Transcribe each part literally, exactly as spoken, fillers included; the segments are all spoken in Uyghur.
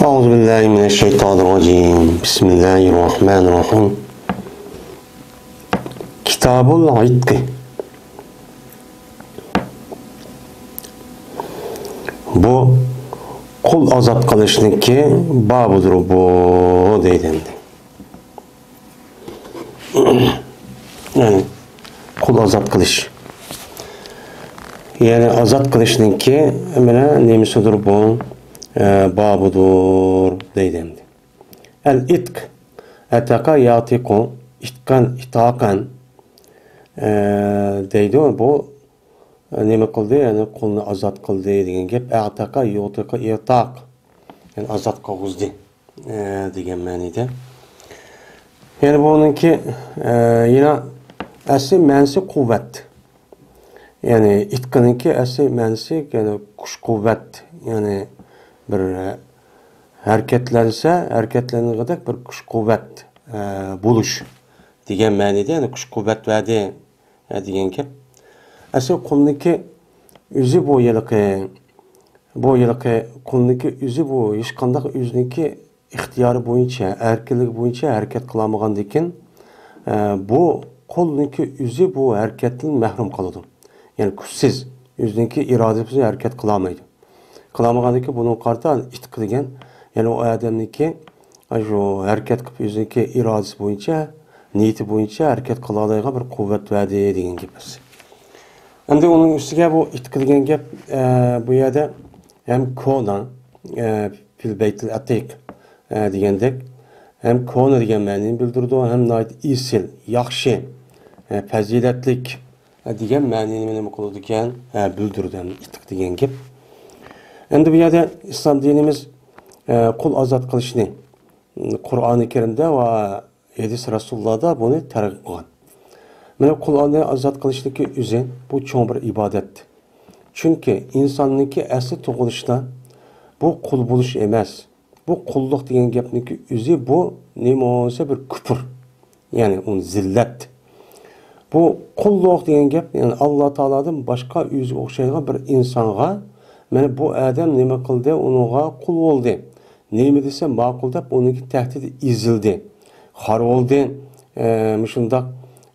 أعوذ بالله من الشيطان الرجيم. بسم الله الرحمن الرحيم. كتاب العتق. بۇ قۇل ئازاد قىلىشنىڭكى بابىدۇر بۇ، دەيدۇ ئەمدى. يەنى قۇل ئازاد قىلىش. يەنى ئازاد قىلىشنىڭكى مانا نېمىسىدۇر بۇ؟ ئە، بابىدۇر دەيدۇ ئەمدى. ئەل ئىتق، ئەتەقە ياتىقۇ، ئىتقەن، ئىتاقەن، ئە، دەيدۇ. بۇ نېمە قىلدى؟ يەنى قۇلنى ئازاد قىلدى دېگەن گەپ. ئەتەقە يۇتىقۇ ئىتاق. يەنى ئازاد قىلغۇزدى، ئە، دېگەن مەنىدە. يەنى بۇنىڭكى، ئە، يەنە ئەسلى مەنىسى قۇۋۋەت. يەنى ئىتقىنىڭكى ئەسلى مەنىسى، يەنى كۈچ-قۇۋۋەت. يەنى بىر، ئە، ھەرىكەتلەنسە، ھەرىكەتلەنگۈدەك بىر كۈچ-قۇۋۋەت، ئە، بولۇش دېگەن مەنىدە، يەنى كۈچ-قۇۋۋەت بەردى، ئە، دېگەن گەپ. ئەسلى قۇلنىڭكى ئۆزى بۇ ھېلىقى، بۇ ھېلىقى قۇلنىڭكى ئۆزى بۇ ھېچقانداق ئۆزىنىڭكى ئىختىيارى بويىچە، ئەركىنلىكى بويىچە ھەرىكەت قىلالمىغاندىكىن، ئە، بۇ قۇلنىڭكى ئۆزى بۇ ھەرىكەتتىن مەھرۇم قالىدۇ. يەنى كۈچسىز، ئۆزىنىڭكى ئىرادىسى بويىچە ھەرىكەت قىلالمايدۇ. قىلالمىغاندىكىن بۇنىڭغا قارىتا ئىتق دېگەن، يەنى ئۇ ئادەمنىڭكى ئاشۇ ھەرىكەت قىلىپ ئۆزىنىڭكى ئىرادىسى بويىچە، نىيىتى بويىچە ھەرىكەت قىلالايدىغان بىر قۇۋۋەت بەردى دېگەن گەپ ئەسلى. ئەمدى ئۇنىڭ ئۈستىگە بۇ ئىتق دېگەن گەپ، ئە، بۇ يەردە ھەم كونا، ئە، فىل بەيتىل ئەتىق، ئە، دېگەندەك، ھەم كونا دېگەن مەنىنى بىلدۈرىدۇ، ھەم ناھايىتى ئېسىل، ياخشى، ئە، پەزىلەتلىك، ئە، دېگەن مەنىنى نېمە قىلىدىكەن؟ ئە، بىلدۈرىدۇ، ھەم ئىتق دېگەن گەپ. ئەمدى بۇ يەردە ئىسلام دىنىمىز، ئە، قۇل ئازاد قىلىشنى، قۇرئانى كەرىمدە ۋە ھەدىس رەسۇلۇللادا بۇنى تەرغىب قىلغان. مانا قۇلنى ئازاد قىلىشنىڭكى ئۆزى بۇ چوڭ بىر ئىبادەت. چۈنكى ئىنساننىڭكى ئەسلى تۇغۇلۇشىدا بۇ قۇل بولۇش ئەمەس. بۇ قۇللۇق دېگەن گەپنىڭكى ئۆزى بۇ نېمە بولسا بىر كۇپۇر. يەنى ئۇنى زىللەت. بۇ قۇللۇق دېگەن گەپ، يەنى ئاللا تائالادىن باشقا ئۆزىگە ئوخشايدىغان بىر ئىنسانغا، مانا بۇ ئادەم نېمە قىلدى، ئۇنىڭغا قۇل بولدى. نېمە دېسە ماقۇل دەپ ئۇنىڭكى تەھدىتى ئېزىلدى. خار بولدى. ئە، مۇشۇنداق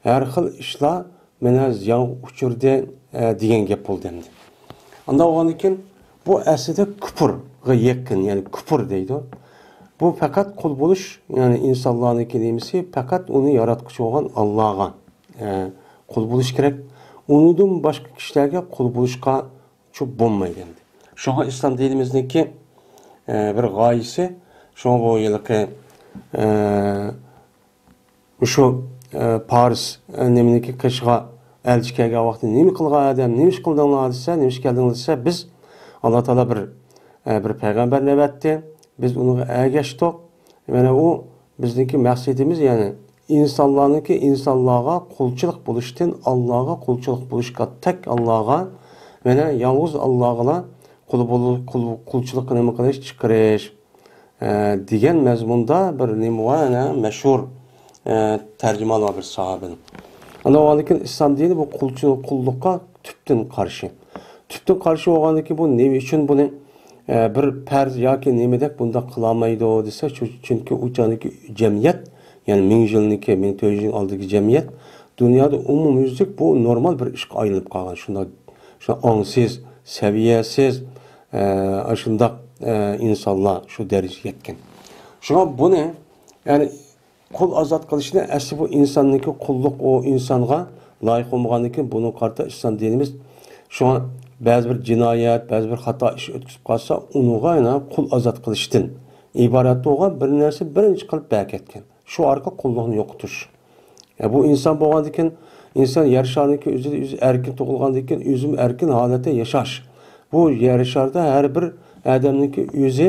ھەر خىل ئىشلار مانا زىيانغا ئۇچرىدى، ئە، دېگەن گەپ بولدى ئەمدى. ئانداق بولغاندىن كېيىن بۇ ئەسلىدە كۇپۇرغا يېقىن، يەنى كۇپۇر دەيدۇ. بۇ پەقەت قۇل بولۇش، يەنى ئىنسانلارنىڭكى نېمىسى، پەقەت ئۇنى ياراتقۇچى بولغان ئاللاغا، ئە، قۇل بولۇش كېرەك. ئۇنىڭدىن باشقا كىشىلەرگە قۇل بولۇشقا چۇ بولمايدۇ ئەمدى. شۇڭا ئىسلام دىنىمىزنىڭكى، ئە، بىر غايىسى، شۇڭا بۇ ھېلىقى، ئە، مۇشۇ، ئە، پارس، ئە، نېمىنىڭكى قېشىغا ئەلچى كەلگەن ۋاقتىدا، نېمە قىلغان ئادەم، نېمە ئىش قىلدىڭلار دېسە، نېمە ئىش كەلدىڭلار دېسە، بىز ئاللا تائالا بىر، ئە، بىر پەيغەمبەرنى ئەۋەتتى، بىز ئۇنىڭغا ئەگەشتۇق. مانا ئۇ بىزنىڭكى مەقسىتىمىز، يەنى ئىنسانلارنىڭكى ئىنسانلارغا قۇلچىلىق بولۇشتىن ئاللاغا قۇلچىلىق بولۇشقا، تەك ئاللاغا، مانا يالغۇز ئاللاغىلا قۇل بولۇ-، قۇل-، قۇلچىلىققا نېمە قىلىش، چىقىرىش، ئە، دېگەن مەزمۇندا بىر نېمە بار، ئەنە مەشھۇر، ئە، تەرجىمە بار بىر ساھابىنىڭ. ئاندىن كېيىن ئىسلام دىنى بۇ قۇلچىلىق، قۇللۇققا تۈپتىن قارشى. تۈپتىن قارشى بولغاندىن كېيىن بۇ نېمە ئۈچۈن بۇنى، ئە، بىر پەرز ياكى نېمىدەك بۇنداق قىلالمايدۇ دېسە، چۈ-، چۈنكى ئۇ چاغدىكى جەمئىيەت، يەنى مىڭ يىلنىڭكى، مىڭ تۆت يۈز يىل ئالدىدىكى جەمئىيەت دۇنيادا ئومۇميۈزلۈك بۇ نورمال بىر ئىشقا ئايلىنىپ قالغان. شۇنداق، شۇنداق ئاڭسىز، سەۋىيەسىز، ئە، ئاشۇنداق، ئە، ئىنسانلار شۇ دەرىجىگە يەتكەن. شۇڭا بۇنى، يەنى قۇل ئازاد قىلىشنى ئەسلى بۇ ئىنساننىڭكى قۇللۇق، ئۇ ئىنسانغا لايىق بولمىغاندىن كېيىن بۇنىڭغا قارىتا ئىسلام دىنىمىز. شۇڭا بەزى بىر جىنايەت، بەزى بىر خاتا ئىش ئۆتكۈزۈپ قالسا، ئۇنىڭغا يەنە قۇل ئازاد قىلىشتىن ئىبارەت بولغان بىر نەرسە بىرىنچى قىلىپ بەرىپ كەتكەن. شۇ ئارقىلىق قۇللۇقنى يوقىتىش. يا، بۇ ئىنسان بولغاندىكىن، ئىنسان يەر شارىنىڭكى ئۆزىدە ئۆزى ئەركىن تۇغۇلغاندىكىن، ئۆزىمۇ ئەركىن ھالەتتە ياشاش. بۇ يەر شاردا ھەر بىر ئادەمنىڭكى ئۆزى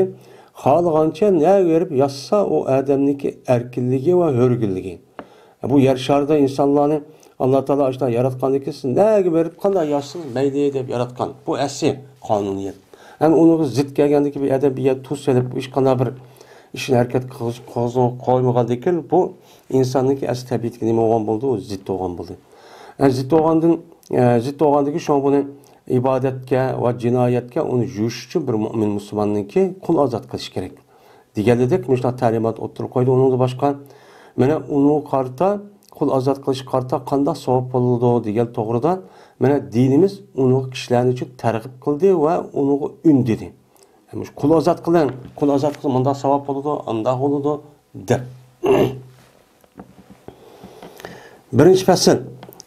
خالىغانچە نەگە بېرىپ ياتسا، ئۇ ئادەمنىڭكى ئەركىنلىكى ۋە ھۆرگىنلىكى. بۇ يەر شارىدا ئىنسانلارنى ئاللا تائالا ئاشۇنداق ياراتقاندىكىن، سىز نەگە بېرىپ قانداق ياتسىڭىز مەيلى دەپ ياراتقان. بۇ ئەسلى قانۇنىيەت. ئەمما ئۇنىڭغا زىت كەلگەندىكىن، بىر ئادەم بىر يەردە تۇز سېلىپ، ھېچقانداق بىر ئىشنى ھەرىكەت قىلغۇز-، قىلغۇزۇپ قويمىغاندىكىن، بۇ ئىنساننىڭكى ئەسلى تەبىئىتىگە نېمە بولغان بولدى؟ ئۇ زىت بولغان بولدى. ئە، زىت بولغاندىن، ئە، زىت بولغاندىكىن شۇڭا بۇنى ئىبادەتكە ۋە جىنايەتكە ئۇنى يۇيۇش ئۈچۈن بىر مۆمىن مۇسۇلماننىڭكى قۇل ئازاد قىلىش كېرەك. دېگەنلىدەك مۇشۇنداق تەلىمات ئوتتۇرىغا قويدى. ئۇنىڭدىن باشقا، مانا ئۇنىڭغا قارىتا، قۇل ئازاد قىلىشقا قارىتا قانداق ساۋاب بولىدۇ دېگەن توغرىدا، مانا دىنىمىز ئۇنىڭغا كىشىلەرنى ئۈچۈن تەرغىب قىلدى ۋە ئۇنىڭغا ئۈندىدى. مۇشۇ قۇل ئازاد قىلىڭ، قۇل ئازاد قىلسا مۇنداق ساۋاب بولىدۇ، ئانداق بولىدۇ دەپ. بىرىنچى پەسىل.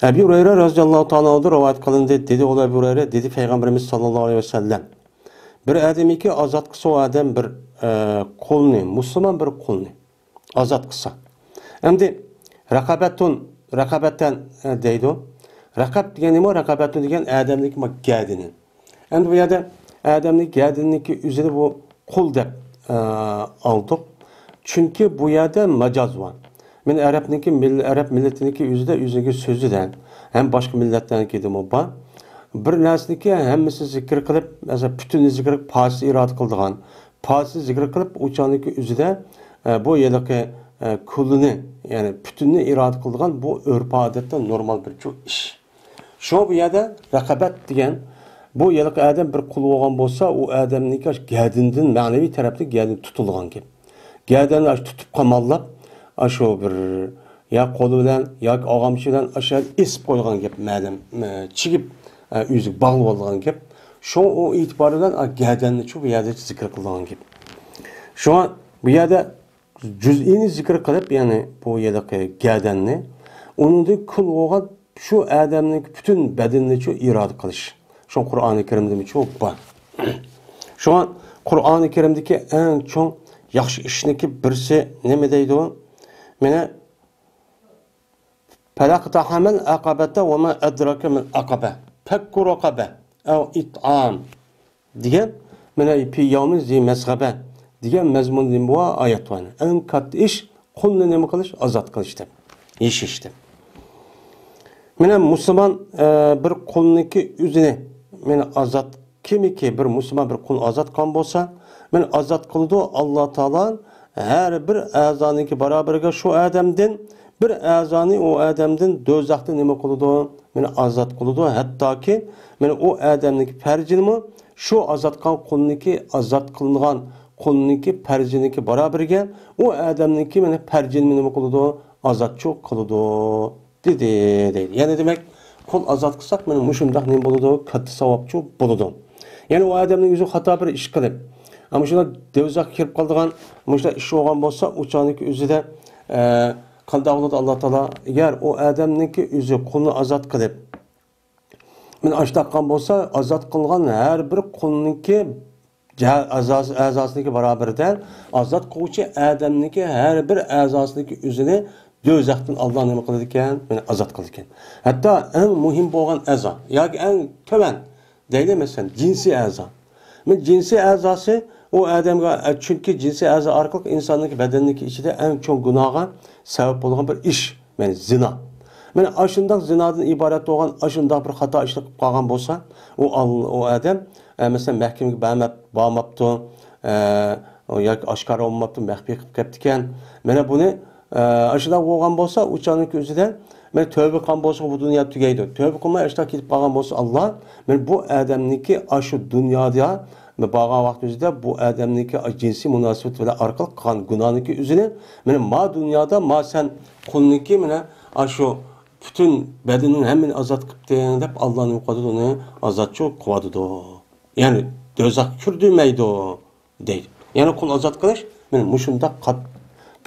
ئەبۇ ھۇرەيرە رەزىياللاھۇ تائالا ئەنھۇدىن رىۋايەت قىلىندى. دېدى ئۇ ئەبۇ ھۇرەيرە، دېدى پەيغەمبىرىمىز ساللاللاھۇ ئەلەيھى ۋەسەللەم، بىر ئادەمكى ئازاد قىلسا ئۇ ئادەم بىر، ئە، قۇلنى، مۇسۇلمان بىر قۇلنى ئازاد قىلسا. ئەمدى رەقەبەتۇن، رەقەبەتەن، ئە، دەيدۇ. رەقەب دېگەن نېمە؟ رەقەبەتۇن دېگەن ئادەمنىڭكى ما گەدىنى. ئەمدى بۇ يەردە ئادەمنىڭ گەدىنىنىڭكى ئۆزىنى بۇ قۇل دەپ، ئە، ئالدۇق. چۈنكى بۇ يەردە ماجاز بار. مەن ئەرەبنىڭكى مىل-، ئەرەب مىللىتىنىڭكى ئۆزىدە، ئۆزىنىڭكى سۆزىدە ھەم باشقا مىللەتلەرنىڭكىدىمۇ بار. بىر نەرسىنىڭكى ھەممىسى زىكىر قىلىپ، مەسىلەن، پۈتۈنى زىكىر قىلىپ، پارچىسى ئىرادە قىلىدىغان، پارچىسى زىكىر قىلىپ، ئۇچانىكى ئۆزىدە، ئە، بۇ ھېلىقى، ئە، كۈللىنى، يەنى پۈتۈننى ئىرادە قىلىدىغان بۇ ئۆرپ-ئادەتتە نورمال بىر چۇ ئىش. شۇڭا بۇ يەردە رەقەبەت دېگەن، بۇ ھېلىقى ئادەم بىر قۇل بولغان بولسا، ئۇ ئادەمنىڭكى ئاشۇ گەدىنىدىن مەنىۋى تەرەپتىن گەدىنى تۇتۇلغان گەپ. گەدىنىنى ئاشۇ تۇتۇپ قاماللاپ، ئاشۇ بىر يا قولى بىلەن ياكى ئاغامچى بىلەن ئاشۇ يەردە ئېسىپ قويغان گەپ، مەلۇم، ئە، چىگىپ، ئە، ئۆزىگە باغلىۋالغان گەپ. شۇڭا ئۇ ئېتىبارى بىلەن، ئە، گەدەننى شۇ بۇ يەردە زىكىر قىلىدىغان گەپ. شۇڭا بۇ يەردە جۈزئىنى زىكىر قىلىپ، يەنى بۇ ھېلىقى گەدەننى، ئۇنىڭدىن كۈل بولغان شۇ ئادەمنىڭ پۈتۈن بەدىنىنى شۇ ئىرادە قىلىش. شۇ قۇرئانى كەرىمدىمۇ شۇ بار. شۇڭا قۇرئانى كەرىمدىكى ئەڭ چوڭ ياخشى ئىشنىڭكى بىرسى نېمە دەيدۇ؟ مانا، فَلَا اقْتَحَمَ الْعَقَبَةَ وَمَا أَدْرَاكَ مَا الْعَقَبَةُ، فَكُّ رَقَبَةٍ أَوْ إِطْعَامٌ دېگەن، مانا، فِي يَوْمٍ ذِي مَسْغَبَةٍ دېگەن مەزمۇندا نېمە بار؟ ئايەت بار. ئەڭ كاتتا ئىش قۇلنى نېمە قىلىش؟ ئازاد قىلىش دەپ. يېشىش دەپ. مانا مۇسۇلمان، ئە، بىر قۇلنىڭكى ئۆزىنى، مانا، ئازاد، كىمكى بىر مۇسۇلمان بىر قۇلنى ئازاد قىلغان بولسا، مانا، ئازاد قىلىدۇ. ئاللا تائالا ھەر بىر ئەزانىڭكى باراۋىرىگە شۇ ئادەمدىن بىر ئەزانى ئۇ ئادەمدىن دوزاختىن نېمە قىلىدۇ؟ مانا ئازاد قىلىدۇ. ھەتتاكى مانا ئۇ ئادەمنىڭكى پەرجىنىمۇ شۇ ئازاد قىلغان قۇلنىڭكى، ئازاد قىلىنغان قۇلنىڭكى پەرجىنىڭكى باراۋىرىگە ئۇ ئادەمنىڭكى مانا پەرجىنىمۇ نېمە قىلىدۇ؟ ئازادچۇ قىلىدۇ، دېدى، دەيدۇ. يەنى دېمەك، قۇل ئازاد قىلساق مانا مۇشۇنداق نېمە بولىدۇ؟ كاتتا ساۋابچۇ بولىدۇ. يەنى ئۇ ئادەمنىڭ ئۆزى خاتا بىر ئىش قىلىپ، ئەمما شۇنداق دوزاخقا كىرىپ قالىدىغان مۇشۇنداق ئىش بولغان بولسا، ئۇ چاغنىڭكى ئۆزىدە، ئە، قانداق بولىدۇ؟ ئاللا تائالا، ئەگەر ئۇ ئادەمنىڭكى ئۆزى قۇلنى ئازاد قىلىپ، مانا ئاشۇنداق قىلغان بولسا، ئازاد قىلغان ھەر بىر قۇلنىڭكى جە-، ئەزاسى، ئەزاسىنىڭكى باراۋىرىدە ئازاد قىلغۇچى ئادەمنىڭكى ھەر بىر ئەزاسىنىڭكى ئۆزىنى دوزاختىن ئاللا نېمە قىلىدىكەن؟ مانا ئازاد قىلىدىكەن. ھەتتا ئەڭ مۇھىم بولغان ئەزا ياكى ئەڭ تۆۋەن دەيلى، مەسىلەن، جىنسىي ئەزا. مانا جىنسىي ئەزاسى ئۇ ئادەمگە، چۈنكى جىنسىي ئەزا ئارقىلىق ئىنساننىڭكى بەدەننىڭكى ئىچىدە ئەڭ چوڭ گۇناھقا سەۋەب بولغان بىر ئىش، يەنى زىنا. مانا ئاشۇنداق زىنادىن ئىبارەت بولغان ئاشۇنداق بىر خاتا ئىشنى قىلىپ قالغان بولسا، ئۇ ئال-، ئۇ ئادەم، ئە، مەسىلەن، مەھكىمىگە بەرمەپ، بارماپتۇ، ئە، ياكى ئاشكارا بولماپتۇ، مەخپىي قىلىپ كەپتىكەن. مانا بۇنى، ئە، ئاشۇنداق بولغان بولسا، ئۇ چاغنىڭكى ئۆزىدە، مانا تۆۋە قىلغان بولسا، بۇ دۇنيا تۈگەيدۇ. تۆۋە قىلماي ئاشۇنداق كېتىپ قالغان بولسا، ئاللا، مانا بۇ ئادەمنىڭكى ئاشۇ دۇنيادا بارغان ۋاقتى ئۆزىدە بۇ ئادەمنىڭكى جىنسىي مۇناسىۋەت بىلەن ئارقىلىق قىلغان گۇناھنىڭكى ئۆزىنى، مانا ما دۇنيادا، ما سەن قۇلنىڭكى، مانا ئاشۇ پۈتۈن بەدىنىڭ ھەممىنى ئازاد قىپتىڭ دەپ، ئاللا نېمە قىلىدۇ؟ ئۇنى ئازادچۇ قىلىۋاتىدۇ. يەنى دوزاخقا كىردۈرمەيدۇ دەيدۇ. يەنى قۇل ئازاد قىلىش، مانا مۇشۇنداق قات-،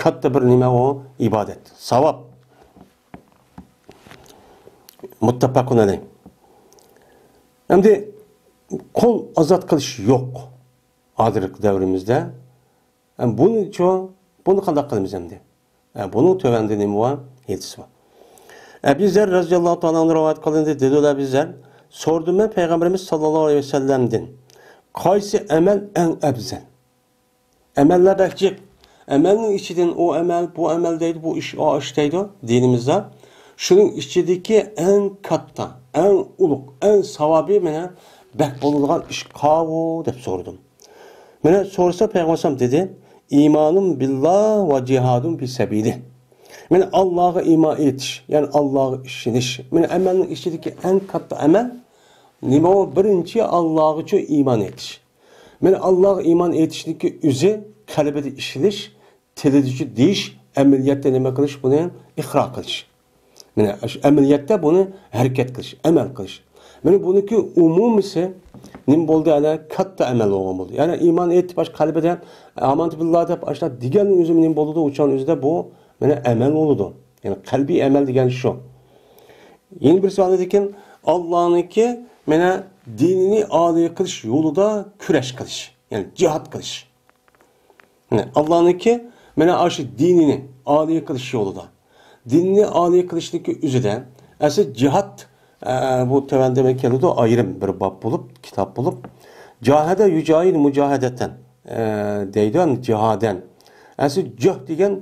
كاتتا بىر نېمە ئۇ؟ ئىبادەت، ساۋاب. مۇتتەپەقۇن ئەلەيھ. ئەمدى قۇل ئازاد قىلىش يوق ھازىرقى دەۋرىمىزدە. ئە، بۇنىچۇ، بۇنى قانداق قىلىمىز ئەمدى؟ ئە، بۇنىڭ تۆۋەندە نېمە بار؟ ھەدىسى بار. ئەبى زەر رەزىياللاھۇ تائالا ئەنھۇ رىۋايەت قىلىندى، دېدى ئەبى زەر، سورىدىم مەن پەيغەمبىرىمىز ساللاللاھۇ ئەلەيھى ۋەسەللەمدىن، قايسى ئەمەل ئەڭ ئەۋزەل؟ ئەمەللەر بەك جىق. ئەمەلنىڭ ئىچىدىن ئۇ ئەمەل، بۇ ئەمەل دەيدۇ، بۇ ئىش، ئۇ ئىش دەيدۇ دىنىمىزدا. شۇنىڭ ئىچىدىكى ئەڭ كاتتا، ئەڭ ئۇلۇغ، ئەڭ ساۋابى مانا بەك بولىدىغان ئىش قاۋۇ دەپ سورىدىم. مانا سورىسا پەيغەمبەر ئەلەيھىسسالام دېدى، ئىمانۇن بىللا ۋە جىھادۇن پى سەبىلى. مانا ئاللاغا ئىمان ئېيتىش، يەنى ئاللاغا ئىشىنىش. مانا ئەمەلنىڭ ئىچىدىكى ئەڭ كاتتا ئەمەل نېمە ئۇ؟ بىرىنچى ئاللاغىچۇ ئىمان ئېيتىش. مانا ئاللاغا ئىمان ئېيتىشنىڭكى ئۆزى قەلبىدە ئىشىنىش، تىلىدىچۇ دېيىش، ئەمەلىيەتتە نېمە قىلىش، بۇنى ئىقرار قىلىش. مانا شۇ ئەمەلىيەتتە بۇنى ھەرىكەت قىلىش، ئەمەل قىلىش. مانا بۇنىڭكى ئومۇمىسى نېمە بولدى؟ ئەنە كاتتا ئەمەل بولغان بولدى. يەنى ئىمان ئېيتىپ، ئاشۇ قەلبىدە ئامانتۇ بىللا دەپ ئاشۇنداق دېگەننىڭ ئۆزى نېمە بولىدۇ؟ ئۇچان ئۆزىدە بۇ مانا ئەمەل بولىدۇ. يەنى قەلبىي ئەمەل دېگەن شۇ. يەنە بىرسى ئاندىن كېيىن ئاللانىڭكى مانا دىنىنى ئالىي قىلىش يولىدا كۈرەش قىلىش، يەنى جىھاد قىلىش. مانا ئاللانىڭكى مانا ئاشۇ دىنىنى ئالىي قىلىش يولىدا. دىننى ئالىي قىلىشنىڭكى ئۆزىدە ئەسلى جىھاد، ئە، بۇ تۆۋەندە مەن كېلىدۇ، ئايرىم بىر باب بولۇپ، كىتاب بولۇپ. جاھەدە يۇجاھىد مۇجاھەدەتەن، ئە، دەيدۇ، يەنى جىھادەن. ئەسلى جۆھ دېگەن،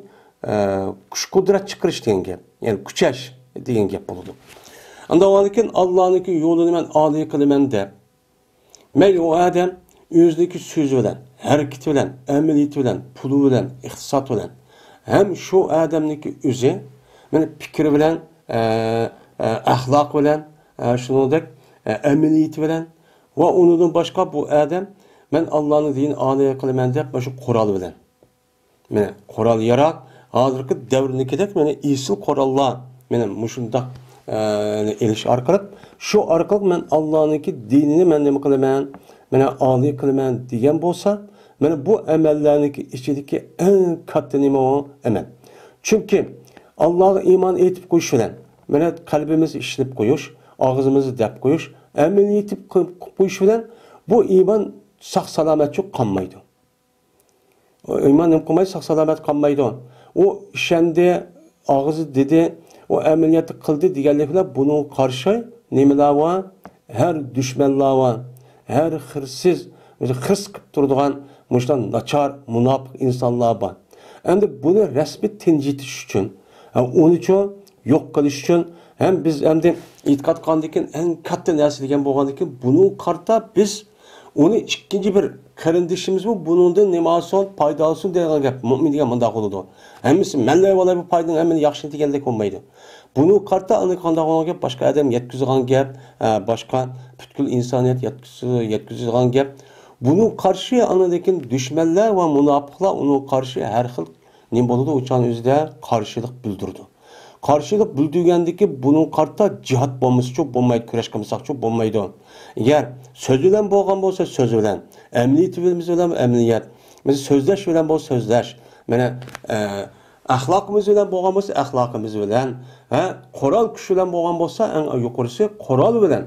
ئە، كۈچ قۇدرەت چىقىرىش دېگەن گەپ. يەنى كۈچەش دېگەن گەپ بولىدۇ. ئاندىن كېيىن ئاللانىڭكى يولىنى مەن ئالىي قىلىمەن دەپ، مەيلى ئۇ ئادەم ئۆزىنىڭكى سۆزى بىلەن، ھەرىكىتى بىلەن، ئەمەلىيىتى بىلەن، پۇلى بىلەن، ئىقتىسادى بىلەن، ھەم شۇ ئادەمنىڭكى ئۆزى، مانا پىكرى بىلەن، ئە، ئە، ئەخلاقى بىلەن، ئە، شۇنىڭدەك، ئە، ئەمەلىيىتى بىلەن ۋە ئۇنىڭدىن باشقا بۇ ئادەم، مەن ئاللانىڭ دىنىنى ئالىي قىلىمەن دەپ، مانا شۇ قورال بىلەن. مانا قورال-ياراغ، ھازىرقى دەۋرنىڭكىدەك مانا ئېسىل قوراللار، مانا مۇشۇنداق، ئە، ئېلىش ئارقىلىق، شۇ ئارقىلىق مەن ئاللانىڭكى دىنىنى مەن نېمە قىلىمەن؟ مانا ئالىي قىلىمەن دېگەن بولسا، مانا بۇ ئەمەللەرنىڭكى ئىچىدىكى ئەڭ كاتتا نېمە ئۇ؟ ئەمەل. چۈنكى ئاللاغا ئىمان ئېيتىپ قويۇش بىلەن، مانا قەلبىمىزدە ئىشىنىپ قويۇش، ئاغزىمىزدا دەپ قويۇش، ئەمەل ئېيتىپ قويۇش بىلەن بۇ ئىمان ساق-سالامەتچۇ قالمايدۇ. ئىمان نېمە قىلماي، ساق-سالامەت قالمايدۇ. ئۇ ئىشەندى، ئاغزى دېدى، ئۇ ئەمەلىيەتتە قىلدى دېگەنلىك بىلەن بۇنىڭغا قارشى نېمىلەر بار؟ ھەر دۈشمەنلەر بار، ھەر خىرسىز، ئۆزى خىرس قىلىپ تۇرىدىغان مۇشۇنداق ناچار، مۇناپىق ئىنسانلار بار. ئەمدى بۇنى رەسمىي تىنجىتىش ئۈچۈن، ھە، ئۇنىچۇ يوق قىلىش ئۈچۈن ھەم بىز ئەمدى ئېتىقاد قىلغاندىن كېيىن ئەڭ كاتتا نەرسە دېگەن بولغاندىن كېيىن بۇنىڭغا قارىتا بىز ئۇنى ئىككىنچى بىر قېرىندىشىمىزمۇ بۇنىڭدىن نېمە ئالسۇن، پايدا ئالسۇن دەيدىغان گەپ. مۇئمىن دېگەن مۇنداق بولىدۇ. ھەممىسى مەنلا ئالاي بۇ پايدىنى، ھەممىنى ياخشىنى دېگەندەك بولمايدۇ. بۇنىڭغا قارىتا ئاندىن قانداق بولغان گەپ، باشقا ئادەم يەتكۈزىدىغان گەپ، ئە، باشقا پۈتكۈل ئىنسانىيەت يەتكۈزىدىغان گەپ. بۇنىڭغا قارشى ئاندىن كېيىن دۈشمەنلەر ۋە مۇناپىقلار ئۇنىڭغا قارشى ھەر خىل نېمە بولىدۇ؟ ئۇ چاغنىڭ ئۆزىدە قارشىلىق بىلدۈرىدۇ. قارشىلىق بىلدۈرگەندىكى بۇنىڭغا قارىتا جىھاد بولمىسىچۇ بولمايدۇ، كۈرەش قىلمىساقچۇ بولمايدۇ. ئەگەر سۆز بىلەن بولغان بولسا سۆز بىلەن، ئەمەلىيىتىمىز بىلەن ئەمەلىيەت، مەسىلەن، سۆزلەش بىلەن بولسا سۆزلەش، مانا، ئە، ئەخلاقىمىز بىلەن بولغان بولسا ئەخلاقىمىز بىلەن، ھە، قورال كۈچ بىلەن بولغان بولسا ئەڭ يۇقىرىسى قورال بىلەن.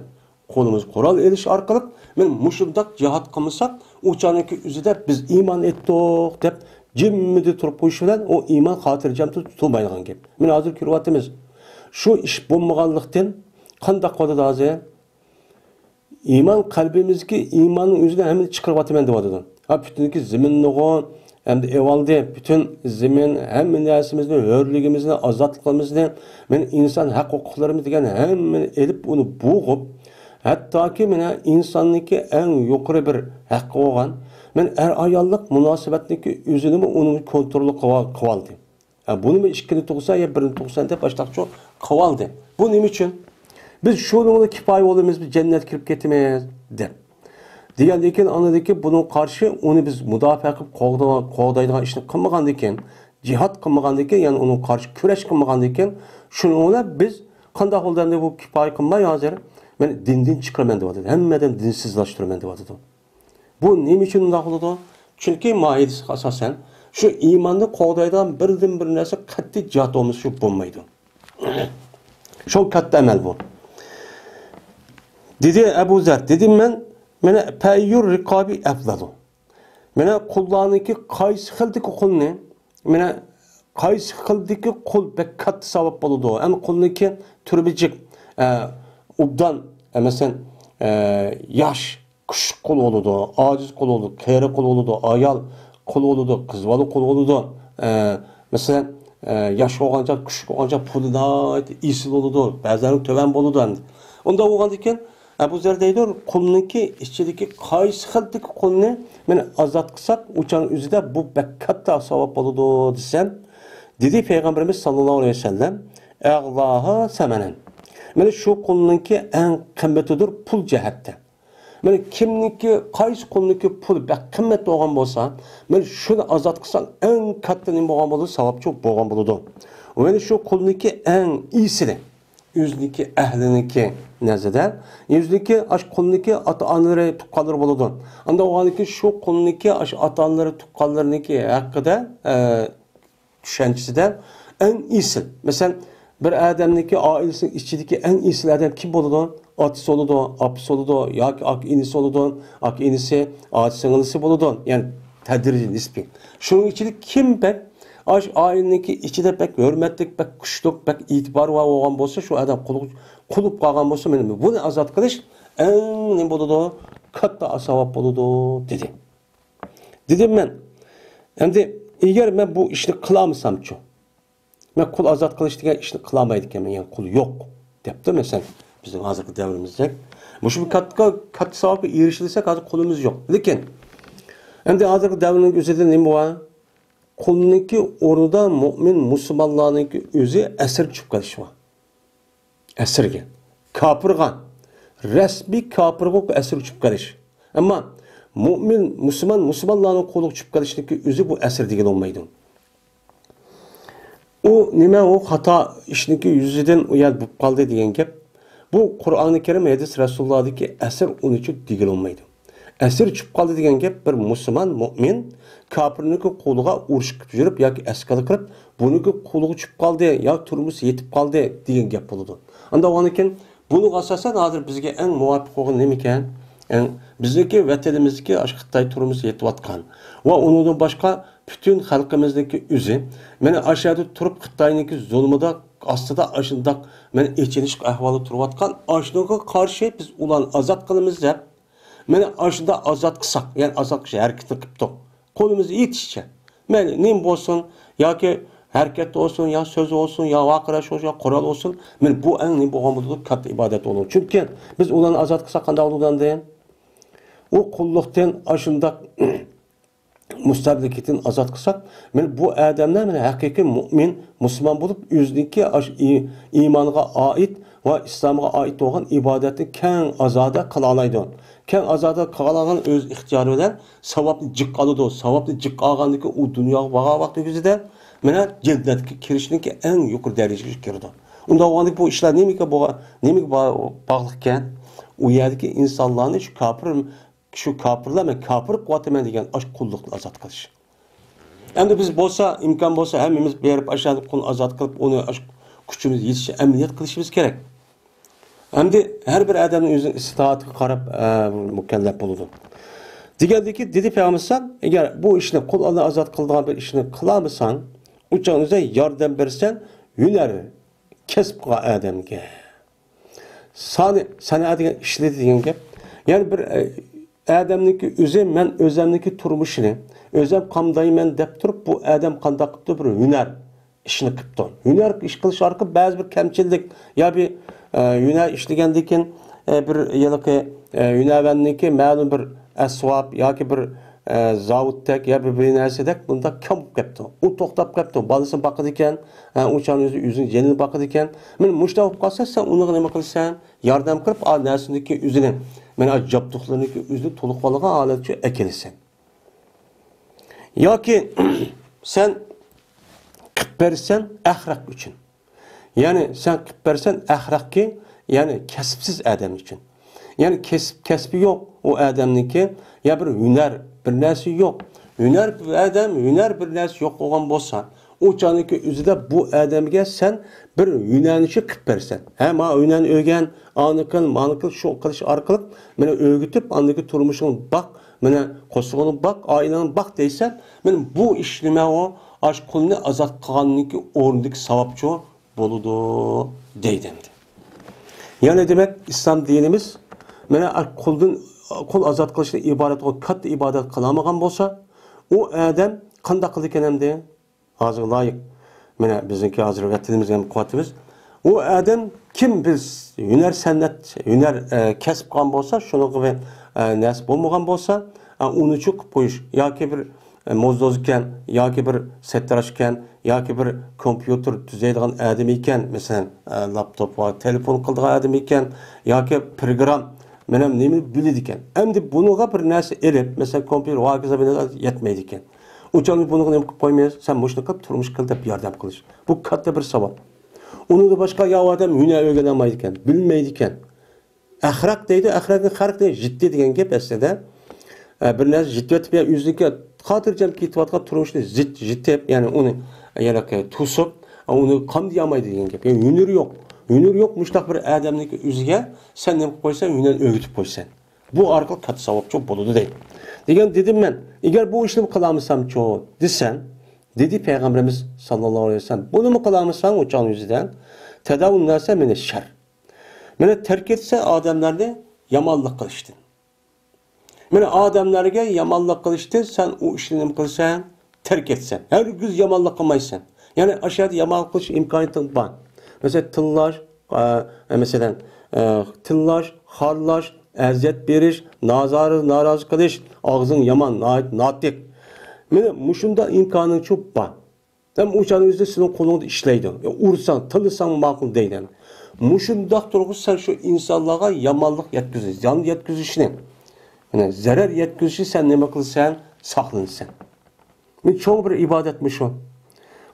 قولىمىز قورال ئېلىش ئارقىلىق، مانا مۇشۇنداق جىھاد قىلمىساق، ئۇ چاغنىڭكى ئۆزىدە بىز ئىمان ئېيتتۇق دەپ جىممىدە تۇرۇپ قويۇش بىلەن ئۇ ئىمان خاتىرجەم تۇتۇلمايدىغان گەپ. مانا ھازىر كۆرۈۋاتىمىز. شۇ ئىش بولمىغانلىقتىن قانداق بولىدۇ ھازىر؟ ئىمان قەلبىمىزدىكى ئىماننىڭ ئۆزىدىن ھەممىنى چىقىرىۋاتىمەن دەۋاتىدۇ. ھا، پۈتۈنكى زېمىننىغۇ ئەمدى ئېۋالدى، پۈتۈن زېمىن، ھەممە نەرسىمىزنى، ھۆرلۈكىمىزنى، ئازادلىقىمىزنى، مانا ئىنسان ھەق ھوقۇقلىرىمىز دېگەن ھەممىنى ئېلىپ، ئۇنى بوغۇپ، ھەتتاكى مانا ئىنساننىڭكى ئەڭ يۇقىرى بىر ھەققى بولغان، مانا ئەر-ئاياللىق مۇناسىۋەتنىڭكى ئۆزىنىمۇ ئۇنى كونترول قىلىۋالدى. ھە، بۇنىمۇ ئىككىنى تۇغسا يا بىرنى تۇغسا دەپ ئاشتاقچۇ قىلىۋالدى. بۇ نېمە ئۈچۈن؟ بىز شۇنىڭدا كۇپايە بولىمىز، بىز جەننەتكە كىرىپ كېتىمىز دەپ. دېگەندىن كېيىن، ئاندىن كېيىن بۇنىڭغا قارشى ئۇنى بىز مۇداپىئە قىلىپ قوغدىغان، قوغدايدىغان ئىشنى قىلمىغاندىن كېيىن، جىھاد قىلمىغاندىن كېيىن، يەنى ئۇنىڭغا قارشى كۈرەش قىلمىغاندىن كېيىن، شۇنىڭ بىلەن بىز قانداق بولدى ئەمدى بۇ كۇپايە قىلماي ھازىر، مەن دىندىن چىقىرىمەن دەۋاتىدۇ. ھەممە ئادەم دىنسىزلاشتۇرىمەن دەۋاتىدۇ. بۇ نېمە ئۈچۈن ئۇنداق بولىدۇ؟ چۈنكى ماھىيىتى ئاساسەن شۇ ئىماننى قوغدايدىغان بىردىنبىر نەرسە قەتئىي جىھاد بولمىسا شۇ بولمايدۇ. شۇ كاتتا ئەمەل بۇ. دېدى ئەبۇ زەر، دېدىم مەن، مانا، فەييۇر رىقابى ئەفزەلۇ. مانا، قۇللارنىڭكى قايسى خىلدىكى قۇلنى، مانا، قايسى خىلدىكى قۇل بەك كاتتا ساۋاب بولىدۇ. ئەمما قۇلنىڭكى تۈرى بىر جىق، ئە، ئوبدان، ئە، مەسىلەن، ئە، ياش، كۈچلۈك قۇل بولىدۇ، ئاجىز قۇل بولىدۇ، قېرى قۇل بولىدۇ، ئايال قۇل بولىدۇ، قىز بالا قۇل بولىدۇ. ئە، مەسىلەن، ئە، ياش بولغانچە، كۈچلۈك بولغانچە پۇلى ناھايىتى ئېسىل بولىدۇ، بەزىلەرنىڭ تۆۋەن بولىدۇ ئەمدى. ئۇنداق بولغاندىكىن، ئەبۇ زەر دەيدۇ، قۇلنىڭكى ئىچىدىكى قايسى خىلدىكى قۇلنى مانا ئازاد قىلساق، ئۇ چاغنىڭ ئۆزىدە بۇ بەك كاتتا ساۋاب بولىدۇ دېسەم، دېدى پەيغەمبىرىمىز ساللاللاھۇ ئەلەيھى ۋەسەللەم، ئەغلاھا سەمەنەن. مانا شۇ قۇلنىڭكى ئەڭ قىممىتىدۇر پۇل جەھەتتە. مانا كىمنىڭكى، قايسى قۇلنىڭكى پۇلى بەك قىممەت بولغان بولسا، مانا شۇنى ئازاد قىلساڭ، ئەڭ كاتتا نېمە بولغان بولىدۇ؟ ساۋابچۇ بولغان بولىدۇ. مانا شۇ قۇلنىڭكى ئەڭ ئېسىلى، ئۆزىنىڭكى ئەھلىنىڭكى نەزىدە، ئۆزىنىڭكى ئاشۇ قۇلنىڭكى ئاتا-ئانىلىرى، تۇغقانلىرى بولىدۇ. ئانداق بولغاندىكىن شۇ قۇلنىڭكى ئاشۇ ئاتا-ئانىلىرى، تۇغقانلىرىنىڭكى ھەققىدە، ئە، چۈشەنچىسىدە ئەڭ ئېسىل. مەسىلەن، بىر ئادەمنىڭكى ئائىلىسىنىڭ ئىچىدىكى ئەڭ ئېسىل ئادەم كىم بولىدۇ؟ ئاتىسى بولىدۇ، ئاپىسى بولىدۇ ياكى ئاكا-ئىنىسى بولىدۇ، ئاكا-ئىنىسى، ئاچا-سىڭلىسى بولىدۇ. يەنى تەدرىجىي نىسپىي. شۇنىڭ ئىچىدە كىم بەك، ئاشۇ ئائىلىنىڭكى ئىچىدە بەك ھۆرمەتلىك، بەك كۈچلۈك، بەك ئېتىبارى بار بولغان بولسا، شۇ ئادەم قۇل، قۇل بولۇپ قالغان بولسا، مانا بۇنى ئازاد قىلىش ئەڭ نېمە بولىدۇ؟ كاتتا ساۋاب بولىدۇ، دېدى. دېدىم مەن. ئەمدى ئەگەر مەن بۇ ئىشنى قىلالمىسامچۇ؟ مەن قۇل ئازاد قىلىش دېگەن ئىشنى قىلالمايدىكەنمەن، يەنى قۇل يوق، دەپتۇ. مەسىلەن، بىزنىڭ ھازىرقى دەۋرىمىزدەك مۇشۇ بىر كاتتا، كاتتا ساۋابقا ئېرىشەلىسەك، ھازىر قۇلىمىز يوق. لېكىن ئەمدى ھازىرقى دەۋرنىڭ ئۆزىدە نېمە بار؟ قۇلنىڭكى ئورنىدا مۆمىن مۇسۇلمانلارنىڭكى ئۆزى ئەسىر چۈشۈپ قېلىشى بار. ئەسىرگە، كاپىرغا، رەسمىي كاپىرغا ئەسىر چۈشۈپ قېلىش. ئەمما مۆمىن، مۇسۇلمان، مۇسۇلمانلارنىڭ قولىغا چۈشۈپ قېلىشنىڭكى ئۆزى بۇ ئەسىر دېگىلى بولمايدۇ. ئۇ نېمە، ئۇ خاتا ئىشنىڭكى يۈزىدىن ئۇ يەردە بولۇپ قالدى دېگەن گەپ. بۇ قۇرئانى كەرىم، ھەدىس رەسۇلۇللاھدىكى ئەسىر ئۇنىچۇ دېگىلى بولمايدۇ. ئەسىر چۈشۈپ قالدى دېگەن گەپ، بىر مۇسۇلمان، مۆمىن، كاپىرنىڭكى قولىغا ئۇرۇش قىلىپ يۈرۈپ ياكى ئەسكەرلىك قىلىپ، بۇنىڭكى قولىغا چۈشۈپ قالدى يا تۈرمىسى يېتىپ قالدى دېگەن گەپ بولىدۇ. ئانداق بولغاندىكىن، بۇنىڭغا ئاساسەن ھازىر بىزگە ئەڭ مۇۋاپىق بولغىنى نېمىكەن؟ ئەڭ بىزنىڭكى ۋەتىنىمىزدىكى ئاشۇ خىتاي تۈرمىسى يېتىۋاتقان ۋە ئۇنىڭدىن باشقا پۈتۈن خەلقىمىزنىڭكى ئۆزى، مانا ئاشۇ يەردە تۇرۇپ خىتاينىڭكى زۇلمىدا ئاستىدا ئاشۇنداق، مانا ئېچىنىشلىق ئەھۋالدا تۇرۇۋاتقان، ئاشۇنىڭغا قارشى بىز ئۇلارنى ئازاد قىلىمىز دەپ، مانا ئاشۇنداق ئازاد قىلساق، يەنى ئازاد قىلىش ھەرىكىتىنى قىپتۇق. قولىمىزدا يېتىشىچە. مەيلى نېمە بولسۇن، ياكى ھەرىكەت بولسۇن، يا سۆز بولسۇن، يا ۋارقىراش بولسۇن، يا قورال بولسۇن، مانا بۇ ئەڭ نېمە بولغان بولىدۇ؟ كاتتا ئىبادەت بولىدۇ. چۈنكى بىز ئۇلارنى ئازاد قىلساق قانداق بولىدۇ ئەمدى؟ ئۇ قۇللۇقتىن ئاشۇنداق مۇستەبىتلىكتىن ئازاد قىلساق، مانا بۇ ئادەملەر مانا ھەقىقىي مۆمىن، مۇسۇلمان بولۇپ، ئۆزىنىڭكى ئاش-، ئى-، ئىمانغا ئائىت ۋە ئىسلامغا ئائىت بولغان ئىبادەتنى كەڭ ئازادە قىلالايدۇ. كەڭ ئازادە قىلالايدىغان ئۆز ئىختىيارى بىلەن ساۋابنى جىق ئالىدۇ. ساۋابنى جىق ئالغاندىكى ئۇ دۇنياغا بارغان ۋاقتى كۆزىدە مانا جەننەتكە كىرىشنىڭكى ئەڭ يۇقىرى دەرىجىگە كىرىدۇ. ئۇنداق بولغاندىكىن بۇ ئىشلار نېمىگە بولغان، نېمىگە با-، باغلىقكەن؟ ئۇ يەردىكى ئىنسانلارنى شۇ كاپىر شۇ كاپىرلار، مەن كاپىر قىلىۋاتىمەن دېگەن ئاشۇ قۇللۇقتىن ئازاد قىلىش. ئەمدى بىز بولسا، ئىمكان بولسا، ھەممىمىز بېرىپ ئاشۇ قۇلنى ئازاد قىلىپ، ئۇنى ئاشۇ كۈچىمىز يېتىشىچە ئەمەلىيەت قىلىشىمىز كېرەك. ئەمدى ھەر بىر ئادەمنىڭ ئۆزىنىڭ ئىستىتائىتىگە قاراپ، ئە، مۇكەللەپ بولىدۇ. دېگەندىكى، دېدى پەيغەمبەر ئەلەيھىسسالام، ئەگەر بۇ ئىشنى، قۇل ئالدىن ئازاد قىلىدىغان بىر ئىشنى قىلالمىساڭ، ئۇ چاغدا ياردەم بەرسەن، ھۈنەر، كەسىپ قىلغان ئادەمگە. سانى، سەنئە دېگەن ئىشلىدى دېگەن گەپ. يەنى بىر، ئە، ئادەمنىڭكى ئۆزى، مەن ئۆزەمنىڭكى تۇرمۇشىنى، ئۆزەم قامدايمەن دەپ تۇرۇپ، بۇ ئادەم قانداق قىپتۇ؟ بىر ھۈنەر ئىشنى قىپتۇ. ھۈنەر ئىش قىلىش ئارقىلىق بەزى بىر كەمچىلىك يا بىر، ئە، ھۈنەر ئىشلىگەندىن كېيىن، ئە، بىر ھېلىقى، ئە، ھۈنەرۋەننىڭكى مەلۇم بىر ئەسۋاب ياكى بىر، ئە، زاۋۇتتەك يا بىر، بىر نەرسىدەك بۇنداق كەم بولۇپ كەپتۇ. ئۇ توختاپ كەپتۇ. بالىسىنى باقىدىكەن، ئە، ئۇ چاغنى ئۆزى، ئۆزىنىڭ جېنىنى باقىدىكەن. مانا مۇشۇنداق بولۇپ قالسا، سەن ئۇنىڭغا نېمە قىلىسەن؟ ياردەم قىلىپ، ئا نەرسىنىڭكى ئۆزىنى، مانا جابدۇقلىرىنىڭكى ئۆزىنى تولۇقلىغان ھالەتكە ئەكېلىسەن. ياكى سەن قىلىپ بەرسەن ئەخلاق ئۈچۈن. يەنى سەن قىلىپ بەرسەن ئەخلاقكى، يەنى كەسىپسىز ئادەم ئۈچۈن. يەنى كەسىپ، كەسپى يوق ئۇ ئادەمنىڭكى، يا بىر ھۈنەر، بىر نەرسە يوق. ھۈنەر، بىر ئادەم، ھۈنەر، بىر نەرسە يوق بولغان بولسا، ئۇ چاغنىڭكى ئۆزىدە بۇ ئادەمگە سەن بىر ھۈنەرنى شۇ قىلىپ بەرسەن. ھە، ما ھۈنەرنى ئۆگەن، ئانى قىل، مانى قىل، شۇ قىلىش ئارقىلىق مېنى ئۆگىتىپ، ئاندىكى تۇرمۇشۇڭنى باق، مېنى قورسىقىڭنى باق، ئائىلەڭنى باق دەيسەن، مېنى بۇ ئىش نېمە ئۇ؟ ئاشۇ قۇلنى ئازاد قىلغاننىڭكى ئورنىدىكى ساۋابچۇ بولىدۇ دەيدۇ ئەمدى. يەنى دېمەك، ئىسلام دىنىمىز مانا قۇلدىن، قۇل ئازاد قىلىشتىن ئىبارەت بولغان كاتتا ئىبادەت قىلالمىغان بولسا، ئۇ ئادەم قانداق قىلىدىكەن ئەمدى؟ ھازىرغا لايىق. مانا بىزنىڭكى ھازىر ۋەتىنىمىزگە ھەم قىلىۋاتىمىز. ئۇ ئادەم كىم بىز ھۈنەر سەنئەت، ھۈنەر، ئە، كەسىپ قىلغان بولسا، شۇنىڭغا بىر، ئە، نەرسە بولمىغان بولسا، ئە، ئۇنى چۆكۈپ قويۇش ياكى بىر، ئە، موزدوزكەن ياكى بىر سەتتاراشكەن ياكى بىر كومپيۇتېر تۈزەيدىغان ئادەم ئىكەن، مەسىلەن، ئە، لاپتوپ ۋە تېلېفون قىلىدىغان ئادەم ئىكەن ياكى پروگرام، مەنەم نېمىنى بىلىدىكەن. ئەمدى بۇنىڭغا بىر نەرسە ئېلىپ، مەسىلەن، كومپيۇتېر ۋاكىزا بىلەن يەتمەيدىكەن. ئۇ چاغدا بۇنىڭغا نېمە قىلىپ قويىمىز؟ سەن مۇشۇنى قىل، تۇرمۇش قىل دەپ ياردەم قىلىش. بۇ كاتتا بىر ساۋاب. ئۇنىڭدىن باشقا يا ئۇ ئادەم ھۈنەر ئۆگىنەلمەيدىكەن، بىلمەيدىكەن. ئەخرەق دەيدۇ، ئەخرەقنى خەرق دەيدۇ، جىتتى دېگەن گەپ ئەسلىدە. ئە، بىر نەرسە جىتتىۋېتىپ يا ئۆزىنىڭكى خاتىرجەم كېتىۋاتقان تۇرمۇشنى زىت-، جىتتىپ، يەنى ئۇنى يەنە توسۇپ، ئۇنى قامدىيالمايدۇ دېگەن گەپ. يەنى ھۈنىرى يوق. ھۈنىرى يوق مۇشۇنداق بىر ئادەمنىڭكى ئۆزىگە سەن نېمە قىلىپ قويساڭ، ھۈنەرنى ئۆگىتىپ قويسەن. بۇ ئارقىلىق كاتتا ساۋابچۇ بولىدۇ دەيدۇ. دېگەن دېدىم مەن، ئەگەر بۇ ئىشنى قىلالمىسامچۇ دېسەم، دېدى پەيغەمبىرىمىز ساللاللاھۇ ئەلەيھى ۋەسەللەم، بۇنىمۇ قىلالمىساڭ ئۇ چاغنىڭ ئۆزىدە، تەدەئۇن ناسە مىنەش شەر. مانا تەرك ئەتسە ئادەملەرنى يامانلىق قىلىشتىن. مانا ئادەملەرگە يامانلىق قىلىشتىن سەن ئۇ ئىشنى نېمە قىلىسەن؟ تەرك ئەتسەن. ھەرگىز يامانلىق قىلمايسەن. يەنى ئاشۇ يەردە يامانلىق قىلىش ئىمكانىيىتىڭ بار. مەسىلەن، تىللاش، ئە، مەسىلەن، ئە، تىللاش، خارلاش، ئەزىيەت بېرىش، نازارى-، نارازى قىلىش، ئاغزىڭ يامان، ناھايىتى ناتىق. مانا مۇشۇنداق ئىمكانىڭچۇ بار. ھەم ئۇ چاغنىڭ ئۆزىدە سېنىڭ قولۇڭدا ئىشلەيدۇ. يا ئۇرساڭ، تىللىساڭ ماقۇل دەيدۇ. مۇشۇنداق تۇرغۇچە سەن شۇ ئىنسانلارغا يامانلىق يەتكۈزۈش، زىيان يەتكۈزۈشنى، يەنى زەرەر يەتكۈزۈشنى سەن نېمە قىلىسەن؟ ساقلىنىسەن. مۇ چوڭ بىر ئىبادەتمۇ شۇ.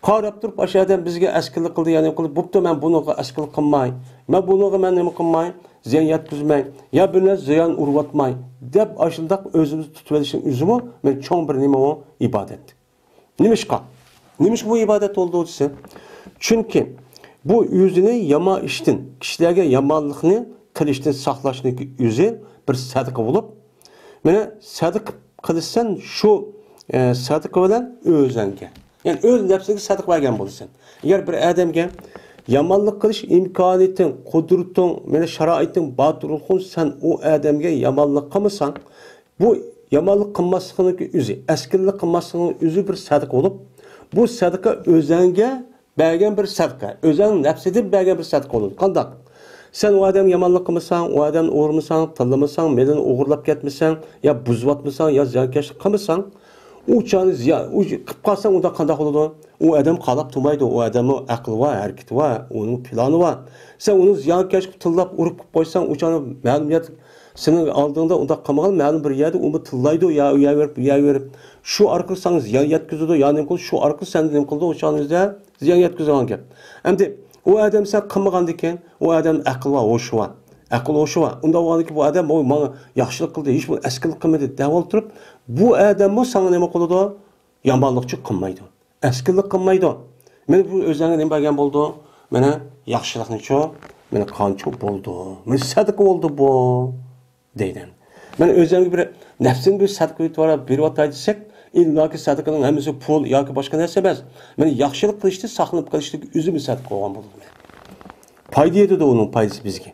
قاراپ تۇرۇپ، ئاشۇ ئادەم بىزگە ئەسكىلىك قىلدى، يا نېمە قىلدى، بوپتۇ، مەن بۇنىڭغا ئەسكىلىك قىلماي، مەن بۇنىڭغا مەن نېمە قىلماي، زىيان يەتكۈزمەي، يا بىر نەرسە زىيان ئۇرۇۋاتماي، دەپ ئاشۇنداق ئۆزىمىزنى تۇتۇۋېلىشنىڭ ئۆزىمۇ مانا چوڭ بىر نېمە ئۇ؟ ئىبادەت. نېمىشقا؟ نېمىشقا بۇ ئىبادەت بولىدۇ دېسە، چۈنكى بۇ ئۆزىنى يامان ئىشتىن، كىشىلەرگە يامانلىقنى قىلىشتىن ساقلاشنىڭ ئۆزى بىر سەدىقە بولۇپ، مانا سەدىقە قىلىسەن، شۇ، ئە، سەدىقە بىلەن ئۆزەڭگە، يەنى ئۆز نەپسىڭگە سەدىقە بەرگەن بولىسەن. ئەگەر بىر ئادەمگە يامانلىق قىلىش ئىمكانىيىتىڭ، قۇدرىتىڭ، مانا شارائىتىڭ بار تۇرغۇن، سەن ئۇ ئادەمگە يامانلىق قىلمىساڭ، بۇ يامانلىق قىلماسلىقنىڭ ئۆزى، ئەسكىلىك قىلماسلىقنىڭ ئۆزى بىر سەدىقە بولۇپ، بۇ سەدىقە ئۆزەڭگە بەرگەن بىر سەدىقە، ئۆزەڭ نەپسىدىن بەرگەن بىر سەدىقە بولىدۇ. قانداق؟ سەن ئۇ ئادەمگە يامانلىق قىلمىساڭ، ئۇ ئادەمنى ئوغرىمىساڭ، تىللىمىساڭ، مېلىنى ئوغرىلاپ كەتمىسەڭ، يا بۇزۇۋاتمىساڭ، يا زىيانكەشلىك قىلمىساڭ، ئۇ چاغنى زىيان، ئۇ قىلىپ قالساڭ، ئۇنداق قانداق بولىدۇ؟ ئۇ ئادەم قالاپ تۇرمايدۇ، ئۇ ئادەمنىڭ ئەقلى بار، ھەرىكىتى بار، ئۇنىڭ پىلانى بار. سەن ئۇنى زىيانكەشلىك تىللاپ، ئۇرۇپ قىلىپ قويساڭ، ئۇ چاغنى مەلۇم يەردە سېنىڭ ئالدىڭدا ئۇنداق قىلمىغان، مەلۇم بىر يەردە ئۇمۇ تىللايدۇ، يا ئۇ يەرگە بېرىپ، بۇ يەرگە بېرىپ. شۇ ئارقىلىق ساڭا زىيان يەتكۈزىدۇ، يا نېمە قىلىدۇ، شۇ ئارقىلىق سەن نېمە قىلىدۇ، ئۇ چاغنىڭ ئۆزىدە زىيان يەتكۈزىدىغان گەپ. ئەمدى ئۇ ئادەم سەن قىلمىغاندىكىن، ئۇ ئادەم ئەقلى بار، ھوشى بار. ئەقىل ھوشى بار. ئۇنداق بولغاندىكىن بۇ ئادەم، ۋوي، ماڭا ياخشىلىق قىلدى، ھېچ بىر ئەسكىلىك قىلمىدى دەۋالتۇرۇپ، بۇ ئادەممۇ ساڭا نېمە قىلىدۇ؟ يامانلىقچۇ قىلمايدۇ. ئەسكىلىك قىلمايدۇ. مانا بۇ ئۆزۈڭگە نېمە بەرگەن بولىدۇ؟ مانا ياخشىلىقنىچۇ، مانا قانچۇ بولدى. مانا سەدىقە بولدى بۇ، دەيدۇ. مانا ئۆزۈڭگە بىر نەپسىڭگە بىر سەدىقە بېرىۋاراي، بېرىۋاتاي دېسەك، ئىللاكى سەدىقىنىڭ ھەممىسى پۇل ياكى باشقا نەرسە ئەمەس. مانا ياخشىلىق قىلىشتىن ساقلىنىپ قېلىشتىكى ئۆزى بىر سەدىقە بولغان بولىدۇ. پايدا يېتىدۇ ئۇنىڭ پايدىسى بىزگە.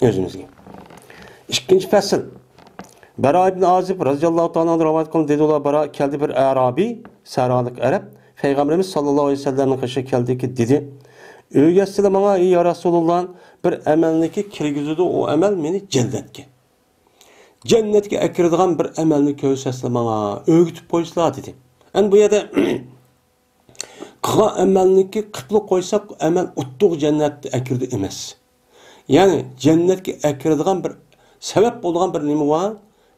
ئۆزىمىزگە. ئىككىنچى پەسىل. بەرا ئىبن ئازىب رەزىياللاھۇ تائالا ئانھۇدىن رىۋايەت قىلىنىدۇ، دېدۇلار، بەرا كەلدى بىر ئەرابىي، سەھرالىق ئەرەب، پەيغەمبىرىمىز ساللاللاھۇ ئەلەيھى ۋەسەللەمنىڭ قېشىغا كەلدىكى دېدى، ئۆگەتسىلە ماڭا، ئەي يا رەسۇلۇللا، بىر ئەمەلنىكى كىرگۈزىدۇ، ئۇ ئەمەل مېنى جەننەتكە، جەننەتكە ئەكىرىدىغان بىر ئەمەلنى كۆرسەتسىلە ماڭا، ئۆگىتىپ قويسىلا، دېدى. ئەمدى بۇ يەردە قىلغان ئەمەلنىكى قىپلا قويساق، ئەمەل ئۇتتۇق جەننەتتە ئەكىرىدۇ ئەمەس. يەنى جەننەتكە ئەكىرىدىغان بىر سەۋەب بولىدىغان بىر نېمە بار؟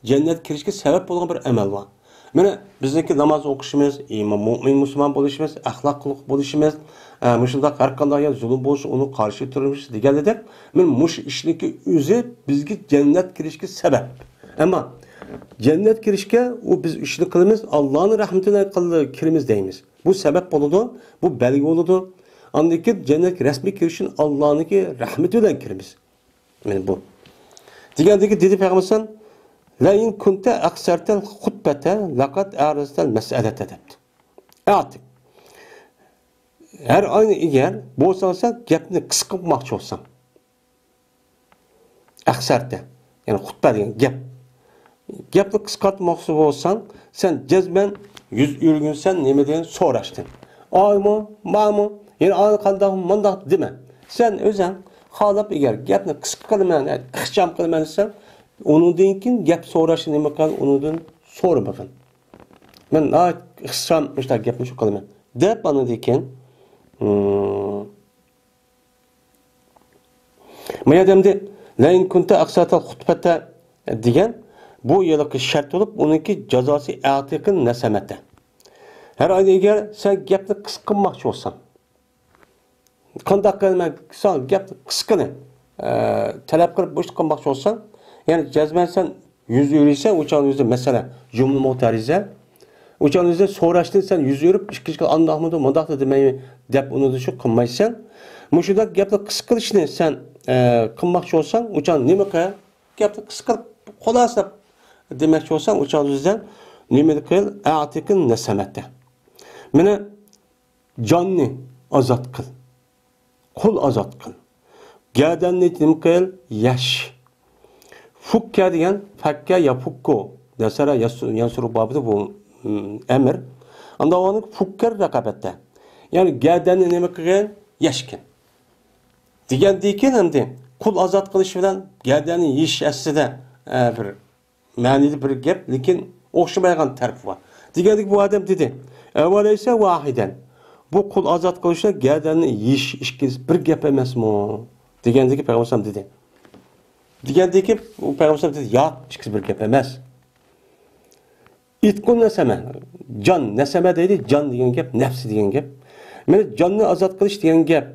جەننەتكە كىرىشكە سەۋەب بولىدىغان بىر ئەمەل بار. مانا بىزنىڭكى ناماز ئوقۇشىمىز، ئىمان، مۆمىن مۇسۇلمان بولۇشىمىز، ئەخلاقلىق بولۇشىمىز، ئە، مۇشۇنداق ھەر قانداق يەر زۇلۇم بولسا ئۇنىڭغا قارشى تۇرۇشىمىز دېگەندەك، مانا مۇشۇ ئىشنىڭكى ئۆزى بىزگە جەننەتكە كىرىشكە سەۋەب. ئەمما جەننەتكە كىرىشكە ئۇ بىز ئىشنى قىلىمىز، ئاللانىڭ رەھمىتى بىلەن قىل-، كىرىمىز دەيمىز. بۇ سەۋەب بولىدۇ، بۇ بەلگە بولىدۇ. ئاندىن كېيىن جەننەتكە رەسمىي كىرىش ئۈچۈن ئاللانىڭكى رەھمىتى بىلەن كىرىمىز. مانا بۇ. دېگەندىكى دېدى پەيغەمبەر سەللەللاھۇ ئەلەيھى ۋەسەللەم، لەئىن كۇنتە ئەقسەرتەل خۇتبەتە لەقەد ئەرەزتەل مەسئەلەتە دەپتۇ. ئەتىك. ھەر ئاينى ئېگەر بولساڭ سەن گەپنى قىسقا قىلماقچى بولساڭ. ئەخسەرتە، يەنى خۇتبە دېگەن گەپ. گەپنى قىسقارتماقچى بولساڭ، سەن جەزمەن يۈز ئۆرۈگۈنسەن نېمە دېگەن سوراشتىن. ئايمۇ، مامۇ، يەنە ئاي قانداق، مۇنداق دېمە. سەن ئۆزەڭ خالاپ ئەگەر گەپنى قىسقا قىلىمەن، ئىخچام قىلىمەن دېسەڭ، ئۇنىڭدىن كېيىن گەپ سوراشنى نېمە قىل، ئۇنىڭدىن سورىمىغىن. مەن ناھايىتى ئىخچام مۇشۇنداق گەپنى شۇ قىلىمەن دەپ، ئاندىن كېيىن، مم، ما يەردە ئەمدى لەئىن كۇنتە ئەقسەرتەل خۇتبەتە دېگەن بۇ يەردىكى شەرت بولۇپ، ئۇنىڭكى جازاسى ئەتىقىن نەسەمەتە. ھەر ئايدا ئەگەر سەن گەپنى قىسقا قىلماقچى بولساڭ، قانداق قىلىمەن؟ سەن گەپنى قىسقىنى، ئە، تەلەپ قىلىپ بوشلۇق قىلماقچى بولساڭ، يەنى جەزمەن سەن يۈز ئۆرۈيسەن، ئۇ چاغدا يۈزدە مەسىلە جۈملە مۇتەرىزە. ئۇ چاغدا يۈزدە سوراشتىن سەن يۈز ئۆرۈپ، ئىككىنچى قېتىم ئانداقمىدۇ، مۇنداقتۇ دېمەي دەپ ئۇنى شۇ قىلمايسەن. مۇشۇنداق گەپنى قىسقا قىلىشنى سەن، ئە، قىلماقچى بولساڭ، ئۇ چاغدا نېمە قىل؟ گەپنى قىسقا قىلىپ، خۇلاسىلەپ دېمەكچى بولساڭ، ئۇ چاغدا يۈزدە نېمە قىل؟ ئەتىقىن نەسەمەتە. مانا جاننى ئازاد قىل. قۇل ئازاد قىل. گەدەننى نېمە قىل؟ يەش. فۇككە دېگەن فەككە يا فۇككۇ. نەسەرە يەسۇ-، يەنسۇرۇ بابىدا بۇ، م، ئەمىر. ئاندا ئۇنى فۇككەر رەقەبەتتە. يەنى گەدەننى نېمە قىلغىن؟ يەشكىن. دېگەندىكىن ئەمدى قۇل ئازاد قىلىش بىلەن گەدەننى يېيىش ئەسلىدە، ئە، بىر مەنىدە بىر گەپ، لېكىن ئوخشىمايدىغان تەرىپى بار. دېگەندىكىن بۇ ئادەم دېدى، ئەۋەلەيسە ۋاھىدەن، بۇ قۇل ئازاد قىلىش بىلەن گەدەننى يېيىش ئىككىسى بىر گەپ ئەمەسمۇ؟ دېگەندىكىن پەيغەمبەر ئەلەيھىسسالام دېدى. دېگەندىكىن ئۇ پەيغەمبەر ئەلەيھىسسالام دېدى، ياق، ئىككىسى بىر گەپ ئەمەس. ئىتقۇ نەسەمە، جان، نەسەمە دەيدۇ، جان دېگەن گەپ، نەپسى دېگەن گەپ. مانا جاننى ئازاد قىلىش دېگەن گەپ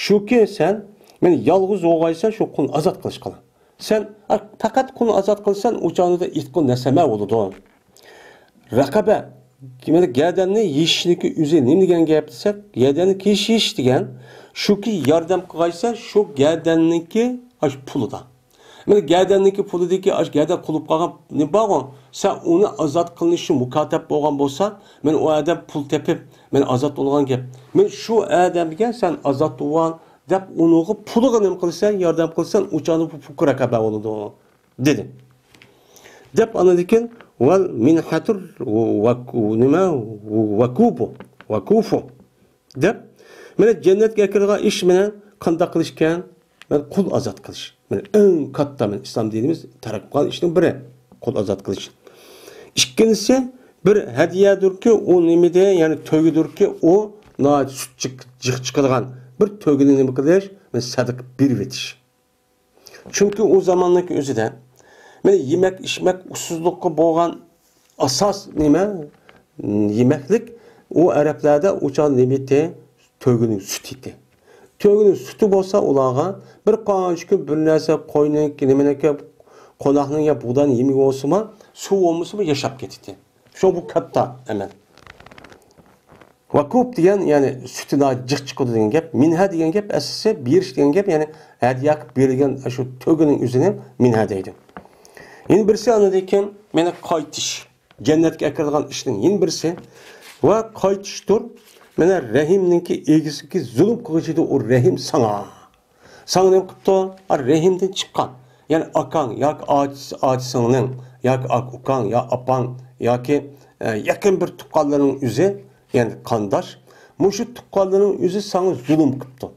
شۇكى، سەن مانا يالغۇز بولغايسەن شۇ قۇلنى ئازاد قىلىشقا. سەن، ئا، پەقەت قۇلنى ئازاد قىلسان، ئۇ چاغدا ئىتقۇ نەسەمە بولىدۇ. رەقەبە، دېمەك، گەدەننى يېيىشنىڭكى ئۆزى نېمە دېگەن گەپ دېسەك، گەدەننى كېيىش دېگەن شۇكى، ياردەم قىلغايسەن شۇ گەدەننىڭكى ئاشۇ پۇلىدا. مانا گەدەننىڭكى پۇلىدىكى ئاشۇ گەدەن قۇلۇپ قالغان نېمە بارغۇ، سەن ئۇنى ئازاد قىلىنىشى مۇكاتەپ بولغان بولسا، مانا ئۇ ئادەم پۇل تېپىپ، مانا ئازاد بولغان گەپ. مانا شۇ ئادەمگە سەن ئازاد بولغان دەپ ئۇنىڭغا پۇلىغا نېمە قىلىسەن، ياردەم قىلىسەن، ئۇ چاغدا بۇ فۇككۇ رەقەبە بولىدۇ، دېدى. دەپ ئاندىن كېيىن، ۋەل مىنھەتۇر ۋەكۇ-، نېمە؟ ۋەكۇپۇ، ۋەكۇفۇ. دەپ، مانا جەننەتكە ئەكىرىدىغان ئىش مانا قانداق قىلىش ئىكەن؟ مانا قۇل ئازاد قىلىش. مانا ئەڭ كاتتا مانا ئىسلام دىنىمىز تەرەققىي قىلغان ئىشنىڭ بىرى، قۇل ئازاد قىلىش. ئىككىنچىسى، بىر ھەدىيەدۇركى، ئۇ نېمىدە، يەنى تۆگىدۇركى، ئۇ ناھايىتى سۈت جىق، جىق چىقىدىغان بىر تۆگىنى نېمە قىلىش؟ مانا سەدىقە بېرىۋېتىش. چۈنكى ئۇ زاماننىڭكى ئۆزىدە مانا يېمەك-ئىچمەك ئۇسسۇزلۇققا بولغان ئاساس نېمە؟ يېمەكلىك ئۇ ئەرەبلەردە ئۇ چاغ نېمىتى؟ تۆگىنىڭ سۈتى ئىدى. تۆگىنىڭ سۈتى بولسا ئۇلارغا بىر قانچە كۈن بىر نەرسە قوينىڭكى، نېمىنىڭكى، قوناقنىڭ يا بۇغداينىڭ يېمىگى بولسىمۇ، سۇ بولمىسىمۇ ياشاپ كېتىتتى. شۇ بۇ كاتتا ئەمەل. ۋەكۇپ دېگەن، يەنى سۈتى ناھايىتى جىق چىقىدۇ دېگەن گەپ. مىنھە دېگەن گەپ ئەسلىسى بېرىش دېگەن گەپ، يەنى ھەدىيە قىلىپ بېرىلگەن شۇ تۆگىنىڭ ئۆزىنى مىنھە دەيدۇ. يەنە بىرسى ئاندىن كېيىن مانا قايتىش. جەننەتكە ئەكىرىدىغان ئىشنىڭ يەنە بىرسى ۋە قايتىشتۇر. مانا رەھىمنىڭكى ئىگىسىكى زۇلۇم قىلغۇچىدۇ ئۇ رەھىم ساڭا. ساڭا نېمە قىپتۇ؟ ھە، رەھىمدىن چىققان. يەنى ئاكاڭ ياكى ئاچىسى، ئاچىسىڭنىڭ ياكى ئاكا-ئۇكاڭ يا ئاپاڭ ياكى، ئە، يېقىن بىر تۇغقانلىرىڭ ئۆزى، يەنى قانداش. مۇشۇ تۇغقانلىرىڭ ئۆزى ساڭا زۇلۇم قىپتۇ.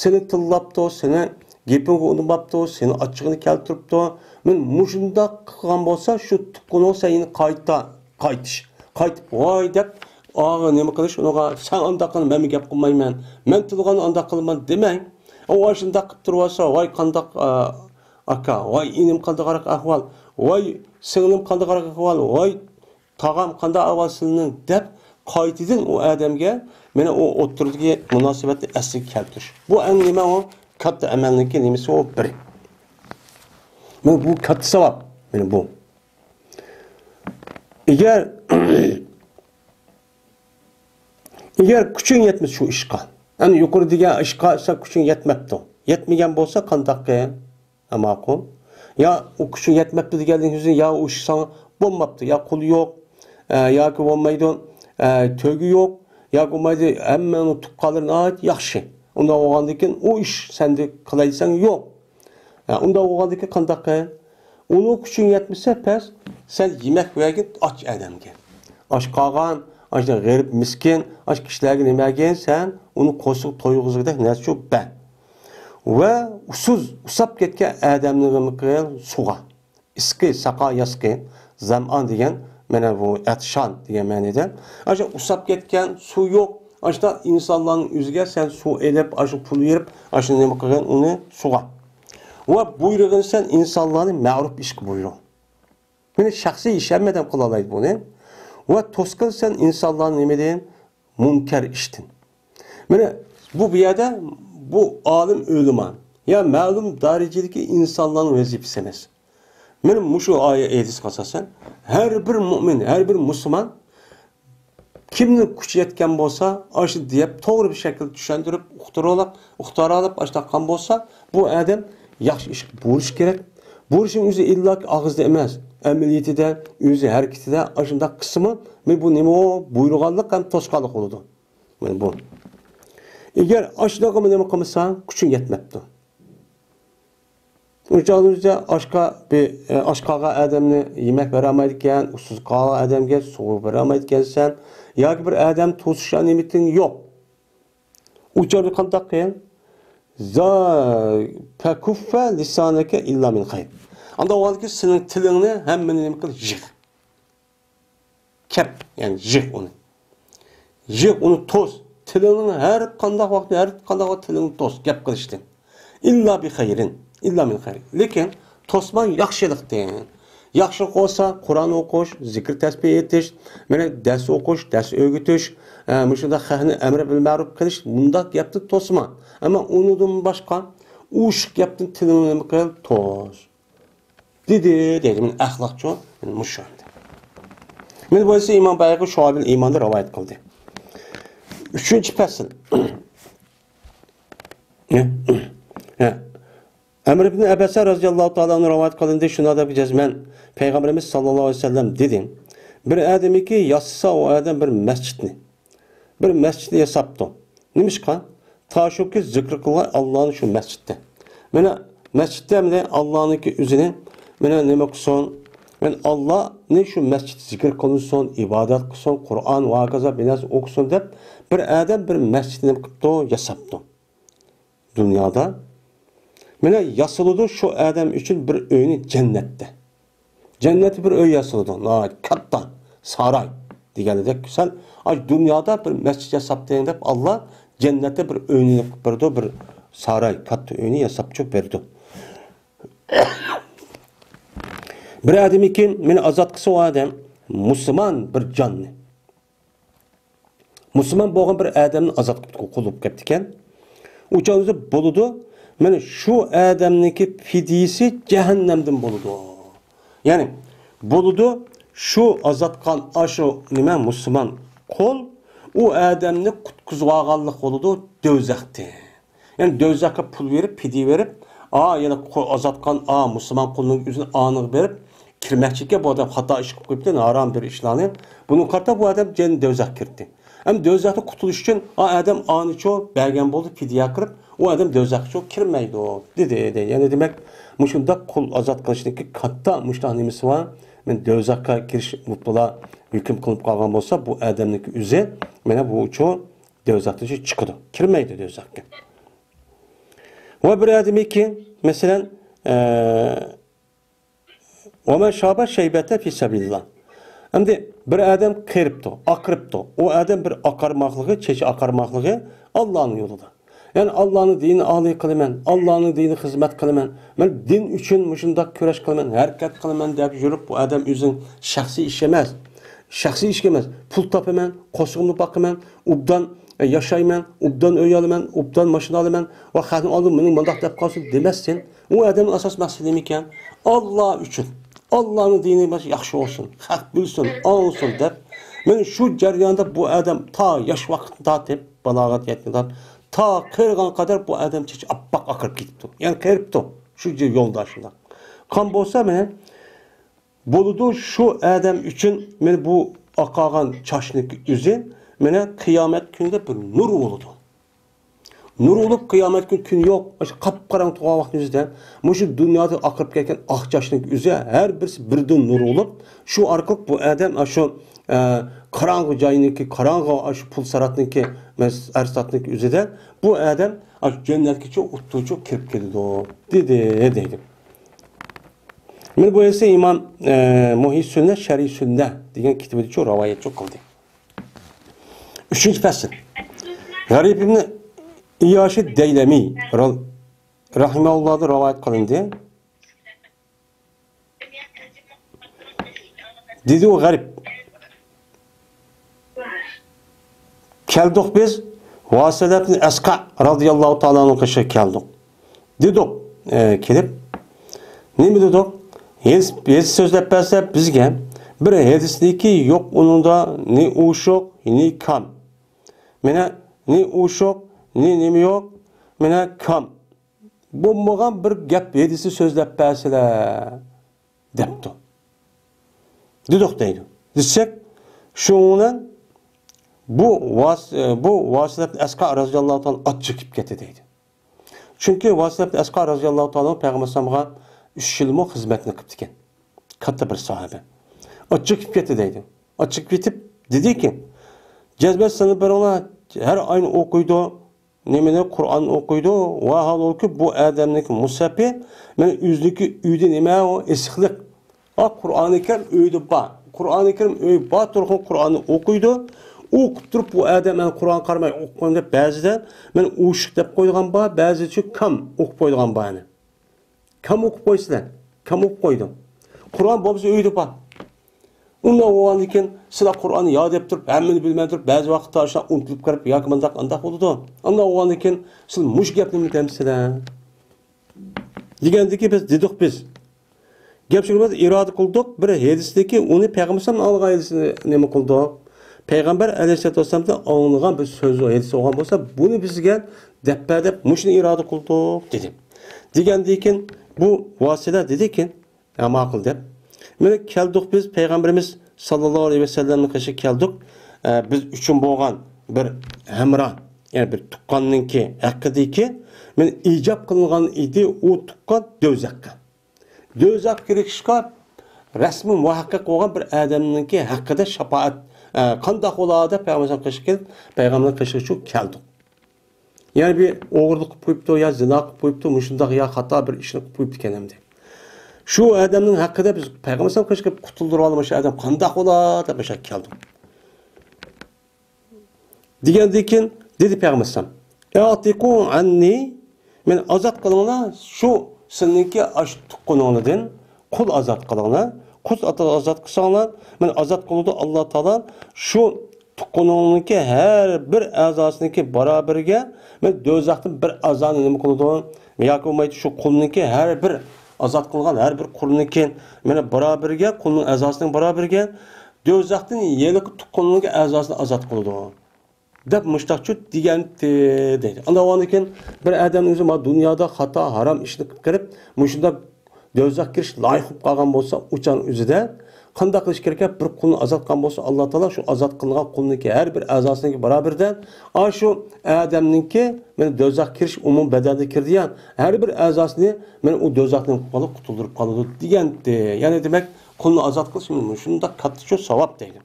سېنى تىللاپتۇ، سېنى گېپىڭگە ئۇنىماپتۇ، سېنى ئاچچىقىنى كەلتۈرۈپتۇ. مەن مۇشۇنداق قىلغان بولسا، شۇ تۇغقىنىڭ سەن يەنە قايتا قايتىش. قايتىپ، ۋاي دەپ، ئاغا نېمە قىلىش ئۇنىڭغا، سەن ئانداق قىل، مەنمۇ گەپ قىلمايمەن. مەن تىللىغاننى ئانداق قىلىمەن دېمەڭ. ئۇ ئاشۇنداق قىپ تۇرۇۋالسا، ۋاي قانداق، ئا، ئاكا، ۋاي ئىنىم قانداقراق ئەھۋال، ۋاي سىڭلىم قانداقراق ئەھۋال، ۋاي تاغام قانداق ئەھۋال سىلىنىڭ دەپ قايتىدىن ئۇ ئادەمگە مانا ئۇ ئوتتۇرىدىكى مۇناسىۋەتنى ئەسلىگە كەلتۈرۈش. بۇ ئەڭ نېمە ئۇ؟ كاتتا ئەمەلنىڭكى نېمىسى ئۇ بىرى. مانا بۇ كاتتا ساۋاب. مانا بۇ. ئەگەر، ئەگەر كۈچۈڭ يەتمىسە شۇ ئىشقا، ئەنە يۇقىرى دېگەن ئىشقا سەن كۈچۈڭ يەتمەپتۇ. يەتمىگەن بولسا قانداق قىل؟ ھە، ماقۇل. يا ئۇ كۈچۈڭ يەتمەپتۇ دېگەندىن كېيىن يا ئۇ ئىش ساڭا بولماپتۇ. يا قۇل يوق، ئە، ياكى بولمايدۇ، ئە، تۆگە يوق، ياكى بولمايدۇ، ھەممىنىڭ تۇغقانلىرى ناھايىتى ياخشى. ئۇنداق بولغاندىن كېيىن ئۇ ئىش سەندە قىلايسەن يوق. ئە، ئۇنداق بولغاندىن كېيىن قانداق قىل؟ ئۇنىڭ كۈچۈڭ يەتمىسە، پەس، سەن يېمەك بەرگىن ئاچ ئادەمگە. ئاچ قالغان، ئاشۇ غېرىب، مىسكىن، ئاشۇ كىشىلەرگە نېمە بەرگىن سەن؟ ئۇنى قورسىقى تويغۇزغۇدەك نەرسە شۇ بەر. ۋە ئۇسسۇز، ئۇسساپ كەتكەن ئادەمنى نېمە قىل؟ سۇغار. ئىسقى، ساقا ياسقى، زەمئان دېگەن، مانا بۇ ئەتشان دېگەن مەنىدە. ئاشۇ ئۇسساپ كەتكەن، سۇ يوق، ئاشۇنداق ئىنسانلارنىڭ ئۆزىگە سەن سۇ ئېلىپ، ئاشۇ پۇل بېرىپ، ئاشۇنى نېمە قىلغىن؟ ئۇنى سۇغار. ۋە بۇيرۇغىنى سەن ئىنسانلارنى مەرۇپ ئىشقا بۇيرۇ. مېنى شەخسىي ئىش، ھەممە ئادەم قىلالايدۇ بۇنى. ۋە توسقىن سەن ئىنسانلارنى نېمىدىن؟ مۇنكەر ئىشتىن. مانا بۇ، بۇ يەردە بۇ ئالىم ئۆلىما يا مەلۇم دەرىجىدىكى ئىنسانلارنىڭ ۋەزىپىسى ئەمەس. مانا مۇشۇ ئايە-، ھەدىسكە ئاساسەن، ھەر بىر مۇئمىن، ھەر بىر مۇسۇلمان كىمنىڭ كۈچى يەتكەن بولسا، ئاشۇ دەپ توغرا بىر شەكىلدە چۈشەندۈرۈپ، ئۇقتۇرۇۋالاپ، ئۇقتۇرالاپ ئاشۇنداق قىلغان بولسا، بۇ ئادەم ياخشى ئىشقا بۇيرۇشى كېرەك. بۇيرۇشنىڭ ئۆزى ئىللاكى ئاغزىدا ئەمەس، ئەمەلىيىتىدە، ئۆزى ھەرىكىتىدە ئاشۇنداق قىلسىمۇ، مانا بۇ نېمە ئۇ؟ بۇيرۇغانلىق ھەم توسقانلىق بولىدۇ. مانا بۇ. ئەگەر ئاشۇنداق نېمە قىلمىسا، كۈچۈڭ يەتمەپتۇ. ئۇ چاغدا ئاشقا بىر، ئاشقاغا ئادەمنى يېمەك بېرەلمەيدىكەن، ئۇسسۇز قالغان ئادەمگە سۇ بېرەلمەيدىكەنسەن، ياكى بىر ئادەم توسۇش نېمىتىڭ يوق. ئۇ چاغدا قانداق قىل؟ زا-، فكف لسانك إلا من خير. ئانداق بولغاندىكىن سېنىڭ تىلىڭنى ھەممىنى نېمە قىل؟ يىغ. كەپ، يەنى يىغ ئۇنى. يىغ ئۇنى، توس. تىلىڭنى ھەر قانداق ۋاقىت، ھەر قانداق ۋاقىت تىلىڭنى توس، گەپ قىلىشتىن. إلا بخير، إلا من خير. لېكىن توسما ياخشىلىقتىن. ياخشىلىق بولسا قۇرئان ئوقۇش، زىكىر تەسبىھ ئېيتىش، مانا دەرس ئوقۇش، دەرس ئۆگىتىش، ئە، مۇشۇنداق خەقنى ئەمرى بىل مەرۇپ قىلىش، مۇنداق گەپنى توسما. ئەمما ئۇنىڭدىن باشقا ئۇششۇق گەپتىن تىلىڭنى نېمە قىل؟ توس. دېدى، دەيدۇ. مانا ئەخلاقچۇ، مانا مۇشۇ ئەمدى. مانا بۇ ئىمام بەيھەقى شۇئەبۇل ئىماندا رىۋايەت قىلدى. ئۈچىنچى پەسىل. ئەمر ئىبن ئەبەسە رەزىياللاھۇ تائالا ئەنھۇ رىۋايەت قىلىندى، شۇنداق دەپ جەزمەن پەيغەمبىرىمىز ساللاللاھۇ ئەلەيھى ۋەسەللەم دېدى، بىر ئادەمكى ياسىسا، ئۇ ئادەم بىر مەسچىتنى، بىر مەسچىتنى ياساپتۇ. نېمىشقا؟ تا شۇكى زىكىر قىلغان ئاللانى شۇ مەسچىتتە. مانا مەسچىتتە مانا ئاللانىڭكى ئۆزىنى مانا نېمە قىلسۇن؟ مانا ئاللانى شۇ مەسچىتتە زىكىر قىلىنسۇن، ئىبادەت قىلسۇن، قۇرئان ۋە ھاكازا بىر نەرسە ئوقۇسۇن دەپ بىر ئادەم بىر مەسچىتنى نېمە قىپتۇ؟ ياساپتۇ. دۇنيادا مانا ياسىلىدۇ شۇ ئادەم ئۈچۈن بىر ئۆينى جەننەتتە. جەننەتتە بىر ئۆي ياسىلىدۇ، ناھايىتى كاتتا ساراي دېگەندەك گۈزەل. ئاي، دۇنيادا بىر مەسچىت ياساپتىڭ دەپ، ئاللا جەننەتتە بىر ئۆينى قىلىپ بېرىدۇ، بىر ساراي، كاتتا ئۆينى ياساپچۇ بېرىدۇ. بىر ئادەمكى مانا ئازاد قىلسا ئۇ ئادەم مۇسۇلمان بىر جاننى. مۇسۇلمان بولغان بىر ئادەمنى ئازاد قىلىپ قۇل بولۇپ كەپتىكەن. ئۇ چاغدا بولىدۇ. مانا شۇ ئادەمنىڭكى پىدىيىسى جەھەننەمدىن بولىدۇ. يەنى بولىدۇ، شۇ ئازاد قىلغان ئاشۇ نېمە مۇسۇلمان قۇل ئۇ ئادەمنى قۇتقۇزۇۋالغانلىق بولىدۇ دوزاختىن. يەنى دوزاخقا پۇل بېرىپ، پىدىيە بېرىپ، ئا، يەنە قۇ-، ئازاد قىلغان، ئا، مۇسۇلمان قۇلنىڭ ئۆزىنى ئانىغا بېرىپ، كىرمەكچىكەن، بۇ ئادەم خاتا ئىش قىلىپ قويۇپتۇ، ھارام بىر ئىشلارنى. بۇنىڭغا قارىتا بۇ ئادەم جەن دوزاخقا كىردى. ئەمدى دوزاختىن قۇتۇلۇش ئۈچۈن، ئا، ئادەم ئانىچۇ بەرگەن بولدى، پىدىيە قىلىپ، ئۇ ئادەم دوزاخقىچۇ كىرمەيدۇ، دېدى، دېدى. يەنى دېمەك، مۇشۇنداق قۇل ئازاد قىلىشنىڭكى كاتتا مۇشۇنداق نېمىسى بار. مەن دوزاخقا كىرىش بۇلا ھۆكۈم قىلىنىپ قالغان بولسا، بۇ ئادەمنىڭكى ئۆزى، مانا بۇچۇ دوزاختىن چىقىدۇ. كىرمەيدۇ دوزاخقا. ۋە بىر ئادەمكى، مەسىلەن، ئە، ۋە مەن شابە شەيبەتە فى سەبىلىللا. ئەمدى بىر ئادەم قېرىپتۇ، ئاقىرىپتۇ. ئۇ ئادەم بىر ئاقارماقلىقى، چېچى ئاقارماقلىقى ئاللانىڭ يولىدا. يەنى ئاللانىڭ دىنىنى ئالىي قىلىمەن، ئاللانىڭ دىنىغا خىزمەت قىلىمەن، مەن دىن ئۈچۈن مۇشۇنداق كۈرەش قىلىمەن، ھەرىكەت قىلىمەن دەپ يۈرۈپ، بۇ ئادەم ئۆزىنىڭ شەخسىي ئىشى ئەمەس، شەخسىي ئىشى ئەمەس، پۇل تاپىمەن، قورسىقىمنى باقىمەن، ئوبدان، ئە، ياشايمەن، ئوبدان ئۆي ئالىمەن، ئوبدان ماشىنا ئالىمەن ۋە خەقنىڭ ئالدىدا مېنىڭ مۇنداق دەپ قالسۇن دېمەستىن، ئۇ ئادەمنىڭ ئاساس مەقسىتى نېمىكەن؟ ئاللا ئۈچۈن، ئاللانىڭ دىنى ياخشى بولسۇن، خەق بىلسۇن، ئاڭلىسۇن دەپ، مانا شۇ جەرياندا بۇ ئادەم تا ياش ۋاقىتتىن تارتىپ، بالاغەت يەتكەن تا قېرىغان قەدەر بۇ ئادەم چېچى ئاپئاق ئاقىرىپ كېتىپتۇ. يەنى قېرىپتۇ شۇ يولدا شۇنداق. قان بولسا، مانا بولىدۇ، شۇ ئادەم ئۈچۈن مانا بۇ ئاقارغان چاچنىڭ ئۆزى مانا قىيامەت كۈنىدە بىر نۇر بولىدۇ. نۇر بولۇپ قىيامەت كۈنى كۈن يوق، ئاشۇ قاپقاراڭغۇ تۇرغان ۋاقىتنىڭ ئۆزىدە مۇشۇ دۇنيادا ئاقىرىپ كەتكەن ئاق چاچنىڭ ئۆزى ھەر بىرسى بىردىن نۇر بولۇپ، شۇ ئارقىلىق بۇ ئادەم ئاشۇ، ئە، قاراڭغۇ جاينىڭكى، قاراڭغۇ ئاشۇ پۇل ساراتنىڭكى، ئەرساتنىڭكى ئۆزىدە بۇ ئادەم ئاشۇ جەننەتكىچە ئوتتۇرىچە كىرىپ كېتىدۇ، دېدى، دەيدۇ. مانا بۇ ئەسلى ئىمام، ئە، مۇھيى سۈننە، شەرھى سۈننە دېگەن كىتابىدىچۇ رىۋايەتچۇ قىلدى. ئۈچىنچى پەسىل. غەرىب ئىبنى ئىياشى دەيلەمى رال-، رەھىمەھۇللاھدىن رىۋايەت قىلىندى. دېدى ئۇ غەرىب. كەلدۇق بىز ۋاسىلە ئىبن ئەسقا رازىياللاھۇ تائالا ئەنھۇنىڭ قېشىغا كەلدۇق. دېدۇق، ئە، كېلىپ، نېمە دېدۇق؟ ھېس، ھېس سۆزلەپ بەرسە بىزگە، بىر ھەدىسنىكى يوق ئۇنىڭدا نى ئوشۇق، نى كام. مانا نى ئوشۇق، نى نېمە يوق، مانا كام. بولمىغان بىر گەپ ھەدىسنى سۆزلەپ بەرسىلە، دەپتۇ. دېدۇق دەيدۇ. دېسەك، شۇنىڭ بىلەن بۇ ۋاس-، بۇ ۋاسىلە ئەسقا رازىياللاھۇ تائالا ئاچچىقىپ كەتتى دەيدۇ. چۈنكى ۋاسىلە ئەسقا رازىياللاھۇ تائالا پەيغەمبەر ئەلەيھىسسالامغا ئۈچ يىلمۇ خىزمەتنى قىپتىكەن. كاتتا بىر ساھابە. ئاچچىقىپ كەتتى دەيدۇ. ئاچچىقىپ كېتىپ دېدىكى، جەزمەت سىنىپ بىرىڭلار ھەر ئاينى ئوقۇيدۇ، نېمىنى، قۇرئان ئوقۇيدۇ. ۋاھالبۇكى بۇ ئادەمنىڭكى مۇسھەپى، مانا ئۆزىنىڭكى ئۆيدە نېمە ئۇ ئېسىقلىق. ئا، قۇرئانى كەرىم ئۆيدە بار. قۇرئانى كەرىم ئۆي بار تۇرغان قۇرئاننى ئوقۇيدۇ. ئوقۇپ تۇرۇپ بۇ ئادەم مەن قۇرئان قارىماي ئوقۇپ قويىمەن دەپ بەزىدە مانا ئوشۇق دەپ قويىدىغان بار، بەزىدە كام ئوقۇپ قويىدىغان بار يەنە. كام ئوقۇپ قويىسىلەر؟ كام ئوقۇپ قويدۇم؟ قۇرئان بولمىسا ئۆيدە بار. ئۇنداق بولغاندىن كېيىن سىلەر قۇرئاننى ياد دەپ تۇرۇپ، ھەممىنى بىلمەي تۇرۇپ، بەزى ۋاقىتتا ئاشۇنداق ئۇنتۇلۇپ قېلىپ ياكى مۇنداق ئانداق بولىدۇ. ئانداق بولغاندىن كېيىن سىلەر مۇشۇ گەپنى نېمە دەمسىلەر؟ دېگەندىكى بىز دېدۇق بىز. گەپ شۇ، بىز ئىرادە قىلدۇق، بىر ھەدىستىكى ئۇنى پەيغەمبەر ئەلەيھىسسالام ئاڭلىغان ھەدىسنى نېمە قىلدۇق؟ پەيغەمبەر ئەلەيھىسسالاتۇ ۋەسسالامدىن ئاڭلىغان بىر سۆزى، ھەدىسى بولغان بولسا، بۇنى بىزگە دەپ بەر دەپ مۇشۇنى ئىرادە قىلدۇق دېدى. دېگەندىن كېيىن بۇ ۋاسىلە دېدىكى، ھە، ماقۇل دەپ. مانا كەلدۇق بىز پەيغەمبىرىمىز ساللاللاھۇ ئەلەيھى ۋەسەللەمنىڭ قېشىغا كەلدۇق. ئە، بىز ئۈچۈن بولغان بىر ھەمراھ، يەنى بىر تۇغقاننىڭكى ھەققىدىكى مانا ئىجاب قىلىنغان ئىدى ئۇ تۇغقان دوزاخقا. دوزاخقا كىرىشكە رەسمىي مۇھەققەق بولغان بىر ئادەمنىڭكى ھەققىدە شاپائەت، ئە، قانداق بولار دەپ پەيغەمبەر قېشىغا كېلىپ، پەيغەمبەرنىڭ قېشىغا شۇ كەلدۇق. يەنى بىر ئوغرىلىق قىلىپ قويۇپتۇ، يا زىنا قىلىپ قويۇپتۇ، مۇشۇنداق يا خاتا بىر ئىشنى قىلىپ قويۇپتىكەن ئەمدى. شۇ ئادەمنىڭ ھەققىدە بىز پەيغەمبەر ئەلەيھىسسالام قېشىغا كېلىپ قۇتۇلدۇرۇۋالما شۇ ئادەم قانداق بولا دەپ مۇشۇ يەرگە كەلدۇق. دېگەندىن كېيىن دېدى پەيغەمبەر ئەلەيھىسسالام، ئەتىقۇ ئەننى، مېنى ئازاد قىلىڭلار شۇ سېنىڭكى ئاشۇ تۇغقىنىڭلاردىن. قۇل ئازاد قىلىڭلار. قۇل ئازاد قىلساڭلار، مېنى ئازاد قىلىدۇ ئاللا تائالا. شۇ تۇغقىنىڭنىڭكى ھەر بىر ئەزاسىنىڭكى بارابىرىگە مېنى دوزاختىن بىر ئەزانى نېمە قىلىدۇ؟ ياكى بولمايدۇ شۇ قۇلنىڭكى ھەر بىر ئازاد قىلغان ھەر بىر قۇلنىڭكى مېنى بارابىرىگە، قۇلنىڭ ئەزاسىنىڭ بارابىرىگە دوزاختىن ھېلىقى تۇغقىنىڭكى ئەزاسىنى ئازاد قىلىدۇ. دەپ مۇشتاقچۇ دېگەنتى دەيدۇ. ئانداق بولغاندىن كېيىن بىر ئادەمنىڭ ئۆزى مانا دۇنيادا خاتا، ھارام ئىشنى قىلىپ قېلىپ، مۇشۇنداق دوزاخقا كىرىش لايىق بولۇپ قالغان بولسا، ئۇ چاغنىڭ ئۆزىدە قانداق قىلىش كېرەك؟ بىر قۇلنى ئازاد قىلغان بولسا، ئاللا تائالا شۇ ئازاد قىلغان قۇلنىڭكى ھەر بىر ئەزاسىنىڭكى بارابىرىدە، ئاشۇ ئادەمنىڭكى مانا دوزاخقا كىرىش ئومۇمىي بەدەلدە كىرىدىغان ھەر بىر ئەزاسىنى مانا ئۇ دوزاختىن قۇتۇلدۇرۇپ قالىدۇ دېگەنتى. يەنى دېمەك، قۇلنى ئازاد قىلىش مانا شۇنداق كاتتا شۇ ساۋاب دەيدۇ.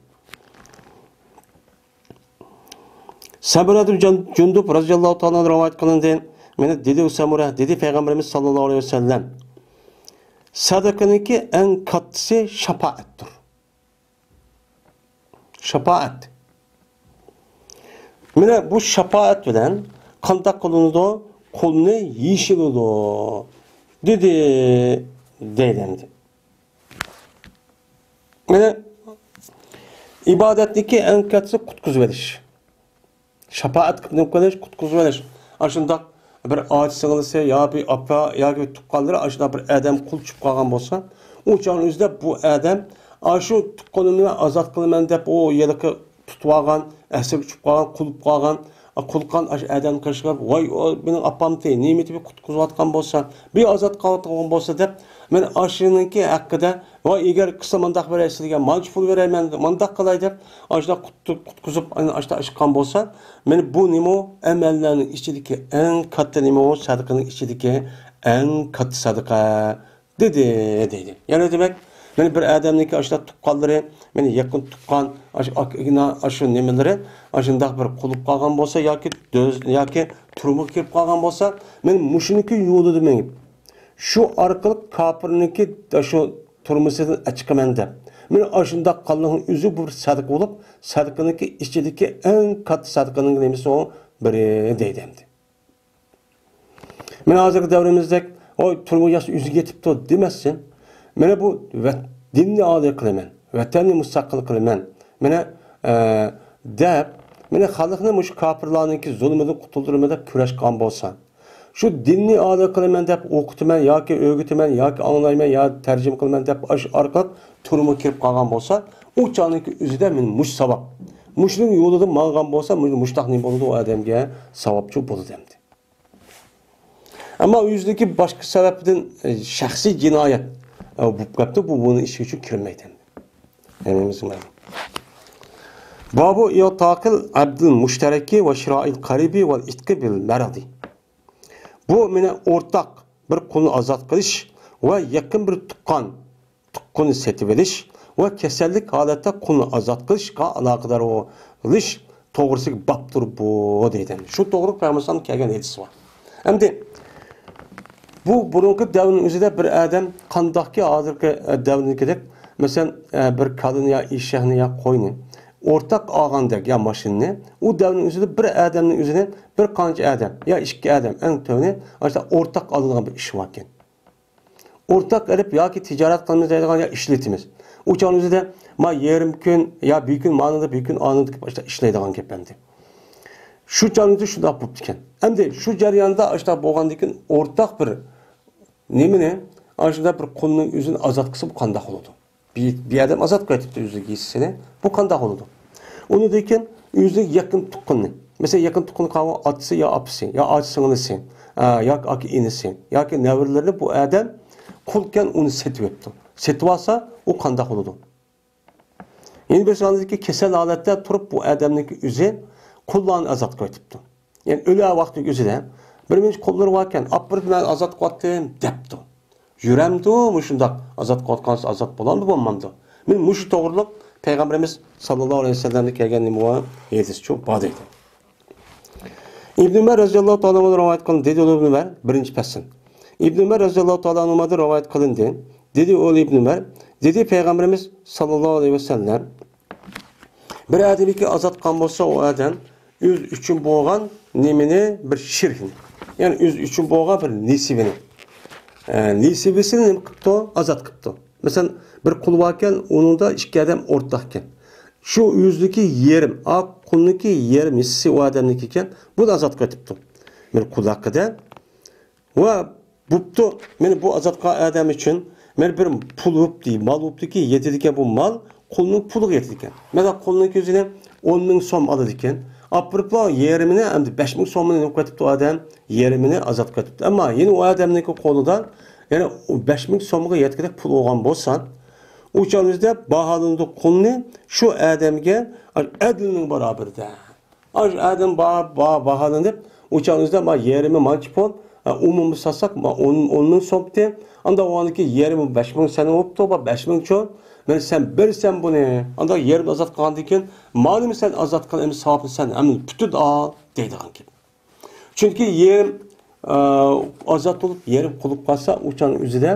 سەمۇرەدىن جۇن-، جۇندۇب رازىياللاھۇ تائالا ئەنھۇ رىۋايەت قىلىندى. مانا دېدى ئۇ سەمۇرە، دېدى پەيغەمبىرىمىز ساللاللاھۇ ئەلەيھى ۋەسەللەم، سەدىقىنىڭكى ئەڭ كاتتىسى شاپائەتتۇر. شاپائەت. مانا بۇ شاپائەت بىلەن قانداق قىلىنىدۇ؟ قۇلنى يېشىلىدۇ، دېدى، دەيدۇ ئەمدى. مانا ئىبادەتنىڭكى ئەڭ كاتتىسى قۇتقۇزۇۋېلىش. شاپائەت قىلىپ نېمە قىلىش؟ قۇتقۇزۇۋېلىش. ئاشۇنداق بىر ئاچا سىڭلىسى يا بىر ئاپا ياكى بىر تۇغقانلىرى ئاشۇنداق بىر ئادەم قۇل چۈشۈپ قالغان بولسا، ئۇ چاغنىڭ ئۆزىدە بۇ ئادەم ئاشۇ تۇغقىنىمنى ئازاد قىلىمەن دەپ ئۇ ھېلىقى تۇتۇۋالغان، ئەسىرگە چۈشۈپ قالغان، قۇل بولۇپ قالغان، قۇل قىلغان ئاشۇ ئادەمنى قېشىغا، ۋاي، ئۇ مېنىڭ ئاپامتى، نېمىتى بىر قۇتقۇزۇۋاتقان بولسا، بىر ئازاد قىلىۋاتقان بولسا دەپ، مانا ئاشۇنىڭكى ھەققىدە، ۋاي، ئەگەر قىلسا مانداق بېرەي سىلىگە، مانچە پۇل بېرەيمەن، مانداق قىلاي دەپ، ئاشۇنداق قۇت-، قۇتقۇزۇپ، ئاشۇنداق ئىش قىلغان بولسا، مانا بۇ نېمە ئۇ؟ ئەمەللەرنىڭ ئىچىدىكى ئەڭ كاتتا نېمە ئۇ؟ سەدىقىنىڭ ئىچىدىكى ئەڭ كاتتا سەدىقە. دېدى، دەيدۇ. يەنى دېمەك، مانا بىر ئادەمنىڭكى ئاشۇنداق تۇغقانلىرى، مانا يېقىن تۇغقان، ئاشۇ ئاكا-ئىنى، ئاشۇ نېمىلىرى، ئاشۇنداق بىر قۇل بولۇپ قالغان بولسا ياكى دۆز-، ياكى تۈرمىگە كىرىپ قالغان بولسا، مانا مۇشۇنىڭكى يولىدا مېڭىپ، شۇ ئارقىلىق كاپىرنىڭكى شۇ تۈرمىسىدىن ئەچىقىمەن دەپ، مانا ئاشۇنداق قىلغاننىڭ ئۆزى بۇ بىر سەدىقە بولۇپ، سەدىقىنىڭكى ئىچىدىكى ئەڭ كاتتا سەدىقىنىڭ نېمىسى ئۇ بىرى دەيدۇ ئەمدى. مانا ھازىرقى دەۋرىمىزدەك، ۋاي، تۈرمىگە ياتسا ئۆزى يېتىپتۇ دېمەسسەن. مانا بۇ ۋەت-، دىننى ئالىي قىلىمەن، ۋەتەننى مۇستەقىل قىلىمەن. مانا، ئە، دەپ، مانا خەلقنى مۇشۇ كاپىرلارنىڭكى زۇلمىدىن قۇتۇلدۇرىمەن دەپ كۈرەش قىلغان بولسا، شۇ دىننى ئالىي قىلىمەن دەپ ئوقۇتىمەن ياكى ئۆگىتىمەن ياكى ئاڭلايمەن يا تەرجىمە قىلىمەن دەپ ئاشۇ ئارقىلىق تۈرمىگە كىرىپ قالغان بولسا، ئۇ چاغنىڭكى ئۆزىدە مانا مۇشۇ ساۋاب. مۇشۇنىڭ يولىدا ماڭغان بولسا، مۇشۇ، مۇشۇنداق نېمە بولىدۇ، ئۇ ئادەمگە ساۋابچۇ بولىدۇ ئەمدى. ئەمما ئۆزىدىكى باشقا سەۋەبتىن، ئە، شەخسىي جىنايەت، ئە، بولۇپ قاپتۇ، بۇ بۇنىڭ ئىشى ئۈچۈن كىرمەيدۇ. ھەممىمىزگە مەلۇم. بابۇ ئىتاقىل ئەبدىل مۇشتەرەكى ۋە شىرائىل قەرىبى ۋەل ئىتقى بىل مەرەدى. بۇ مانا ئورتاق بىر قۇلنى ئازاد قىلىش ۋە يېقىن بىر تۇغقان، تۇغقىنى سېتىۋېلىش ۋە كېسەللىك ھالەتتە قۇلنى ئازاد قىلىشقا ئالاقىدار بولۇش توغرىسىدىكى بابتۇر بۇ، دەيدۇ. شۇ توغرىلىق پەيغەمبەرنىڭ كەلگەن ھەدىسى بار. ئەمدى بۇ بۇرۇنقى دەۋرنىڭ ئۆزىدە بىر ئادەم قانداقكى ھازىرقى، ئە، دەۋردىكىدەك، مەسىلەن، ئە، بىر كالىنى يا ئېشەكنى يا قوينى ئورتاق ئالغاندەك يا ماشىنىنى، ئۇ دەۋرنىڭ ئۆزىدە بىر ئادەمنىڭ ئۆزىنى بىر قانچە ئادەم يا ئىككى ئادەم، ئەڭ تۆۋىنى ئاشۇنداق ئورتاق ئالىدىغان بىر ئىش باركەن. ئورتاق ئېلىپ ياكى تىجارەت قىلىمىز دەيدىغان يا ئىشلىتىمىز. ئۇ چاغنىڭ ئۆزىدە ما يېرىم كۈن يا بىر كۈن مانىدا، بىر كۈن ئانىدا دەپ ئاشۇنداق ئىشلەيدىغان گەپ ئەمدى. شۇ چاغنىڭ ئۆزىدە شۇنداق بوپتىكەن. ئەمدى شۇ جەرياندا ئاشۇنداق بولغاندىن كېيىن ئورتاق بىر نېمىنى، ئاشۇنداق بىر قۇلنىڭ ئۆزىنى ئازاد قىلسا بۇ قانداق بولىدۇ؟ بىر، بىر ئادەم ئازاد قىلىۋېتىپتۇ ئۆزىنىڭ يېسىسىنى. بۇ قانداق بولىدۇ؟ ئۇنىڭدىن كېيىن ئۆزىنىڭ يېقىن تۇغقىنى، مەسىلەن، يېقىن تۇغقىنى قالغان ئاتىسى يا ئاپىسى، يا ئاچا سىڭلىسى، ئا، ياكى ئاكا ئىنىسى، ياكى نەۋرىلىرىنى بۇ ئادەم قۇلكەن ئۇنى سېتىۋېپتۇ. سېتىۋالسا، ئۇ قانداق بولىدۇ؟ يەنە بىر سانىدىكى كېسەل ھالەتتە تۇرۇپ بۇ ئادەمنىڭكى ئۆزى قۇللارنى ئازاد قىلىۋېتىپتۇ. يەنى ئۆلە ۋاقتىدىكى ئۆزىدە بىر مۇنچە قۇللىرى باركەن، ئاپىرىپ مەن ئازاد قىلىۋەتتىم دەپتۇ. يۈرەمدۇ مۇشۇنداق ئازاد قىلىۋاتقانسىز، ئازاد بولامدۇ، بولمامدۇ؟ مانا مۇشۇ توغرىلىق پەيغەمبىرىمىز ساللاللاھۇ ئەلەيھى ۋەسەللەمدىن كەلگەن نېمە بار؟ ھەدىسچۇ بار دەيدۇ. ئىبن ئۆمەر رەزىياللاھۇ تائالا ئەنھۇدىن رىۋايەت قىلىندى، دېدى ئۇ ئىبن ئۆمەر، بىرىنچى پەسىل. ئىبن ئۆمەر رەزىياللاھۇ تائالا ئەنھۇمادىن رىۋايەت قىلىندى، دېدى ئۇ ئىبن ئۆمەر، دېدى پەيغەمبىرىمىز ساللاللاھۇ ئەلەيھى ۋەسەللەم، بىر ئادەمنى ئازاد قىلغان بولسا، ئۇ ئادەم ئۆزى ئۈچۈن بولغان نېمىنى، بىر شىركنى، يەنى ئۆزى ئۈچۈن بولغان بىر نېسىۋىنى، ئە، نېسىۋىسىنى نېمە قىپتۇ؟ ئازاد قىپتۇ. مەسىلەن، بىر قۇل باركەن، ئۇنىڭدا ئىككى ئادەم ئورتاقكەن. شۇ ئۆزىدىكى يېرىم، ئا، قۇلنىڭكى يېرىم ھېسسىسى ئۇ ئادەمنىڭكى ئىكەن، بۇنى ئازاد قىلىۋېتىپتۇ. بىر قۇل ھەققىدە ۋە بوپتۇ، مانا بۇ ئازاد قىلغان ئادەم ئۈچۈن مانا بىر پۇل بوپتۇ، مال بوپتۇكى، يېتىدىكەن بۇ مال، قۇلنىڭ پۇلىغا يېتىدىكەن. مەسىلەن، قۇلنىڭ كۆزىنى ئون مىڭ سوم ئالىدىكەن. ئاپىرىپلا يېرىمىنى، ئەمدى بەش مىڭ سومنى نېمە قىلىۋېتىپتۇ ئادەم؟ يېرىمىنى ئازاد قىلىۋېتىپتۇ. ئەمما يەنە ئۇ ئادەمنىڭكى قولىدا يەنە بەش مىڭ سومغا يەتكۈدەك پۇل بولغان بولسا، ئۇ چاغنىڭ ئۆزىدە باھالىنىدۇ قۇلنى شۇ ئادەمگە ئەدلىنىڭ بارابىرىدە. ئاشۇ ئادەم با-، با-، باھالىنىپ، ئۇ چاغنىڭ ئۆزىدە ما يېرىمى مانچە پۇل، ئا، ئومۇمىي سالساق، ما ئون، ئون مىڭ سومتى. ئاندا ئۇنىڭكى يېرىمى بەش مىڭ سەن بوپتۇ، با بەش مىڭچۇ. مانا سەن بېرىسەن بۇنى. ئاندا يېرىمنى ئازاد قىلغاندىن كېيىن، مالىمۇ سەن ئازاد قىل، ئەمدى ساۋابنى سەن ھەممىنى پۈتۈن ئال، دەيدىغان گەپ. چۈنكى يېرىم، ئا، ئازاد بولۇپ، يېرىم قۇلۇپ قالسا، ئۇ چاغنىڭ ئۆزىدە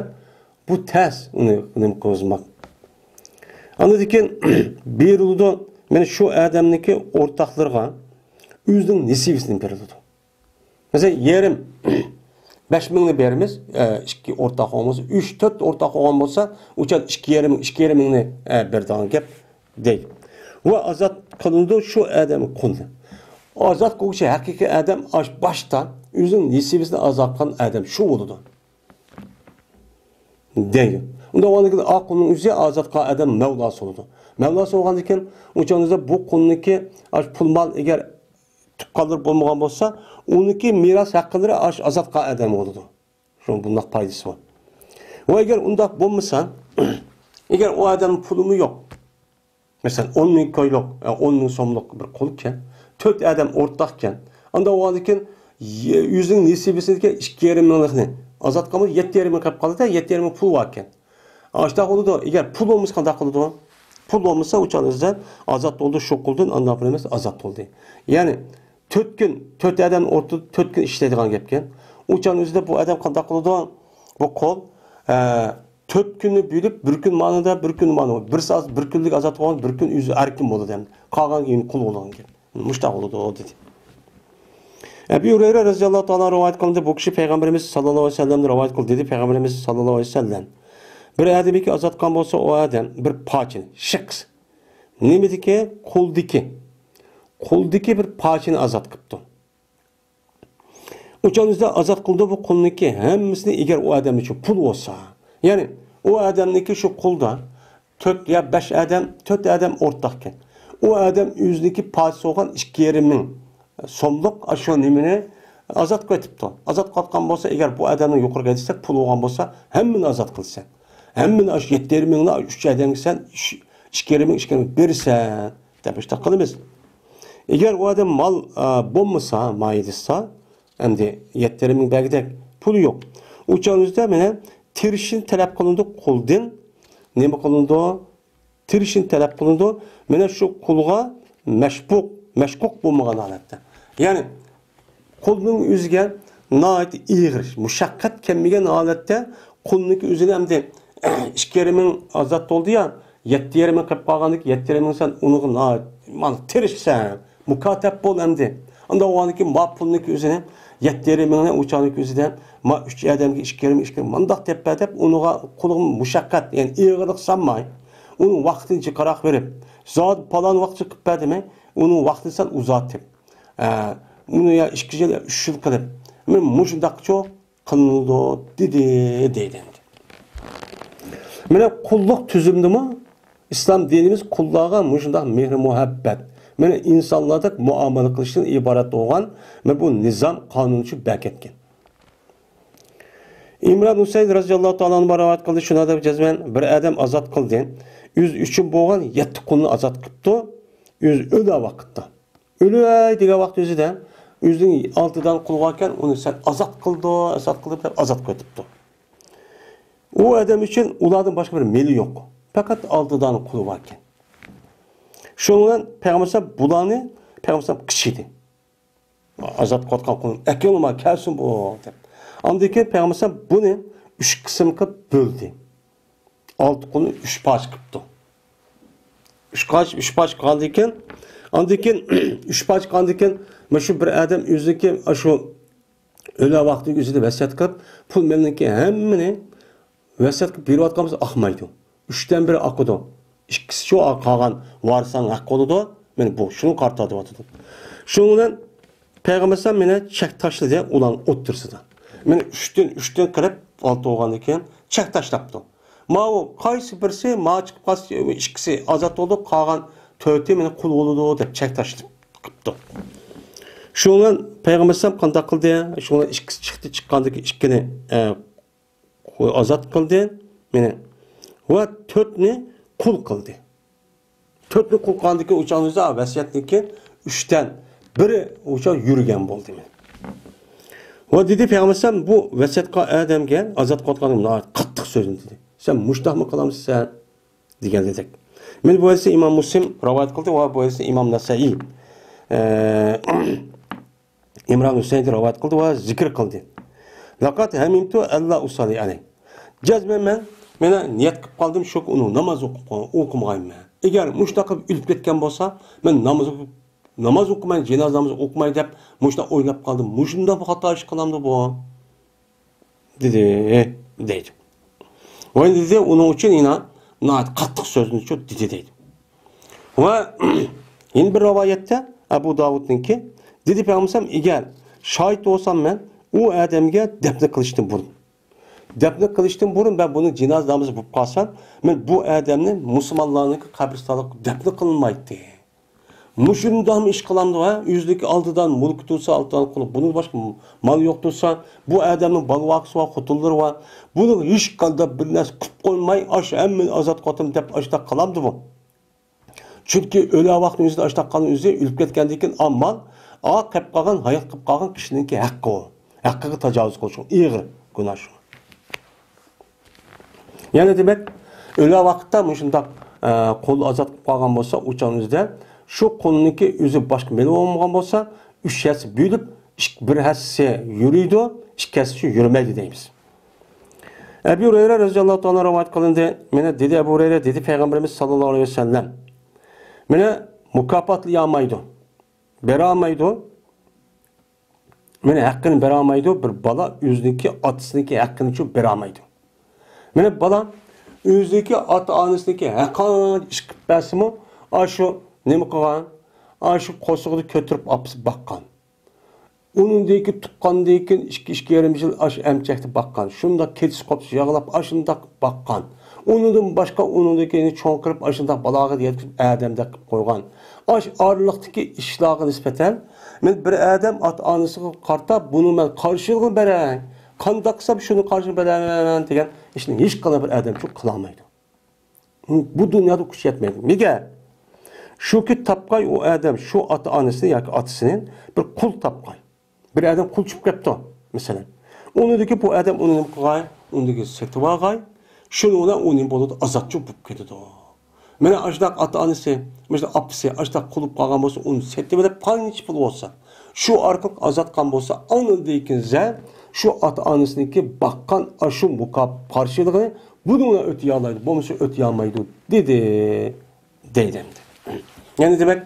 بۇ تەس، ئۇنى نېمە قىلغۇزماق. ئاندىن كېيىن بېرىلىدۇ. مانا شۇ ئادەمنىڭكى ئورتاقلىرىغا ئۆزىنىڭ نېسىۋىسىنى بېرىلىدۇ. مەسىلەن، يېرىم، بەش مىڭنى بېرىمىز، ئە، ئىككى ئورتاق بولمىسا، ئۈچ، تۆت ئورتاق بولغان بولسا، ئۇ چاغ ئىككى يېرىم، ئىككى يېرىم مىڭنى، ئە، بېرىدىغان گەپ دەيدۇ. ۋە ئازاد قىلىنىدۇ شۇ ئادەم قۇلنى. ئازاد قىلغۇچى ھەقىقىي ئادەم ئاش باشتا ئۆزىنىڭ نېسىۋىسىنى ئازاد قىلغان ئادەم شۇ بولىدۇ. دەيدۇ. ئۇنداق بولغاندىكىن، ئا قۇلنىڭ ئۆزى ئازاد قىلغان ئادەم مەۋلاسى بولىدۇ. مەۋلاسى بولغاندىكىن، ئۇ چاغدا بۇ قۇلنىڭكى ئاش پۇل مال ئەگەر تۇغقانلىرى بولمىغان بولسا، ئۇنىڭكى مىراس ھەققىلىرى ئاش ئازاد قىلغان ئادەم بولىدۇ. شۇنىڭ بۇنداق پايدىسى بار. ۋە ئەگەر ئۇنداق بولمىسا، ئەگەر ئۇ ئادەمنىڭ پۇلىمۇ يوق، مەسىلەن، ئون مىڭ كويلۇق، ئە، ئون مىڭ سوملۇق بىر قۇلكەن، تۆت ئادەم ئورتاقكەن. ئاندا ئۇ ئادەمكەن، يە-، ئۆزىنىڭ نېسىۋىسىدىكى ئىككى يېرىم مىڭلىقنى ئازاد قىلمىدى، يەتتە يېرىم مىڭ قېلىپ قالدى، يەتتە يېرىم مىڭ پۇل باركەن. ئاشۇنداق بولىدۇ. ئەگەر پۇل بولمىسا قانداق قىلىدۇ؟ پۇل بولمىسا ئۇ چاغدا ئۆزى ئازاد بولدى، شۇ قۇلدىن ئانداق بىر ئەمەس، ئازاد بولدى. يەنى تۆت كۈن، تۆت ئادەم ئورتىدا تۆت كۈن ئىشلەيدىغان گەپكەن. ئۇ چاغنىڭ ئۆزىدە بۇ ئادەم قانداق قىلىدۇ؟ بۇ قۇل، ئە، تۆت كۈننى بۆلۈپ، بىر كۈن مانىدا، بىر كۈن مانىدا، بىر سائەت، بىر كۈنلۈك ئازاد بولغان، بىر كۈن ئۆزى ئەركىن بولىدۇ ئەمدى. قالغان كۈنى قۇل بولىدىغان گەپ. مۇشتاق بولىدۇ، دېدى. ئەبۇ ھۇرەيرە رەزىياللاھۇ تائالا رىۋايەت قىلدى، بۇ كىشى پەيغەمبىرىمىز ساللاللاھۇ ئەلەيھى ۋەسەللەمدىن رىۋايەت قىلدى، دېدى پەيغەمبىرىمىز ساللاللاھۇ ئەلەيھى ۋەسەللەم، بىر ئادەمكى ئازاد قىلغان بولسا، ئۇ ئادەم بىر پارچىنى، شىخس، نېمىدىكى؟ قۇلدىكى، قۇلدىكى بىر پارچىنى ئازاد قىپتۇ. ئۇ چاغدا ئازاد قىلدى بۇ قۇلنىكى ھەممىسىنى، ئەگەر ئۇ ئادەم ئۈچۈن پۇل بولسا. يەنى ئۇ ئادەمنىكى شۇ قۇلدا تۆت يا بەش ئادەم، تۆت ئادەم ئورتاقكەن. ئۇ ئادەم ئۆزىنىكى پارچىسى بولغان ئىككى يېرىم مىڭ سوملۇق ئاشۇ نېمىنى ئازاد قىلىۋېتىپتۇ. ئازاد قىلىۋاتقان بولسا، ئەگەر بۇ ئادەمنىڭ يۇقىرىقى ھەدىستە پۇل بولغان بولسا، ھەممىنى ئازاد قىلىسەن. ھەممىنى ئاشۇ يەتتە يېرىم مىڭنى ئۈچ ئادەمگە سەن ئۈچ، ئىككى يېرىم مىڭ، ئىككى يېرىم مىڭ بېرىسەن، دەپ مۇشۇنداق قىلىمىز. ئەگەر ئۇ ئادەم مال، ئا، بولمىسا، مايىدىسا، ئەمدى يەتتە يېرىم مىڭ بەرگۈدەك پۇلى يوق. ئۇ چاغدا مانا تىرىشىنى تەلەپ قىلىنىدۇ قۇلدىن. نېمە قىلىنىدۇ؟ تىرىشىنى تەلەپ قىلىنىدۇ. مانا شۇ قۇلغا مەشبۇق، مەشقۇق بولمىغان ھالەتتە. يەنى قۇلنىڭ ئۆزىگە ناھايىتى ئېغىر، مۇشەققەت كەلمىگەن ھالەتتە قۇلنىڭكى ئۆزىنى ئەمدى ئىككى يېرىم مىڭ ئازاد بولدى يا، يەتتە يېرىم مىڭ قىلىپ قالغاندىكى يەتتە يېرىم مىڭ سەن ئۇنىڭغا ناھايىتى، مانا، تىرىشسەن، مۇكاتەپ بول ئەمدى. ئاندا بولغاندىكى ما پۇلنىڭكى ئۆزىنى، يەتتە يېرىم مىڭنى ئۇ چاغنىڭكى ئۆزىدە، ما ئۈچ ئادەمگە ئىككى يېرىم، ئىككى يېرىم مانداق دەپ بەر دەپ، ئۇنىڭغا قۇلغا مۇشەققەت، يەنى ئېغىرلىق سالماي، ئۇنىڭ ۋاقتىنى جىقراق بېرىپ، زادى پالان ۋاقىتتا قىلىپ بەر دېمەي، ئۇنىڭ ۋاقتىنى سەل ئۇزارتىپ، ئە، ئۇنى يا ئىككى يىل، يا ئۈچ يىل قىلىپ، مەن مۇشۇنداقچۇ قىلىنىدۇ دېدى، دەيدۇ ئەمدى. مانا قۇللۇق تۈزۈمدىمۇ ئىسلام دىنىمىز قۇللارغا مۇشۇنداق مېھرى مۇھەببەت، مانا ئىنسانلاردەك مۇئامىلە قىلىشتىن ئىبارەت بولغان، مانا بۇ نىزام قانۇن شۇ بەركەتكەن. ئىمران ھۈسەيىن رەزىياللاھۇ تائالا ئەنھۇ رىۋايەت قىلدى، شۇنىڭ دەپ جەزمەن بىر ئادەم ئازاد قىلدى. ئۆزى ئۈچۈن بولغان يەتتە قۇلنى ئازاد قىپتۇ. ئۆزى ئۆلە ۋاقىتتا. ئۆلەي دېگەن ۋاقىت ئۆزىدە ئۆزىنىڭ ئالتە دانە قۇلى باركەن، ئۇنى سەن ئازاد قىلدى، ئازاد قىلدى دەپ ئازاد قىلىۋېتىپتۇ. ئۇ ئادەم ئۈچۈن ئۇلاردىن باشقا بىر مېلى يوق. پەقەت ئالتە دانە قۇلى باركەن. شۇنىڭ بىلەن پەيغەمبەر ئەلەيھىسسالام بۇلارنى، پەيغەمبەر ئەلەيھىسسالام قىچشىدى. ئازاد قىلىۋاتقان قۇلۇم، ئەكېلىڭلار، كەلسۇن بۇ، دەپ. ئاندىن كېيىن پەيغەمبەر ئەلەيھىسسالام بۇنى ئۈچ قىسىم قىلىپ بۆلدى. ئالتە قۇلنى ئۈچ پارچە قىپتۇ. ئۈچ پارچە، ئۈچ پارچە قىلغاندىن كېيىن، ئاندىن كېيىن، ئۈچ پارچە قىلغاندىن كېيىن، مانا شۇ بىر ئادەم ئۆزىنىڭكى، شۇ ئۆلە ۋاقتىنىڭ ئۆزىدە ۋەسىيەت قىلىپ، پۇل مېلىنىڭكى ھەممىنى ۋەسىيەت قىلىپ بېرىۋاتقان بولسا ئاقمايدۇ. ئۈچتىن بىرى ئاقىدۇ. ئىككىسىچۇ قالغان ۋارىسلارنىڭ ھەققى بولىدۇ. مانا بۇ، شۇنى قارىتا دەۋاتىدۇ. شۇنىڭ بىلەن پەيغەمبەر ئەلەيھىسسالام مانا چەك تاشلىدى ئۇلارنىڭ ئوتتۇرىسىدا. مانا ئۈچتىن، ئۈچتىن قىلىپ ئالتە بولغاندىن كېيىن چەك تاشلاپتۇ. ماۋۇ قايسى بىرسى، ماۋۇ چىقىپ قالسا، ئىككىسى ئازاد بولىدۇ، قالغان تۆتى مانا قۇل بولىدۇ دەپ چەك تاشلاپ قىپتۇ. شۇنىڭ بىلەن پەيغەمبەر ئەلەيھىسسالام قانداق قىلدى؟ شۇنىڭ ئىككىسى چىقتى، چىققاندىكى ئىككىنى، ئە، ئازاد قىلدى مېنى. ۋە تۆتنى قۇل قىلدى. تۆتنى قۇل قىلغاندىكى ئۇچاغنىڭ ئۆزى ۋەسىيەتنىڭكى ئۈچتىن بىرى ئۇچاغ يۈرگەن بولدى مېنى. ۋە دېدى پەيغەمبەر ئەلەيھىسسالام بۇ ۋەسىيەت قىلغان ئادەمگە، ئازاد قىلىۋاتقانغا ناھايىتى قاتتىق سۆزنى دېدى. سەن مۇشۇنداقمۇ قىلامسەن؟ دېگەن دېدۇق. مانا بۇ ھەدىسنى ئىمام مۇسلىم رىۋايەت قىلدى ۋە بۇ ھەدىسنى ئىمام نەسەئىي، ئە، ئىمران ھۈسەيىندىن رىۋايەت قىلدى ۋە زىكىر قىلدى. لەقەد ھەمىمتۇ ئەللا ئۇسەللى ئەلەيھ. جەزمەن مەن، مانا نىيەت قىلىپ قالدىم، شۇ ئۇنىڭ ناماز ئوقۇ-، ئوقۇمىغايمەن. ئەگەر مۇشۇنداق قىلىپ ئۆلۈپ كەتكەن بولسا، مەن ناماز ئوقۇپ، ناماز ئوقۇماي، جىنازا نامىزى ئوقۇماي دەپ مۇشۇنداق ئويلاپ قالدىم. مۇشۇنداق بىر خاتا ئىش قىلامدۇ بۇ؟ دېدى، دەيدۇ. ۋە دېدى، ئۇنىڭ ئۈچۈن يەنە ناھايىتى قاتتىق سۆزنىچۇ دېدى، دەيدۇ. ۋە يەنە بىر رىۋايەتتە ئەبۇ داۋۇدنىڭكى، دېدى پەيغەمبەر ئەلەيھىسسالام، ئەگەر شاھىت بولسام مەن ئۇ ئادەمگە دەپنە قىلىشتىن بۇرۇن، دەپنە قىلىشتىن بۇرۇن مەن بۇنىڭ جىنازا نامىزى بولۇپ قالسام، مەن بۇ ئادەمنى مۇسۇلمانلارنىڭكى قەبرىستانلىقىغا دەپنە قىلمايتتى. مۇشۇنداقمۇ ئىش قىلامدۇ، ھە؟ ئۆزىنىڭكى ئالتە دانە مۈلكى تۇرسا، ئالتە دانە قۇلى، بۇنىڭ باشقا مال يوق تۇرسا، بۇ ئادەمنىڭ بالا-ۋاقىسى بار، خوتۇنلىرى بار. بۇنىڭ ھېچقانداق بىر نەرسە قىلىپ قويماي، ئاشۇ ھەممىنى ئازاد قىلىۋاتىمەن دەپ ئاشۇنداق قىلامدۇ بۇ؟ چۈنكى ئۆلە ۋاقتىنىڭ ئۆزىدە ئاشۇنداق قىلغان ئۆزى ئۆلۈپ كەتكەندىن كېيىن ئامال، ئا، قېلىپ قالغان، ھايات قېلىپ قالغان كىشىنىڭكى ھەققى ئۇ. ھەققىگە تاجاۋۇز قىلىش ئېغىر گۇناھ شۇ. يەنى دېمەك، ئۆلە ۋاقىتتا مۇشۇنداق، ئە، قۇل ئازاد قىلىپ قالغان بولسا، ئۇ چاغنىڭ ئۆزىدە شۇ قۇلنىڭكى ئۆزى باشقا مېلى بولمىغان بولسا، ئۈچ ھەسسە بۆلۈپ، ئىك-، بىر ھەسسىسى يۈرىدۇ، ئىككى ھەسسىسى يۈرمەيدۇ دەيمىز. ئەبۇ ھۇرەيرە رەزىياللاھۇ تائالا رىۋايەت قىلىندى. مانا دېدى ئەبۇ ھۇرەيرە، دېدى پەيغەمبىرىمىز ساللاللاھۇ ئەلەيھى ۋەسەللەم، مانا مۇكاپاتلىيالمايدۇ، بېرەلمەيدۇ. مانا ھەققىنى بېرەلمەيدۇ، بىر بالا ئۆزىنىڭكى ئاتىسىنىڭكى ھەققىنىچۇ بېرەلمەيدۇ. مانا بالا ئۆزىنىڭكى ئاتا-ئانىسىنىڭكى ھەققىنى ئىش قىلىپ بەرسىمۇ، ئاشۇ نېمە قىلغان؟ ئاشۇ قورسىقىدا كۆتۈرۈپ ئاپىسى باققان. ئۇنىڭدىن كېيىن تۇغقاندىن كېيىن ئىككى، ئىككى يېرىم يىل ئاشۇ ئەمچەكتە باققان. شۇنداق كېتىش قوپۇش يىغلاپ، ئاشۇنداق باققان. ئۇنىڭدىن باشقا ئۇنىڭدىن كېيىن چوڭ قىلىپ، ئاشۇنداق بالاغا يەتكۈزۈپ ئادەمدەك قىلىپ قويغان. ئاش ئارىلىقتىكى ئىشلارغا نىسبەتەن، مەن بىر ئادەم ئاتا-ئانىسىغا قارىتا، بۇنىڭ مەن قارشىلىقىنى بېرەي، قانداق قىلسام شۇنى قارشىلىقىنى بېرەمەن دېگەن ئىشنى ھېچقانداق بىر ئادەم قىلالمايدۇ. بۇ دۇنيادا كۈچ يەتمەيدۇ. نېگە؟ شۇكى تاپقاي ئۇ ئادەم شۇ ئاتا-ئانىسىنى ياكى ئاتىسىنى بىر قۇل تاپقاي. بىر ئادەم قۇل چۈشۈپ كەپتۇ، مەسىلەن. ئۇنىڭدىكى بۇ ئادەم ئۇنى نېمە قىلغاي؟ ئۇنىڭدىكى سېتىۋالغاي. شۇنىڭ بىلەن ئۇ نېمە بولىدۇ؟ ئازادچۇ بولۇپ كېتىدۇ. مانا ئاشۇنداق ئاتا-ئانىسى، مانا ئاپىسى ئاشۇنداق قۇل بولۇپ قالغان بولسا، ئۇنى سېتىۋېلىپ، قانچە پۇل بولسا، شۇ ئارقىلىق ئازادقان بولسا، ئاندىن كېيىن شۇ ئاتا-ئانىسىنىڭكى باققان ئاشۇ مۇكاپات قارشىلىقىنى بۇنىڭ بىلەن ئۆتىيالايدۇ، بولمىسا ئۆتىيالمايدۇ، دېدى. دەيدۇ ئەمدى. يەنى دېمەك،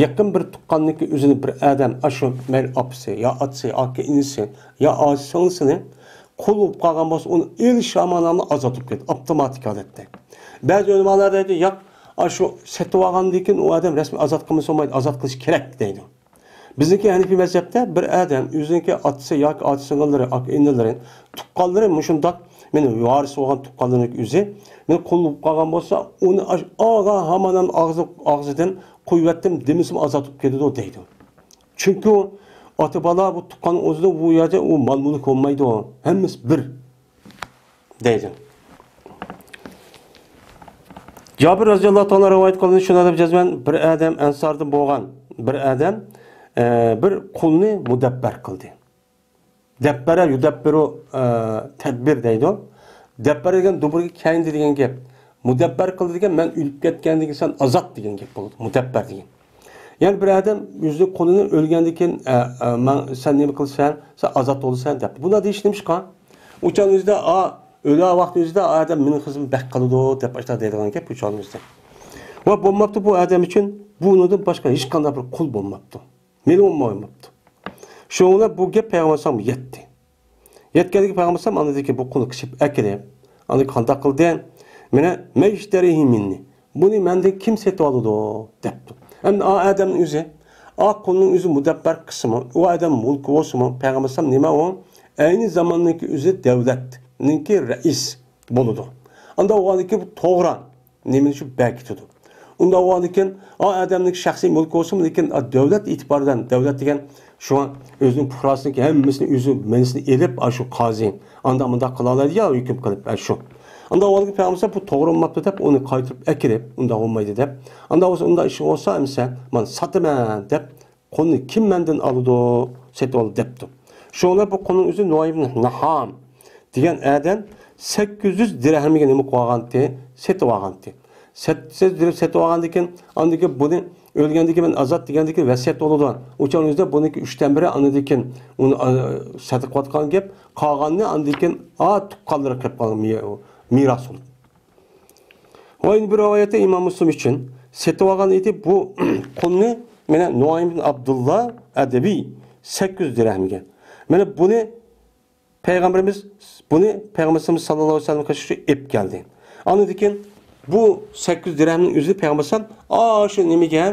يېقىن بىر تۇغقاننىڭكى ئۆزىنى بىر ئادەم، ئاشۇ مەيلى ئاپىسى، يا ئاتىسى، ياكى ئىنىسى، يا ئاچا سىڭلىسىنى قۇل بولۇپ قالغان بولسا، ئۇنى ئېلىش ئامانەتنى ئازاد بولۇپ كېتىدۇ، ئاپتوماتىك ھالەتتە. بەزى ئۆلىمالار دەيدۇ، ياق، ئاشۇ سېتىۋالغاندىن كېيىن ئۇ ئادەم رەسمىي ئازاد قىلمىسا بولمايدۇ، ئازاد قىلىش كېرەك دەيدۇ. بىزنىڭكى ھەنىفىي مەزھەپتە بىر ئادەم ئۆزىنىڭكى ئاتىسى ياكى ئاچا سىڭىللىرى، ئاكا ئىنىلىرى، تۇغقانلىرى مۇشۇنداق مېنى ۋارىس بولغان تۇغقانلىرىنىڭ ئۆزى مېنى قۇل بولۇپ قالغان بولسا، ئۇنى ئاش-، ئاغا ھامانەم ئاغزى، ئاغزىدىن قويۇۋەتتىم دېمىسىمۇ ئازاد بولۇپ كېتىدۇ دەيدۇ. چۈنكى ئۇ ئاتا-بالا بۇ تۇغقان ئۆزىدە ئۇ يەردە ئۇ مال-مۈلۈك بولمايدۇ. ھەممىسى بىر. دەيدۇ. جابىر رەزىياللاھۇ تائالا رىۋايەت قىلغان شۇنداق دەپ جەزمەن بىر ئادەم ئەنساردىن بولغان بىر ئادەم، ئە، بىر قۇلنى مۇدەببەر قىلدى. دەببەرە يۇدەببىرۇ، ئە، تەدبىر دەيدۇ. دەببەر دېگەن دۇبۇرغا كەينىدە دېگەن گەپ. مۇدەببەر قىلدى دېگەن مەن ئۆلۈپ كەتكەندىن كېيىن سەن ئازاد دېگەن گەپ بولىدۇ. مۇدەببەر دېگەن. يەنى بىر ئادەم ئۆزىنىڭ قۇلىنى ئۆلگەندىن كېيىن، ئە، ئە، ماڭ-، سەن نېمە قىلىسەن؟ سەن ئازاد بولىسەن دەپ. بۇنداق دېيىش نېمىشقا؟ ئۇ چاغنىڭ ئۆزىدە، ئا، ئۆلە ۋاقتى ئۆزىدە ئادەم مېنىڭ خىزمىتىمنى بەك قىلىدۇ دەپ ئاشۇنداق دەيدىغان گەپ ئۇ چاغنىڭ ئۆزىدە. ۋە بولماپتۇ بۇ ئادەم ئۈچۈن بۇنىڭدىن باشقا ھېچقانداق بىر قۇل بولماپتۇ. مېنى بولماپتۇ. شۇنىڭ بىلەن بۇ گەپ پەيغەمبەر ئەلەيھىسسالامغا يەتتى. يەتكەندىكىن پەيغەمبەر ئەلەيھىسسالام ئاندىن كېيىن بۇ قۇلنى قىچىپ ئەكىرىپ، ئاندىن قانداق قىلدى؟ مانا، مەن ئىشتەرىھى مىننى. بۇنى مەندىن كىم سېتىۋالىدۇ؟ دەپتۇ. ئەمدى ئا ئادەمنىڭ ئۆزى، ئا قۇلنىڭ ئۆزى مۇدەببەر قىلسىمۇ، ئۇ ئادەم مۇلكى بولسىمۇ، پەيغەمبەر ئەلەيھىسسالام نېمە ئۇ؟ ئەينى زاماننىڭكى ئۆزى دۆلەتنىڭكى رەئىس بولىدۇ. ئانداق بولغاندىكىن بۇ توغرا نېمىنى شۇ بەركىتىدۇ. ئۇنداق بولغاندىكىن، ئا ئادەمنىڭ شەخسىي مۈلكى بولسىمۇ، لېكىن، ئا، دۆلەت ئېتىبارى بىلەن، دۆلەت دېگەن شۇڭا ئۆزىنىڭ پۇقراسىنىڭكى ھەممىسىنى ئۆزى مېنىسىنى ئېلىپ، ئا، شۇ قازى ئانداق مۇنداق قىلالايدۇ يا ھۆكۈم قىلىپ، ئا، شۇ. ئانداق بولغاندىكىن پەيغەمبەر بۇ توغرا بولماپتۇ دەپ، ئۇنى قايتۇرۇپ ئەكىرىپ، ئۇنداق بولمايدۇ دەپ. ئانداق بولسا، ئۇنداق ئىش بولسا، ئەمىسە، مانا ساتىمەن دەپ، قۇلنى كىم مەندىن ئالىدۇ؟ سېتىۋال دەپتۇ. شۇڭا بۇ قۇلنىڭ ئۆزى نۇئەيم ئىبن نەھام دېگەن ئادەم سەككىز يۈز دىرھەمگە نېمە قىلىۋالغانتى؟ سېتىۋالغانتى. سەككىز يۈز دىرھەم سېتىۋالغاندىكىن، ئاندىكىن بۇنى ئۆلگەندىكىن مەن ئازاد دېگەندىكىن ۋەسىيەت بولىدۇ. ئۇ چاغنىڭ ئۆزىدە بۇنىڭكى ئۈچتىن بىرى ئاندىكىن ئۇنى، ئا، سەدىقە قىلىۋاتقان گەپ، قالغاننى ئاندىكىن ئا تۇغقانلىرى قىلىپ قالغان مىراس بولىدۇ. ۋە يەنە بىر رىۋايەتتە ئىمام مۇسلىم ئۈچۈن سېتىۋالغان ئىدى بۇ قۇلنى، مانا، نۇئەيم ئىبن ئابدۇللا ئەدەۋى سەككىز يۈز دىرھەمگە. مانا بۇنى پەيغەمبىرىمىز، بۇنى پەيغەمبىرىمىز ساللاللاھۇ ئەلەيھى ۋەسەللەم قېشىغا ئېلىپ كەلدى. ئاندىن كېيىن بۇ سەككىز يۈز دىرھەمنىڭ ئۆزىنى پەيغەمبىر ئەلەيھىسسالام ئاشۇ نېمىگە،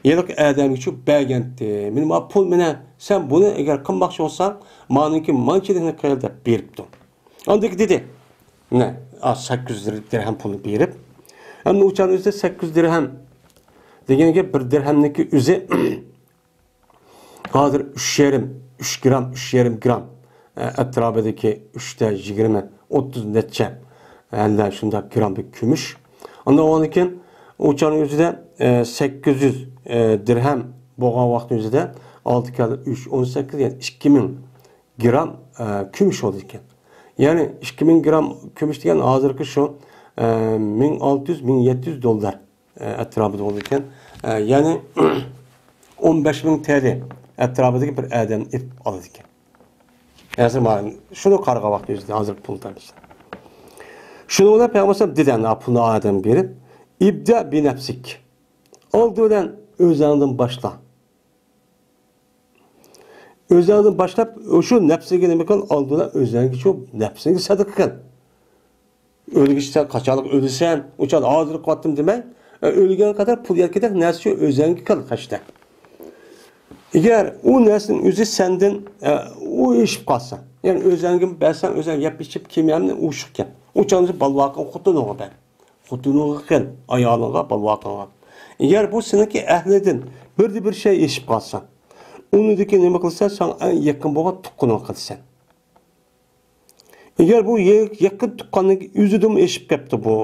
ھېلىقى ئادەمگە شۇ بەرگەنتى. مېنىڭ مانا پۇل، مانا، سەن بۇنى ئەگەر قىلماقچى بولساڭ، مانىڭكى مانچىلىكنى قىل دەپ بېرىپتۇ. ئاندىن كېيىن دېدى، مانا، ئا، سەككىز يۈز دىرھەم پۇلنى بېرىپ، ئەمدى ئۇ چاغنىڭ ئۆزىدە سەككىز يۈز دىرھەم دېگەنگە بىر دىرھەمنىڭكى ئۆزى ھازىر ئۈچ يېرىم، ئۈچ گرام، ئۈچ يېرىم گرام، ئە، ئەتراپىدىكى ئۈچتە يىگىرمە، ئوتتۇز نەچچە ھەللە شۇنداق گرام بىر كۈمۈش. ئاندىن ئۇنىڭدىن كېيىن ئۇ چاغنىڭ ئۆزىدە، ئە، سەككىز يۈز، ئە، دىرھەم بولغان ۋاقىتنىڭ ئۆزىدە ئالتە كەلدى ئۈچ، ئون سەككىز، يەنى ئىككى مىڭ گرام، ئە، كۈمۈش بولىدىكەن. يەنى ئىككى مىڭ گرام كۈمۈش دېگەن ھازىرقى شۇ، ئە، مىڭ ئالتە يۈز، مىڭ يەتتە يۈز دوللار، ئە، ئەتراپىدا بولىدىكەن. ئە، يەنى ئون بەش مىڭ تېلى ئەتراپىدىكى بىر ئادەم ئېلىپ ئالىدىكەن. ھازىر مانا شۇنى قارىغان ۋاقتى ئۆزىدە ھازىرقى پۇل تەربىيەسى. شۇنىڭ بىلەن پەيغەمبەر ئەلەيھىسسالام دېدى، ئەنە پۇلنى ئادەم بېرىپ، ئىبدە بىنەپسىك. ئالدى بىلەن ئۆزۈڭدىن باشلا. ئۆزۈڭدىن باشلاپ شۇ نەپسىگە نېمە قىل، ئالدىدا ئۆزۈڭگە شۇ نەپسىڭگە سەدىقە قىل. ئۆلگۈچە سەن قاچانلىق ئۆلىسەن، ئۇچان ھازىر قىلىۋاتتىم دېمەي، ئۆلگەنگە قەدەر پۇل يەتكۈدەك نەرسە شۇ ئۆزۈڭگە قىل خەجلە. ئەگەر ئۇ نەرسىنىڭ ئۆزى سەندىن ئۇ ئېشىپ قالسا، يەنى ئۆزۈڭگە بەرسەڭ، ئۆزۈڭ يەپ ئىچىپ كېمەمنى ئۇشۇقكەن، ئۇچان بالىۋاقىڭ خوتۇنۇڭغا بەر. خوتۇنۇڭغا قىل، ئايالىڭغا، بالىۋاقىڭغا. ئەگەر بۇ سېنىڭكى ئەھلىدىن بىردە بىر شەي ئېشىپ قالسا، ئۇنىدىكى نېمە قىلسا، ساڭا ئەڭ يېقىن بولغان تۇغقىنىڭغا قىلىسەن. ئەگەر بۇ يېقىن تۇغقاننىڭ ئۆزىدىمۇ ئېشىپ كەپتۇ بۇ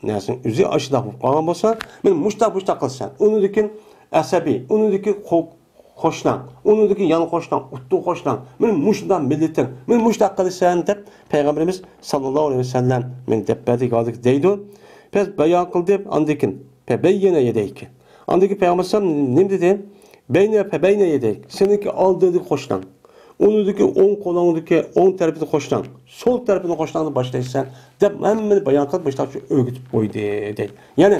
نەرسىنىڭ ئۆزى ئاشۇنداق بولۇپ قالغان بولسا، مەن مۇشتاق، مۇشتاق قىلىسەن. ئۇنىڭدىن كېيىن ئەسەبىي، ئۇنىڭدىن كېيىن قو-، قوشناڭ، ئۇنىڭدىن كېيىن يان قوشناڭ، ئۇتتۇر قوشناڭ، مەن مۇشۇنداق مىللىتىڭ، مەن مۇشتاق قىلىسەن دەپ پەيغەمبىرىمىز ساللاللاھۇ ئەلەيھى ۋەسەللەم مەن دەپ بەردى، ھازىر دەيدۇ. بەس بايان قىلدى، ئاندىن كېيىن فەبەينە يەدەيكە. ئاندىن كېيىن پەيغەمبەر ئەلەيھىسسالام نېمە دېدى؟ بەينە فەبەينە يەدەيك. سېنىڭكى ئالدىدىكى قوشناڭ، ئۇنىڭدىكى ئوڭ قولۇڭدىكى ئوڭ تەرىپىدىكى قوشناڭ، سول تەرىپىدىكى قوشناڭدىن باشلايسەن دەپ ھەممىنى بايان قىلىپ مۇشۇنداق ئۆگىتىپ قويدى دەيدۇ. يەنى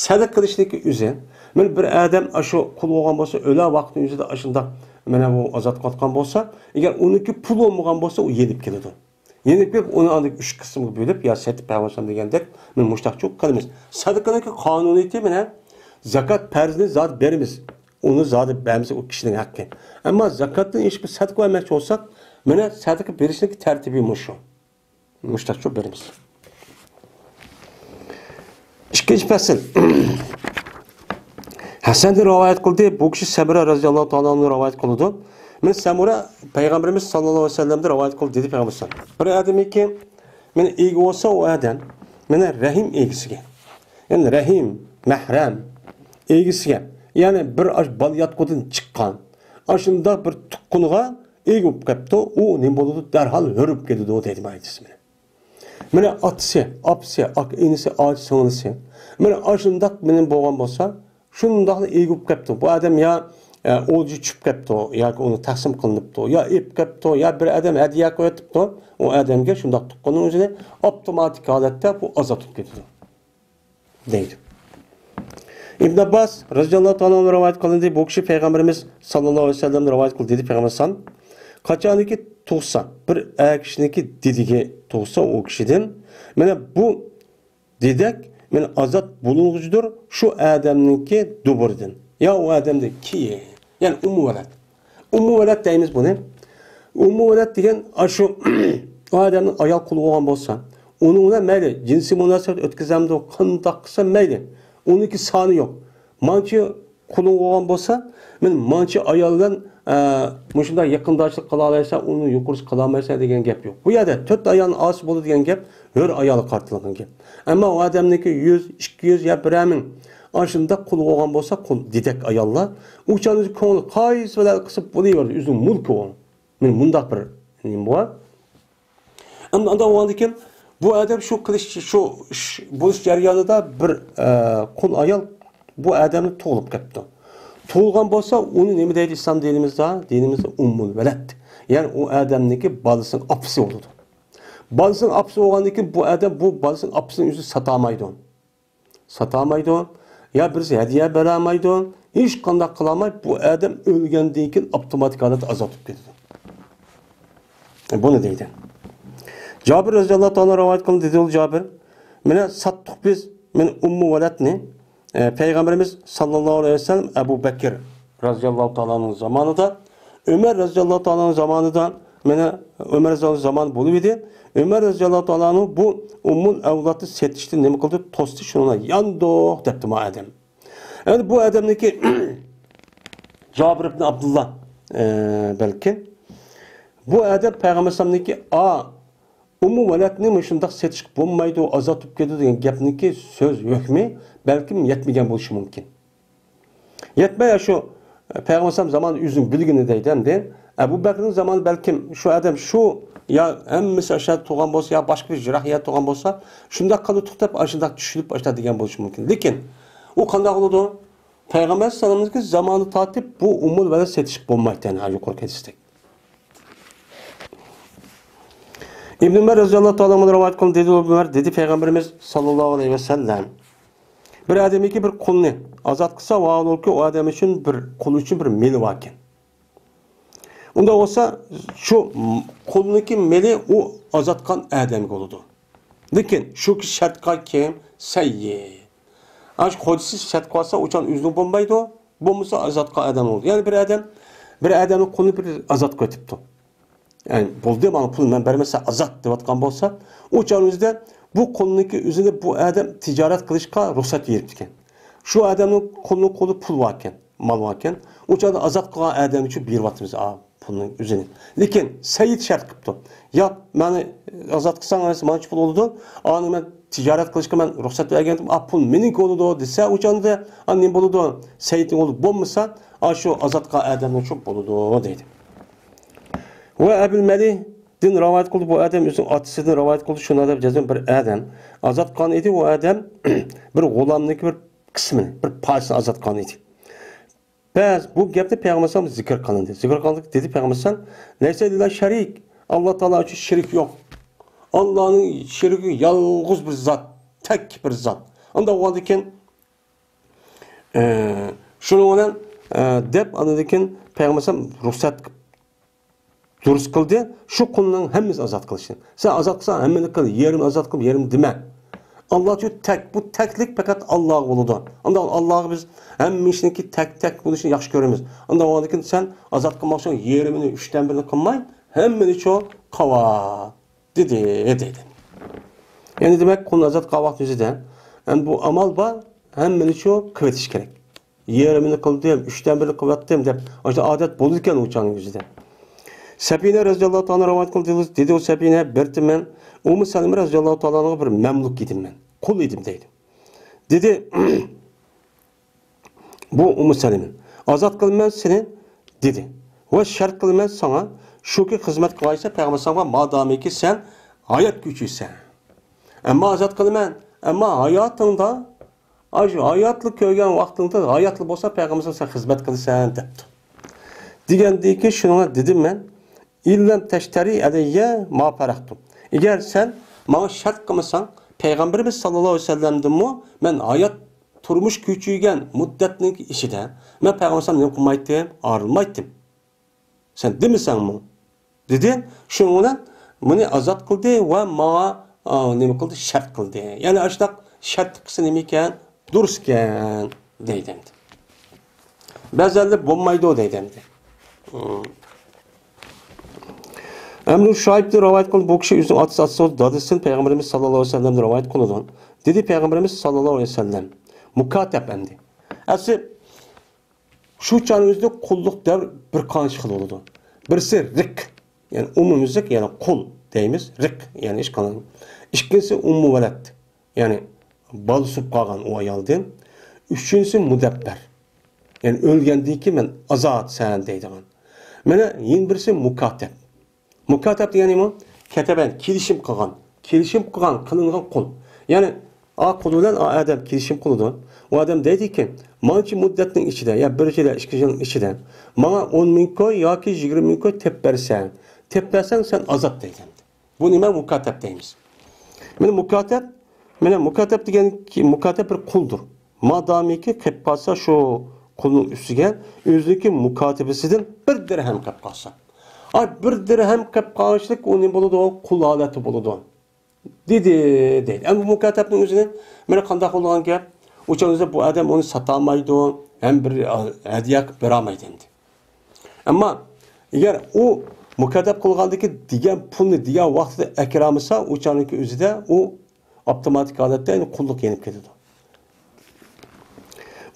سەدىقە قىلىشنىڭكى ئۆزى، مانا بىر ئادەم ئاشۇ قۇل بولغان بولسا، ئۆلە ۋاقتىنىڭ ئۆزىدە ئاشۇنداق مانا بۇ ئازاد قىلىۋاتقان بولسا، ئەگەر ئۇنىڭكى پۇلى بولمىغان بولسا، ئۇ يېنىپ كېلىدۇ. يېنىپ كېلىپ، ئۇنى ئاندىن ئۈچ قىسىمغا بۆلۈپ، يا سېتىپ بەرۋالسام دېگەندەك، مانا مۇشتاق چوق قىلىمىز. سەدىقىنىڭكى قانۇنىيىتى مانا زاكات پەرزنى زادى بېرىمىز. ئۇنى زادى بەرمىسە، ئۇ كىشىنىڭ ھەققى. ئەمما زاكاتتىن ئېشىپ سەدىقە بەرمەكچى بولساق، مانا سەدىقە بېرىشنىڭكى تەرتىبى مۇشۇ. مۇشتاق چوق بېرىمىز. ئىككىنچى پەسىل. ھەسەندىن رىۋايەت قىلدى. بۇ كىشى سەمۇرە رەزىياللاھۇ تائالا ئەنھۇ رىۋايەت قىلىدۇ. مانا سەمۇرە پەيغەمبىرىمىز ساللاللاھۇ ئەلەيھى ۋەسەللەمدىن رىۋايەت قىلدى دېدى پەيغەمبىرىمىز. بىر ئادەمكى مانا ئىگە بولسا، ئۇ ئادەم مانا رەھىم ئىگىسىگە، يەنى رەھىم، مەھرەم ئىگىسىگە، يەنى بىر ئاش بالا ياتقۇدىن چىققان ئاشۇنداق بىر تۇغقىنىغا ئىگە بولۇپ قاپتۇ، ئۇ نېمە بولىدۇ؟ دەرھال ھۆر بولۇپ كېتىدۇ دەيدۇ مانا ھەدىس. مانا ئاتىسى، ئاپىسى، ئاكا ئىنىسى، ئاچا سىڭلىسى، مانا ئاشۇنداق مېنىڭ بولغان بولسا، شۇنداقلا ئىگە بولۇپ كەپتۇ. بۇ ئادەم يا، ئە، ئولجا چۈشۈپ كەپتۇ، ياكى ئۇنى تەقسىم قىلىنىپتۇ، يا ئېلىپ كەپتۇ، يا بىر ئادەم ھەدىيە قويۇۋېتىپتۇ. ئۇ ئادەمگە شۇنداق تۇغقاننىڭ ئۆزىنى ئاپتوماتىك ھالەتتە بۇ ئازاد بولۇپ كېتىدۇ. دەيدۇ. ئىبن ئابباس رەزىياللاھۇ تائالا ئەنھۇ رىۋايەت قىلىندى. بۇ كىشى پەيغەمبىرىمىز ساللاللاھۇ ئەلەيھى ۋەسەللەمدىن رىۋايەت قىلدى دېدى پەيغەمبەر ئەلەيھىسسالام. قاچانكى تۇغسا، بىر ئەر كىشىنىڭكى دېدىكى تۇغسا ئۇ كىشىدىن، مانا بۇ دېدەك مانا ئازاد بولۇنغۇچىدۇر شۇ ئادەمنىڭكى دۇبۇرىدىن، يا ئۇ ئادەمدىن كېيىن، يەنى ئۇممۇ ۋەلەد. ئۇممۇ ۋەلەد دەيمىز بۇنى. ئۇممۇ ۋەلەد دېگەن ئاشۇ ئۇ ئادەمنىڭ ئايال قۇلى بولغان بولسا، ئۇنىڭ بىلەن مەيلى جىنسىي مۇناسىۋەت ئۆتكۈزەمدۇ، قانداق قىلسا مەيلى. ئۇنىڭكى سانى يوق. مانچە قۇلۇڭ بولغان بولسا، مەن مانچە ئايال بىلەن، ئە، مۇشۇنداق يېقىنداشلىق قىلالايسەن، ئۇنىڭ يۇقىرىسى قىلالمايسەن دېگەن گەپ يوق. بۇ يەردە تۆت ئايالنىڭ ئاسىسى بولىدۇ دېگەن گەپ ھۆر ئايالغا قارىتىلغان گەپ. ئەمما ئۇ ئادەمنىڭكى يۈز، ئىككى يۈز يا بىرەر مىڭ ئاشۇنداق قۇل بولغان بولسا، قۇل دېدەك ئاياللار، ئۇ چاغدا كۆڭلى قايسى بىلەن قىسىپ بولۇۋېرىدۇ، ئۆزىنىڭ مۈلكى ئۇ. مانا مۇنداق بىر نېمە بار. ئەمدى ئانداق بولغاندىن كېيىن بۇ ئادەم شۇ قىلىش، شۇ ئىش بولۇش جەريانىدا بىر، ئە، قۇل ئايال بۇ ئادەمنى تۇغۇلۇپ قېپتۇ. تۇغۇلغان بولسا ئۇنى نېمە دەيدۇ ئىسلام دىنىمىزدا؟ دىنىمىزدا ئۇممۇل ۋەلەد. يەنى ئۇ ئادەمنىڭكى بالىسىنىڭ ئاپىسى بولىدۇ. بالىسىنىڭ ئاپىسى بولغاندىن كېيىن بۇ ئادەم بۇ بالىسىنىڭ ئاپىسىنى ئۆزى ساتالمايدۇ. ساتالمايدۇ. يا بىرسى ھەدىيە بېرەلمەيدۇ. ھېچقانداق قىلالماي، بۇ ئادەم ئۆلگەندىن كېيىن ئاپتوماتىك ھالەتتە ئازاد بولۇپ كېتىدۇ. بۇنى دەيدۇ. جابىر رەزىياللاھۇ تائالا رىۋايەت قىلدى، دېدى ئۇ جابىر. مانا ساتتۇق بىز، مانا ئۇممۇ ۋەلەدنى، ئە، پەيغەمبىرىمىز ساللاللاھۇ ئەلەيھى ۋەسەللەم ئەبۇ بەكىر رەزىياللاھۇ تائالا ئەنھۇ زامانىدا ئۆمەر رەزىياللاھۇ تائالا ئەنھۇ زامانىدا، مانا ئۆمەر رەزىياللاھۇ زامان بولۇۋىدى. ئۆمەر رەزىياللاھۇ تائالا ئەنھۇ بۇ ئۇممۇل ئەۋلادنى سېتىشتىن نېمە قىلدى؟ توستى، شۇنىڭ بىلەن ياندۇق دەپتۇ ما ئادەم. ئەمدى بۇ ئادەمنىڭكى جابىر ئىبن ئابدۇللا، ئە، بەلكىم بۇ ئادەم پەيغەمبەر ئەلەيھىسسالامنىڭكى ئا، ئۇممۇ ۋەلەدنى مۇشۇنداق سېتىشقا بولمايدۇ، ئازاد بولۇپ كېتىدۇ دېگەن گەپنىڭكى سۆز ھۆكمى بەلكىم يەتمىگەن بولۇشى مۇمكىن. يەتمەي، شۇ پەيغەمبەر ئەلەيھىسسالام زامانىدا ئۆزىنىڭ بىلگىنى دەيدۇ ئەمدى. ئەبۇ بەكرىنىڭ زامانىدا بەلكىم شۇ ئادەم شۇ يا ھەممىسى ئاشۇ يەردە تۇرغان بولسا، يا باشقا بىر يىراق يەردە تۇرغان بولسا، شۇنداق قىلدى توختاپ، ئاشۇنداق چۈشىنىپ، ئاشۇنداق دېگەن بولۇشى مۇمكىن. لېكىن ئۇ قانداق بولىدۇ؟ پەيغەمبەر ئەلەيھىسسالامنىڭكى زامانىدىن تارتىپ بۇ ئۇممۇل ۋەلەد سېتىشقا بولمايتتى، يەنى يۇقىرىقى ھەدىستەك. ئىبن ئۆمەر رەزىياللاھۇ تائالا ئەنھۇدىن رىۋايەت قىلىندى، دېدى ئۇ ئۆمەر، دېدى پەيغەمبىرىمىز ساللاللاھۇ ئەلەيھى ۋەسەللەم، بىر ئادەمكى بىر قۇلنى ئازاد قىلسا، ۋاھالۇكى، ئۇ ئادەم ئۈچۈن بىر، قۇل ئۈچۈن بىر مېلى باركەن. ئۇنداق بولسا، شۇ قۇلنىڭكى مېلى ئۇ ئازاد قىلغان ئادەمگە بولىدۇ. لېكىن شۇ كىشى شەرت قىلغان كىم؟ سەييىد. ئاشۇ خوجىسى شەرت قىلىۋاتسا، ئۇ چاغدا ئۆزىنىڭ بولمايدۇ. بولمىسا ئازاد قىلغان ئادەم بولىدۇ. يەنى بىر ئادەم، بىر ئادەمنىڭ قۇلىنى بىر ئازاد قىلىۋېتىپتۇ. يەنى بولدى، ماڭا پۇل مەن بەرمەسەم ئازاد دەۋاتقان بولسا، ئۇ چاغنىڭ ئۆزىدە بۇ قۇلنىڭكى ئۆزىنى بۇ ئادەم تىجارەت قىلىشقا رۇخسەت بېرىپتىكەن. شۇ ئادەمنىڭ قۇلنىڭ قولىدا پۇل باركەن، مال باركەن. ئۇ چاغدا ئازاد قىلغان ئادەم ئۈچۈن بېرىۋاتىمىز، ئا، پۇلنىڭ ئۆزىنى. لېكىن سەييىد شەرت قىپتۇ. ياق، مانا ئازاد قىلساڭ، مانچە پۇل بولىدۇ. ئانى مەن تىجارەت قىلىشقا مەن رۇخسەت بەرگەنتىم، ئا، پۇل مېنىڭكى بولىدۇ دېسە، ئۇ چاغدا، ئا، نېمە بولىدۇ؟ سەييىدنىڭ بولىدۇ. بولمىسا، ئا، شۇ ئازاد قىلغان ئادەمنىڭ شۇ بولىدۇ دەيدۇ. ۋە ئەبۇل مەلىھدىن رىۋايەت قىلدى، بۇ ئادەم ئۆزىنىڭ ئاتىسىدىن رىۋايەت قىلدى، شۇنداق دەپ جەزمەن بىر ئادەم ئازاد قىلغان ئىدى، ئۇ ئادەم بىر غۇلامنىڭكى بىر قىسمىنى، بىر پارچىسىنى ئازاد قىلغان ئىدى. بەس، بۇ گەپنى پەيغەمبەر ئەلەيھىسسالام زىكىر قىلىندى. زىكىر قىلىندى، دېدى پەيغەمبەر ئەلەيھىسسالام، لەيسە لىللاھى شەرىك، ئاللا تائالا ئۈچۈن شېرىك يوق. ئاللانىڭ شېرىكى يالغۇز بىر زات، تەك بىر زات. ئۇنداق بولغاندىكىن، ئە، شۇنىڭ بىلەن، ئە، دەپ، ئاندىن كېيىن پەيغەمبەر ئەلەيھىسسالام رۇخسەت دۇرۇس قىلدى، شۇ قۇلنىڭ ھەممىسىنى ئازاد قىلىشنى. سەن ئازاد قىلساڭ، ھەممىنى قىل، يېرىمىنى ئازاد قىل، يېرىمىنى دېمە. ئاللا ئۈچۈن تەك، بۇ تەكلىك پەقەت ئاللاغا بولىدۇ. ئۇنداق ئاللاغا بىز ھەممە ئىشنىڭكى تەك، تەك بولۇشىنى ياخشى كۆرىمىز. ئۇنداق بولغاندىكىن سەن ئازاد قىلماقچى يېرىمىنى، ئۈچتىن بىرىنى قىلماي، ھەممىنى شۇ قىلىۋال دېدى، دەيدۇ. يەنى دېمەك، قۇلنى ئازاد قىلغان ۋاقىت يۈزىدە، يەنى بۇ ئامال بار، ھەممىنى شۇ قىلىۋېتىش كېرەك. يېرىمىنى قىلدىم، ئۈچتىن بىرىنى قىلىۋەتتىم دەپ، ئاشۇ ئادەت بولىدىكەن ئۇ چاغنىڭ يۈزىدە. سەپىنە رەزىياللاھۇ تائالا رىۋايەت قىلدى، دېدى ئۇ سەپىنە، بىر تېمەن ئۇممۇ سەلىمە رەزىياللاھۇ تائالا بىر مەملۇك ئىدىم مەن، قۇل ئىدىم دەيدۇ. دېدى، بۇ ئۇممۇ سەلىمە، ئازاد قىلىمەن سېنى دېدى. ۋە شەرت قىلىمەن ساڭا، شۇكى خىزمەت قىلايسەن پەيغەمبەر ساڭا، مادامىكى سەن ھايات كۈچىسەن. ئەمما ئازاد قىلىمەن، ئەمما ھاياتىڭدا، ئاشۇ ھاياتلىق كۆرگەن ۋاقتىڭدا، ھاياتلىق بولسا پەيغەمبەر ساڭا خىزمەت قىلىسەن دەپتۇ. دېگەندىكى شۇنىڭغا دېدىم مەن، ئىللەم تەشتەرى ئەلەييە ما پەرەقتۇ. ئەگەر سەن ماڭا شەرت قىلمىساڭ، پەيغەمبىرىمىز ساللاللاھۇ ئەلەيھى ۋەسەللەمدىنمۇ مەن ھايات تۇرمۇش كېچىگەن مۇددەتنىڭ ئىچىدە مەن پەيغەمبەر ئەلەيھىسسالام نېمە قىلمايتتىم؟ ئايرىلمايتتىم. سەن دېمىسەڭمۇ؟ دېدى. شۇنىڭ بىلەن مېنى ئازاد قىلدى ۋە ماڭا، ئا، نېمە قىلدى؟ شەرت قىلدى. يەنى ئاشۇنداق شەرت قىلسا نېمە ئىكەن؟ دۇرۇس ئىكەن دەيدۇ ئەمدى. بەزىلەر بولمايدۇ دەيدۇ ئەمدى. ئەمرۇ شۇئەيبتىن رىۋايەت قىلىپ، بۇ كىشى ئۆزىنىڭ ئاتىسى، ئاتىسى بولسا دادىسىدىن پەيغەمبىرىمىز ساللاللاھۇ ئەلەيھى ۋەسەللەمدىن رىۋايەت قىلىدۇ. دېدى پەيغەمبىرىمىز ساللاللاھۇ ئەلەيھى ۋەسەللەم، مۇكاتەب ئەمدى. ئەسلى شۇ چاغنىڭ ئۆزىدە قۇللۇق دەۋر بىر قانچە خىل بولىدۇ. بىرسى رىق، يەنى ئومۇميۈزلۈك، يەنى قۇل دەيمىز، رىق، يەنى ھېچقانداق. ئىككىنچىسى ئۇممۇ ۋەلەد، يەنى بالا سۈت قالغان ئۇ ئايالدىن. ئۈچىنچىسى مۇدەببەر، يەنى ئۆلگەندىن كېيىن مەن ئازادسەن دەيدىغان. مانا يەنە بىرسى مۇكاتەب. مۇكاتەب دېگەن نېمە؟ كەتەبەن، كېلىشىم قىلغان. كېلىشىم قىلغان، قىلىنغان قۇل. يەنى ئا قۇل بىلەن ئا ئادەم كېلىشىم قىلىدۇ. ئۇ ئادەم دەيدىكى، مانچە مۇددەتنىڭ ئىچىدە، يا بىر يىل، ئىككى يىلنىڭ ئىچىدە ماڭا ئون مىڭ كوي ياكى يىگىرمە مىڭ كوي تېپىپ بەرسەڭ، تېپىپ بەرسەڭ سەن ئازاد دەيدۇ. بۇ نېمە؟ مۇكاتەب دەيمىز. مانا مۇكاتەب، مانا مۇكاتەب دېگەن، مۇكاتەب بىر قۇلدۇر. مادامىكى قېلىپ قالسا شۇ قۇلنىڭ ئۈستىگە ئۆزىنىڭكى مۇكاتىبىسىدىن بىر دىرھەم قېلىپ قالسا. ئاي، بىر دىرھەم قېلىپ قالغانچىلىك ئۇ نېمە بولىدۇ؟ قۇل ھالەتتە بولىدۇ. دېدى، دەيدۇ. ئەمدى بۇ مۇكاتەبنىڭ ئۆزىنى، مانا قانداق بولىدىغان گەپ؟ ئۇ چاغ ئۆزى بۇ ئادەم ئۇنى ساتالمايدۇ، ھەم بىر، ئە، ھەدىيە قىلىپ بېرەلمەيدۇ ئەمدى. ئەمما ئەگەر ئۇ مۇكاتەب قىلغاندىكى دېگەن پۇلنى دېگەن ۋاقتىدا ئەكىرەلمىسە، ئۇ چاغنىڭكى ئۆزىدە ئۇ ئاپتوماتىك ھالەتتە، يەنى قۇللۇق يېنىپ كېتىدۇ.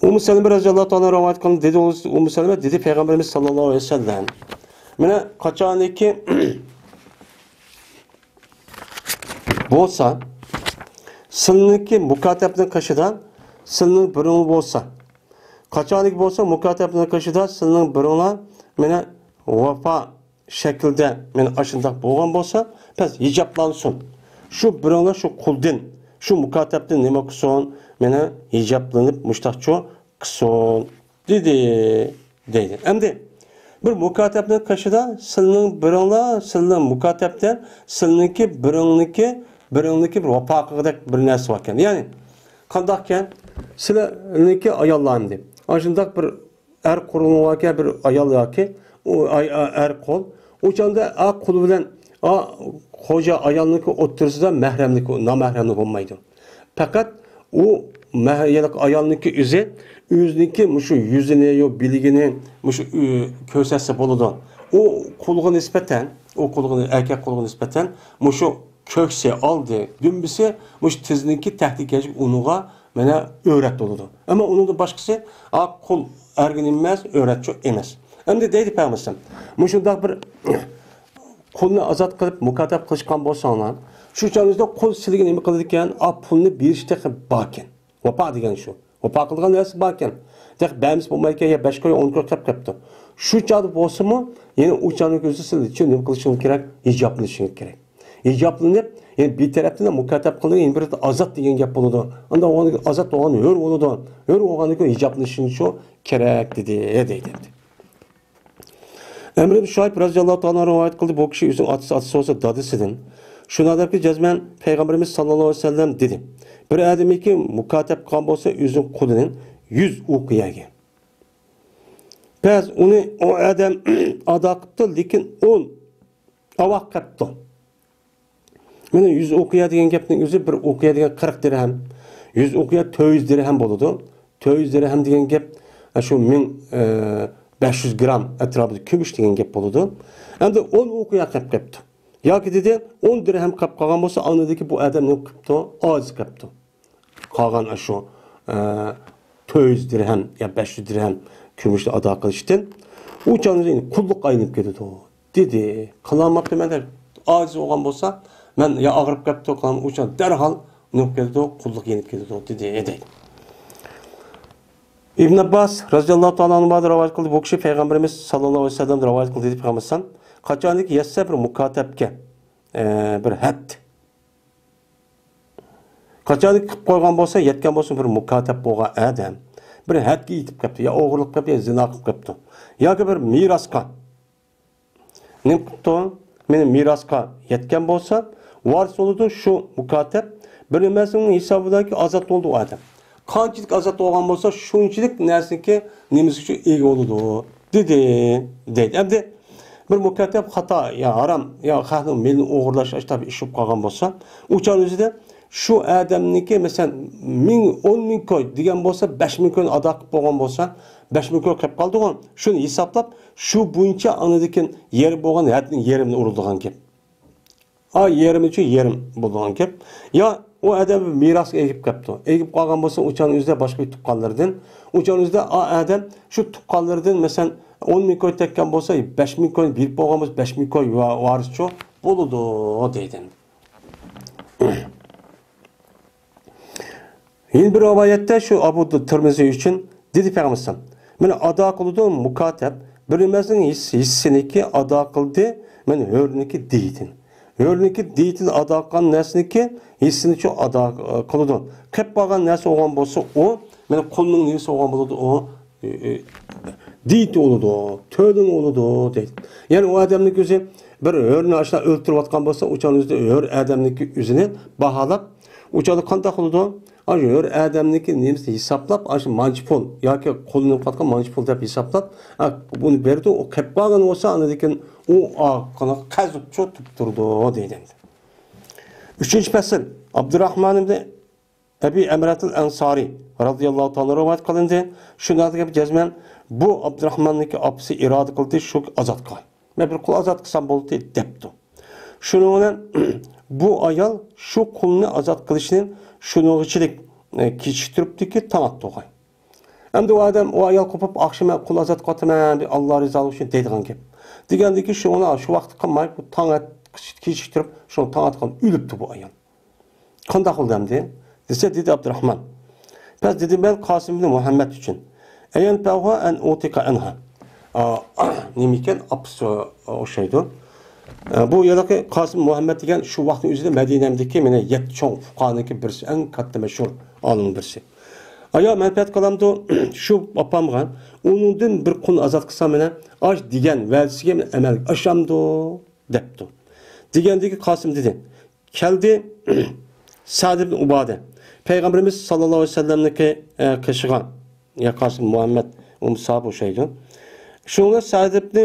ئۇممۇ سەلىمە رەزىياللاھۇ تائالا رىۋايەت قىلغان، دېدى ئۇممۇ سەلىمە، دېدى پەيغەمبىرىمىز ساللاللاھۇ ئەلەيھى ۋەسەللەم، مانا قاچانكى بولسا، سىلىنىڭكى مۇكاتەبنىڭ قېشىدا سىلىنىڭ بىرىڭ بولسا، قاچانكى بولسا مۇكاتەبنىڭ قېشىدا سىلىنىڭ بىرىڭلار مانا ۋاپا شەكىلدە مانا ئاشۇنداق بولغان بولسا، بەس ھىجابلانسۇن. شۇ بىرىڭلار شۇ قۇلدىن، شۇ مۇكاتەبتىن نېمە قىلسۇن؟ مانا ھىجابلىنىپ مۇشتاقچۇ قىلسۇن، دېدى، دەيدۇ. ئەمدى بىر مۇكاتەبنىڭ قېشىدا سىلىنىڭ بىرىڭلار، سىلىنىڭ مۇكاتەبتە سىلىنىڭكى بىرىڭنىڭكى، بىرىڭنىڭكى بىر ۋاپا قىلغۇدەك بىر نەرسە باركەن. يەنى قانداقكەن؟ سىلىنىڭكى ئاياللار ئەمدى. ئاشۇنداق بىر ئەر قۇرۇڭ باركەن، بىر ئايال ياكى ئۇ ئاي-، ئا-، ئەر قۇل. ئۇ چاغدا ئا قۇل بىلەن ئا خوجا ئايالنىڭكى ئوتتۇرىسىدا مەھرەملىك، نامەھرەملىك بولمايدۇ. پەقەت ئۇ مەھ-، يەنى ئايالنىڭكى ئۆزى، ئۆزىنىڭكى مۇشۇ يۈزىنى، يو بىلىگىنى مۇشۇ، ئۆ، كۆرسەتسە بولىدۇ. ئۇ قۇلغا نىسبەتەن، ئۇ قۇلغا، ئەركەك قۇلغا نىسبەتەن مۇشۇ كۆكسى، ئالدى، دۈمبىسى مۇشۇ تىزنىڭكى تەھتىگە كەلگەچ ئۇنىڭغا مانا ئۆرەت بولىدۇ. ئەمما ئۇنىڭدىن باشقىسى، ئا، قۇل ئەرگە ئەمەس، ئۆرەتچۇ ئەمەس. ئەمدى دەيدۇ پەيغەمبەر، مۇشۇنداق بىر قۇلنى ئازاد قىلىپ مۇكاتەپ قىلىشقان بولساڭلار، شۇ چاغىڭىزدا قۇل سىلىگە نېمە قىلىدىكەن؟ ئا، پۇلنى بېرىشتەك باركەن. ۋاپا دېگەن شۇ. ۋاپا قىلىدىغان نەرسە باركەن. دەك بەرمىسە بولمايدىكەن، يا بەش كوي، ئون كوي قىلىپ قېپتۇ. شۇ چاغدا بولسىمۇ، يەنە ئۇ چاغنىڭ ئۆزى سىلچۇ نېمە قىلىشىڭىز كېرەك؟ ھىجابلىنىشىڭىز كېرەك. ھىجابلىنىپ، يەنە بىر تەرەپتىن مۇكاتەپ قىلىنغان، يەنە بىر ئازاد دېگەن گەپ بولىدۇ. ئاندا ئۇ ئازاد بولغان ھۆر بولىدۇ. ھۆر بولغاندىن كېيىن ھىجابلىنىشىڭىز شۇ كېرەك دېدى، دەيدۇ. ئەمر ئىبن شۇئەيب رەزىياللاھۇ تائالا ئەنھۇ رىۋايەت قىلدى، بۇ كىشى ئۆزىنىڭ ئاتىسى، ئاتىسى بولسا دادىسىدىن. شۇنىڭ دەپكى جەزمەن پەيغەمبىرىمىز ساللاللاھۇ ئەلەيھى ۋەسەللەم دېدى، بىر ئادەمكى مۇكاتەپ قىلغان بولسا ئۆزىنىڭ قۇلىنى يۈز ئۇقىيەگە. بەس ئۇنى ئۇ ئادەم ئادا قىپتۇ، لېكىن ئون ئاۋاق قىپتۇ. مانا يۈز ئۇقىيە دېگەن گەپنىڭ ئۆزى، بىر ئۇقىيە دېگەن قىرىق دىرھەم. يۈز ئۇقىيە تۆت يۈز دىرھەم بولىدۇ. تۆت يۈز دىرھەم دېگەن گەپ، ئە، شۇ مىڭ، ئە، بەش يۈز گرام ئەتراپىدا كۈمۈش دېگەن گەپ بولىدۇ. ئەمدى ئون ئۇقىيە قېپ قېپتۇ. ياكى دېدى، ئون دىرھەم قېپ قالغان بولسا، ئاندىن بۇ ئادەم نېمە قىپتۇ؟ ئاجىز قېپتۇ. قالغان ئاشۇ، ئە، تۆت يۈز دىرھەم يا بەش يۈز دىرھەم كۈمۈشنى ئادا قىلىشتىن ئۇ چاغدا قۇللۇققا ئايلىنىپ كېتىدۇ، دېدى. قىلالماپتىمەن دەپ ئاجىز بولغان بولسا، مەن يا ئاغرىپ كەپتۇ، قىلالماي، ئۇ چاغدا دەرھال نېمە كېتىدۇ، قۇللۇق يېنىپ كېتىدۇ، دېدى، دەيدۇ. ئىبن ئابباس رەزىياللاھۇ تائالا ئەنھۇ رىۋايەت قىلدى، بۇ كىشى پەيغەمبىرىمىز ساللاللاھۇ ئەلەيھى ۋەسەللەم رىۋايەت قىلدى، دېدى پەيغەمبىرىمىز، قاچانكى يەتسە بىر مۇكاتەپكە، ئە، بىر ھەد. قاچانكى قىلىپ قويغان بولسا، يەتكەن بولسا بىر مۇكاتەپ بولغان ئادەم، بىر ھەدكە يېتىپ قاپتۇ، يا ئوغرىلىق قىلىپ، يا زىنا قىلىپ قاپتۇ، ياكى بىر مىراسقا نېمە قىپتۇ؟ مېنىڭ مىراسقا يەتكەن بولسا، ۋارىس بولىدۇ شۇ مۇكاتەپ. بىر نېمىسىنىڭ ھېسابىدىكى ئازاد بولىدۇ ئۇ ئادەم. قانچىلىك ئازاد بولغان بولسا، شۇنچىلىك نەرسىنىڭكى نېمىسىگە ئىگە بولىدۇ، دېدى، دەيدۇ. ئەمدى بىر مۇكاتەپ خاتا، يا ھارام، يا خەقنىڭ مېلىنى ئوغرىلاش، ئاشۇنداق بىر ئىش بولۇپ قالغان بولسا، ئۇ چاغ ئۆزىدە شۇ ئادەمنىڭكى، مەسىلەن، مىڭ، ئون مىڭ كوي دېگەن بولسا، بەش مىڭ كوينى ئادا قىلىپ بولغان بولسا، بەش مىڭ كوي قېلىپ قالدىغۇ، شۇنى ھېسابلاپ، شۇ بويىچە ئاندىن كېيىن يېرىم بولغان ھەدنىڭ يېرىمىنى ئۇرىدىغان گەپ. ئا، يېرىمى ئۈچۈن يېرىم بولىدىغان گەپ. يا ئۇ ئادەم مىراسقا ئېگىپ قاپتۇ. ئېگىپ قالغان بولسا، ئۇ چاغنىڭ ئۆزىدە باشقا بىر تۇغقانلىرىدىن. ئۇ چاغنىڭ ئۆزىدە ئا ئادەم شۇ تۇغقانلىرىدىن، مەسىلەن، ئون مىڭ كوي تەگكەن بولسا، بەش مىڭ كوي بېرىپ بولغان بولسا، بەش مىڭ كوي ۋا-، ۋارىسچۇ بولىدۇ، دەيدۇ. يەنە بىر رىۋايەتتە شۇ ئەبۇ تىرمىزى ئۈچۈن دېدى پەيغەمبەر ئەلەيھىسسالام، مانا ئادا قىلىدۇ مۇكاتەپ، بىر نېمىسىنىڭ ھېس-، ھېسسىنىكى ئادا قىلدى، مانا ھۆرنىكى دىيىتىنى. ھۆرنىكى دىيىتىنى ئادا قىلغان نەرسىنىكى ھېسسىنى شۇ ئادا، ئە، قىلىدۇ. قېلىپ قالغان نەرسە بولغان بولسا ئۇ، مانا قۇلنىڭ نېمىسى بولغان بولىدۇ ئۇ، ئە، ئە، دىيىتى بولىدۇ، تۆلىمى بولىدۇ دەيدۇ. يەنى ئۇ ئادەمنىڭ ئۆزى بىر ھۆرنى ئاشۇنداق ئۆلتۈرۈۋاتقان بولسا، ئۇ چاغ ئۆزىدە ھۆر ئادەمنىڭكى ئۆزىنى باھالاپ، ئۇ چاغدا قانداق قىلىدۇ؟ ئاشۇ ھۆر ئادەمنىڭكى نېمىسىنى ھېسابلاپ، ئاشۇ مانچە پۇل ياكى قولىنى قاتقان مانچە پۇل دەپ ھېسابلاپ، ئا، بۇنى بېرىدۇ، ئۇ قېلىپ قالغان بولسا، ئاندىن كېيىن ئۇ ئارقىنى قېزىپ چوتۇپ تۇرىدۇ، دەيدۇ. ئۈچىنچى پەسىل، ئابدۇراھمان ئىبنى ئەبى ئەمرەتىل ئەنسارى رەزىياللاھۇ تائالا رىۋايەت قىلىندى. شۇنداق دېگەن جەزمەن بۇ ئابدۇراھماننىڭكى ئاپىسى ئىرادە قىلدى، شۇ ئازاد قىلاي. مەن بىر قۇل ئازاد قىلسام بولدى، دەپتۇ. شۇنىڭ بىلەن بۇ ئايال شۇ قۇلنى ئازاد قىلىشنى شۇنىڭغىچىلىك، ئە، كېچىكتۈرۈپتىكى، تاڭ ئاتتۇغاي. ئەمدى ئۇ ئادەم، ئۇ ئايال قوپۇپ، ئاخشىمى مەن قۇل ئازاد قىلىۋاتىمەن، بىر ئاللا رىزالىقى ئۈچۈن دەيدىغان گەپ. دېگەندىكى شۇنى شۇ ۋاقىتتا قىلماي، بۇ تاڭ ئات-، كېچىكتۈرۈپ، شۇ تاڭ ئاتقان ئۆلۈپتۇ بۇ ئايال. قانداق بولدى ئەمدى؟ دېسە، دېدى ئابدۇراھمان. بەس دېدىم مەن قاسىم ئىبنى مۇھەممەد ئۈچۈن. ئەيەن پەھۇ ئەن ئۇتىقە ئەنھا. ئا، نېمىكەن، ئاپىسى ئوخشايدۇ. ئا، بۇ يەردىكى قاسىم مۇھەممەد دېگەن شۇ ۋاقىتنىڭ ئۆزىدە مەدىنەمدىكى مانا يەتتە چوڭ فۇقاھانىڭكى بىرسى، ئەڭ كاتتا مەشھۇر ئالىمنىڭ بىرسى. ئايا مەنپەئەت قىلامدۇ شۇ ئاپامغا، ئۇنىڭدىن بىر قۇلنى ئازاد قىلسام مانا ئاش دېگەن ۋەدىسىگە مانا ئەمەلگە ئاشامدۇ؟ دەپتۇ. دېگەندىكى قاسىم دېدى. كەلدى سەئد ئىبن ئۇبادە. پەيغەمبىرىمىز ساللاللاھۇ ئەلەيھى ۋەسەللەمنىڭكى، ئە، قېشىغا، يا قاسىم مۇھەممەد ئۇمساپ ئوخشايدۇ. شۇنىڭ بىلەن سەئد ئىبنى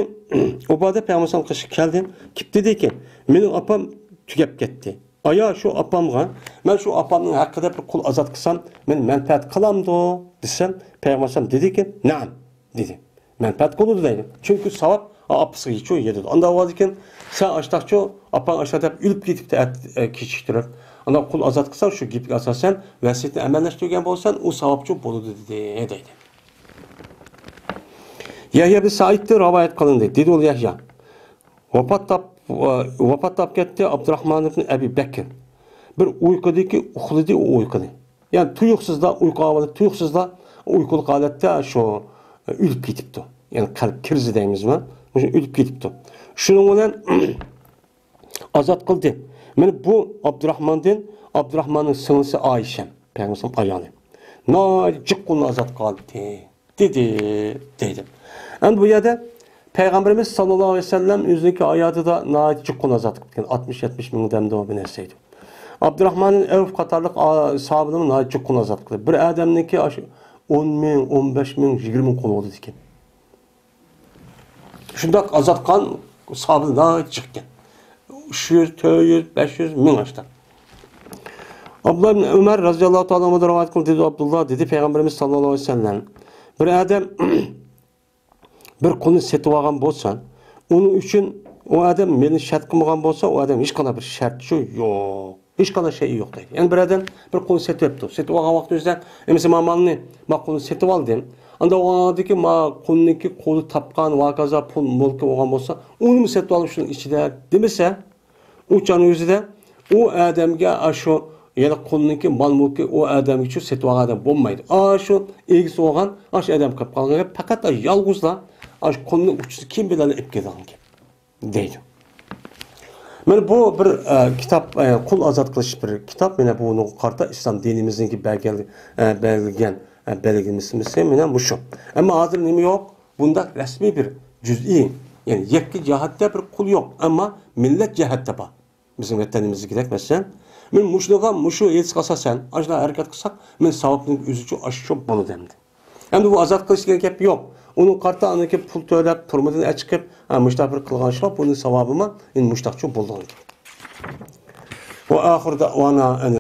ئۇبادە پەيغەمبەر ئەلەيھىسسالام قېشىغا كەلدى. كېلىپ دېدىكى، مېنىڭ ئاپام تۈگەپ كەتتى. ئايا، شۇ ئاپامغا، مەن شۇ ئاپامنىڭ ھەققىدە بىر قۇل ئازاد قىلسام، مېنى مەنپەئەت قىلامدۇ؟ دېسەم، پەيغەمبەر ئەلەيھىسسالام دېدىكى، نەئەم، دېدى. مەنپەئەت قىلىدۇ دەيدۇ. چۈنكى ساۋاب ئاپىسىغا يېتىدۇ. ئانداق بولغاندىكىن، سەن ئاشتاقچۇ، ئاپاڭ ئاشتاق دەپ ئۆلۈپ كېتىپتۇ، ئەت-، ئە، كېچىكتۈرۈپ. ئانداق قۇل ئازاد قىلساڭ، شۇ گېپىگە ئاساسەن، ۋەسىيىتىنى ئەمەللەشتۈرگەن بولساڭ، ئۇ ساۋابچۇ بولىدۇ، دېدى، دەيدۇ. يەھيا بىن سەئىدتىن رىۋايەت قىلىندى. دېدى ئۇ يەھيا. ۋاپات تاپ-، ۋاپات تاپقان ئابدۇراخمان ئىبن ئەبى بەكر بىر ئۇيقۇدىكى ئۇخلىدى، ئۇ ئۇيقۇنى. يەنى تۇيۇقسىزلا، ئۇيقۇ ئاۋازى تۇيۇقسىزلا ئۇيقۇلۇق ھالەتتە شۇ ئۆلۈپ كېتىپتۇ. يەنى قەلب كىرىزى دەيمىزمۇ؟ مۇشۇ ئۆلۈپ كېتىپتۇ. شۇنىڭ بىلەن ئازاد قىلدى. مانا بۇ ئابدۇراخماندىن، ئابدۇراخماننىڭ سىڭلىسى ئائىشەم، پەيغەمبەرنىڭ ئايالى. ناھايىتى جىق قۇلنى ئازاد قىلغانىدى. دېدى، دەيدۇ. ئەمدى بۇ يەردە پەيغەمبىرىمىز ساللاللاھۇ ئەلەيھى ۋەسەللەم ئۆزىنىڭكى ھاياتىدا ناھايىتى جىق قۇلنى ئازاد قىلىپ كەتكەن، ئاتمىش يەتمىش مىڭ دەمدۇ بىر نەرسە ئىدى. ئابدۇراخمان ئەۋف قاتارلىق ئا-، ساھابىلەرمۇ ناھايىتى جىق قۇلنى ئازاد قىلدى. بىر ئادەمنىڭكى ئاشۇ ئون مىڭ، ئون بەش مىڭ، يىگىرمە مىڭ قۇلى بولىدىكەن. شۇنداق ئازاد قىلغان ساھابىلەر ناھايىتى جىق ئىكەن. ئۈچ يۈز، تۆت يۈز، بەش يۈز، مىڭ ئاشتا. ئابدۇللا ئىبن ئۆمەر رەزىياللاھۇ تائالا ئەنھۇدىن رىۋايەت قىلدى، دېدى ئابدۇللا، دېدى پەيغەمبىرىمىز ساللاللاھۇ ئەلەيھى ۋەسەللەم، بىر ئادەم بىر قۇلنى سېتىۋالغان بولسا، ئۇنىڭ ئۈچۈن ئۇ ئادەم مېنى شەرت قىلمىغان بولسا، ئۇ ئادەم ھېچقانداق بىر شەرتى يوق. ھېچقانداق شەيئى يوق دەيدۇ. يەنى بىر ئادەم بىر قۇلنى سېتىۋەپتۇ. سېتىۋالغان ۋاقتى ئۆزىدە، ئە، مەسىلەن، ما مالنى، ما قۇلنى سېتىۋالدىم. ئاندا ئۇنىڭدىكى ما قۇلنىڭكى قۇلى تاپقان ۋە ھاكازا پۇل، مۈلكى بولغان بولسا، ئۇنىمۇ سېتىۋالدىم شۇنىڭ ئىچىدە دېمىسە، ئۇ چاغنىڭ ئۆزىدە ئۇ ئادەمگە ئاشۇ، يەنى قۇلنىڭكى مال-مۈلكى ئۇ ئادەمگىچۇ سېتىۋالغان ئادەم بولمايدۇ. ئاشۇ ئىگىسى بولغان ئاشۇ ئادەم قېلىپ قالغان گەپ، پەقەت يالغۇزلا ئاشۇ قۇلنىڭ ئۇچىسى كىم بىلەن ئېلىپ كېلىدىغان گەپ. دەيدۇ. مانا بۇ بىر، ئە، كىتاب، ئە، قۇل ئازاد قىلىش بىر كىتاب. مانا بۇنىڭغا قارىتا ئىسلام دىنىمىزنىڭكى بەلگىل-، ئە، بەلگىلىگەن، ئە، بەلگىلىمىسى مانا مۇشۇ. ئەمما ھازىر نېمە يوق؟ بۇنداق رەسمىي بىر جۈزئىي، يەنى يەككە جەھەتتە بىر قۇل يوق، ئەمما مىللەت جەھەتتە بار. بىزنىڭ ۋەتىنىمىزدىكىدەك، مەسىلەن، مەن مۇشۇنىڭغا، مۇشۇ ھېدىسقا ئاساسەن، ئاشۇنداق ھەرىكەت قىلساق، مەن ساۋابنىڭ ئۆزىچۇ ئاشۇ بولىدۇ ئەمدى. ئەمدى بۇ ئازاد قىلىش دېگەن گەپ يوق. ئۇنىڭ قارىتا ئانىڭكى پۇل تۆلەپ، تۈرمىدىن ئەچىقىپ، ھە، مۇشۇنداق بىر قىلغان ئىش يوق، بۇنىڭ ساۋابىمۇ ئەمدى مۇشۇنداقچۇ بولىدىغان گەپ. وآخر دعوانا أن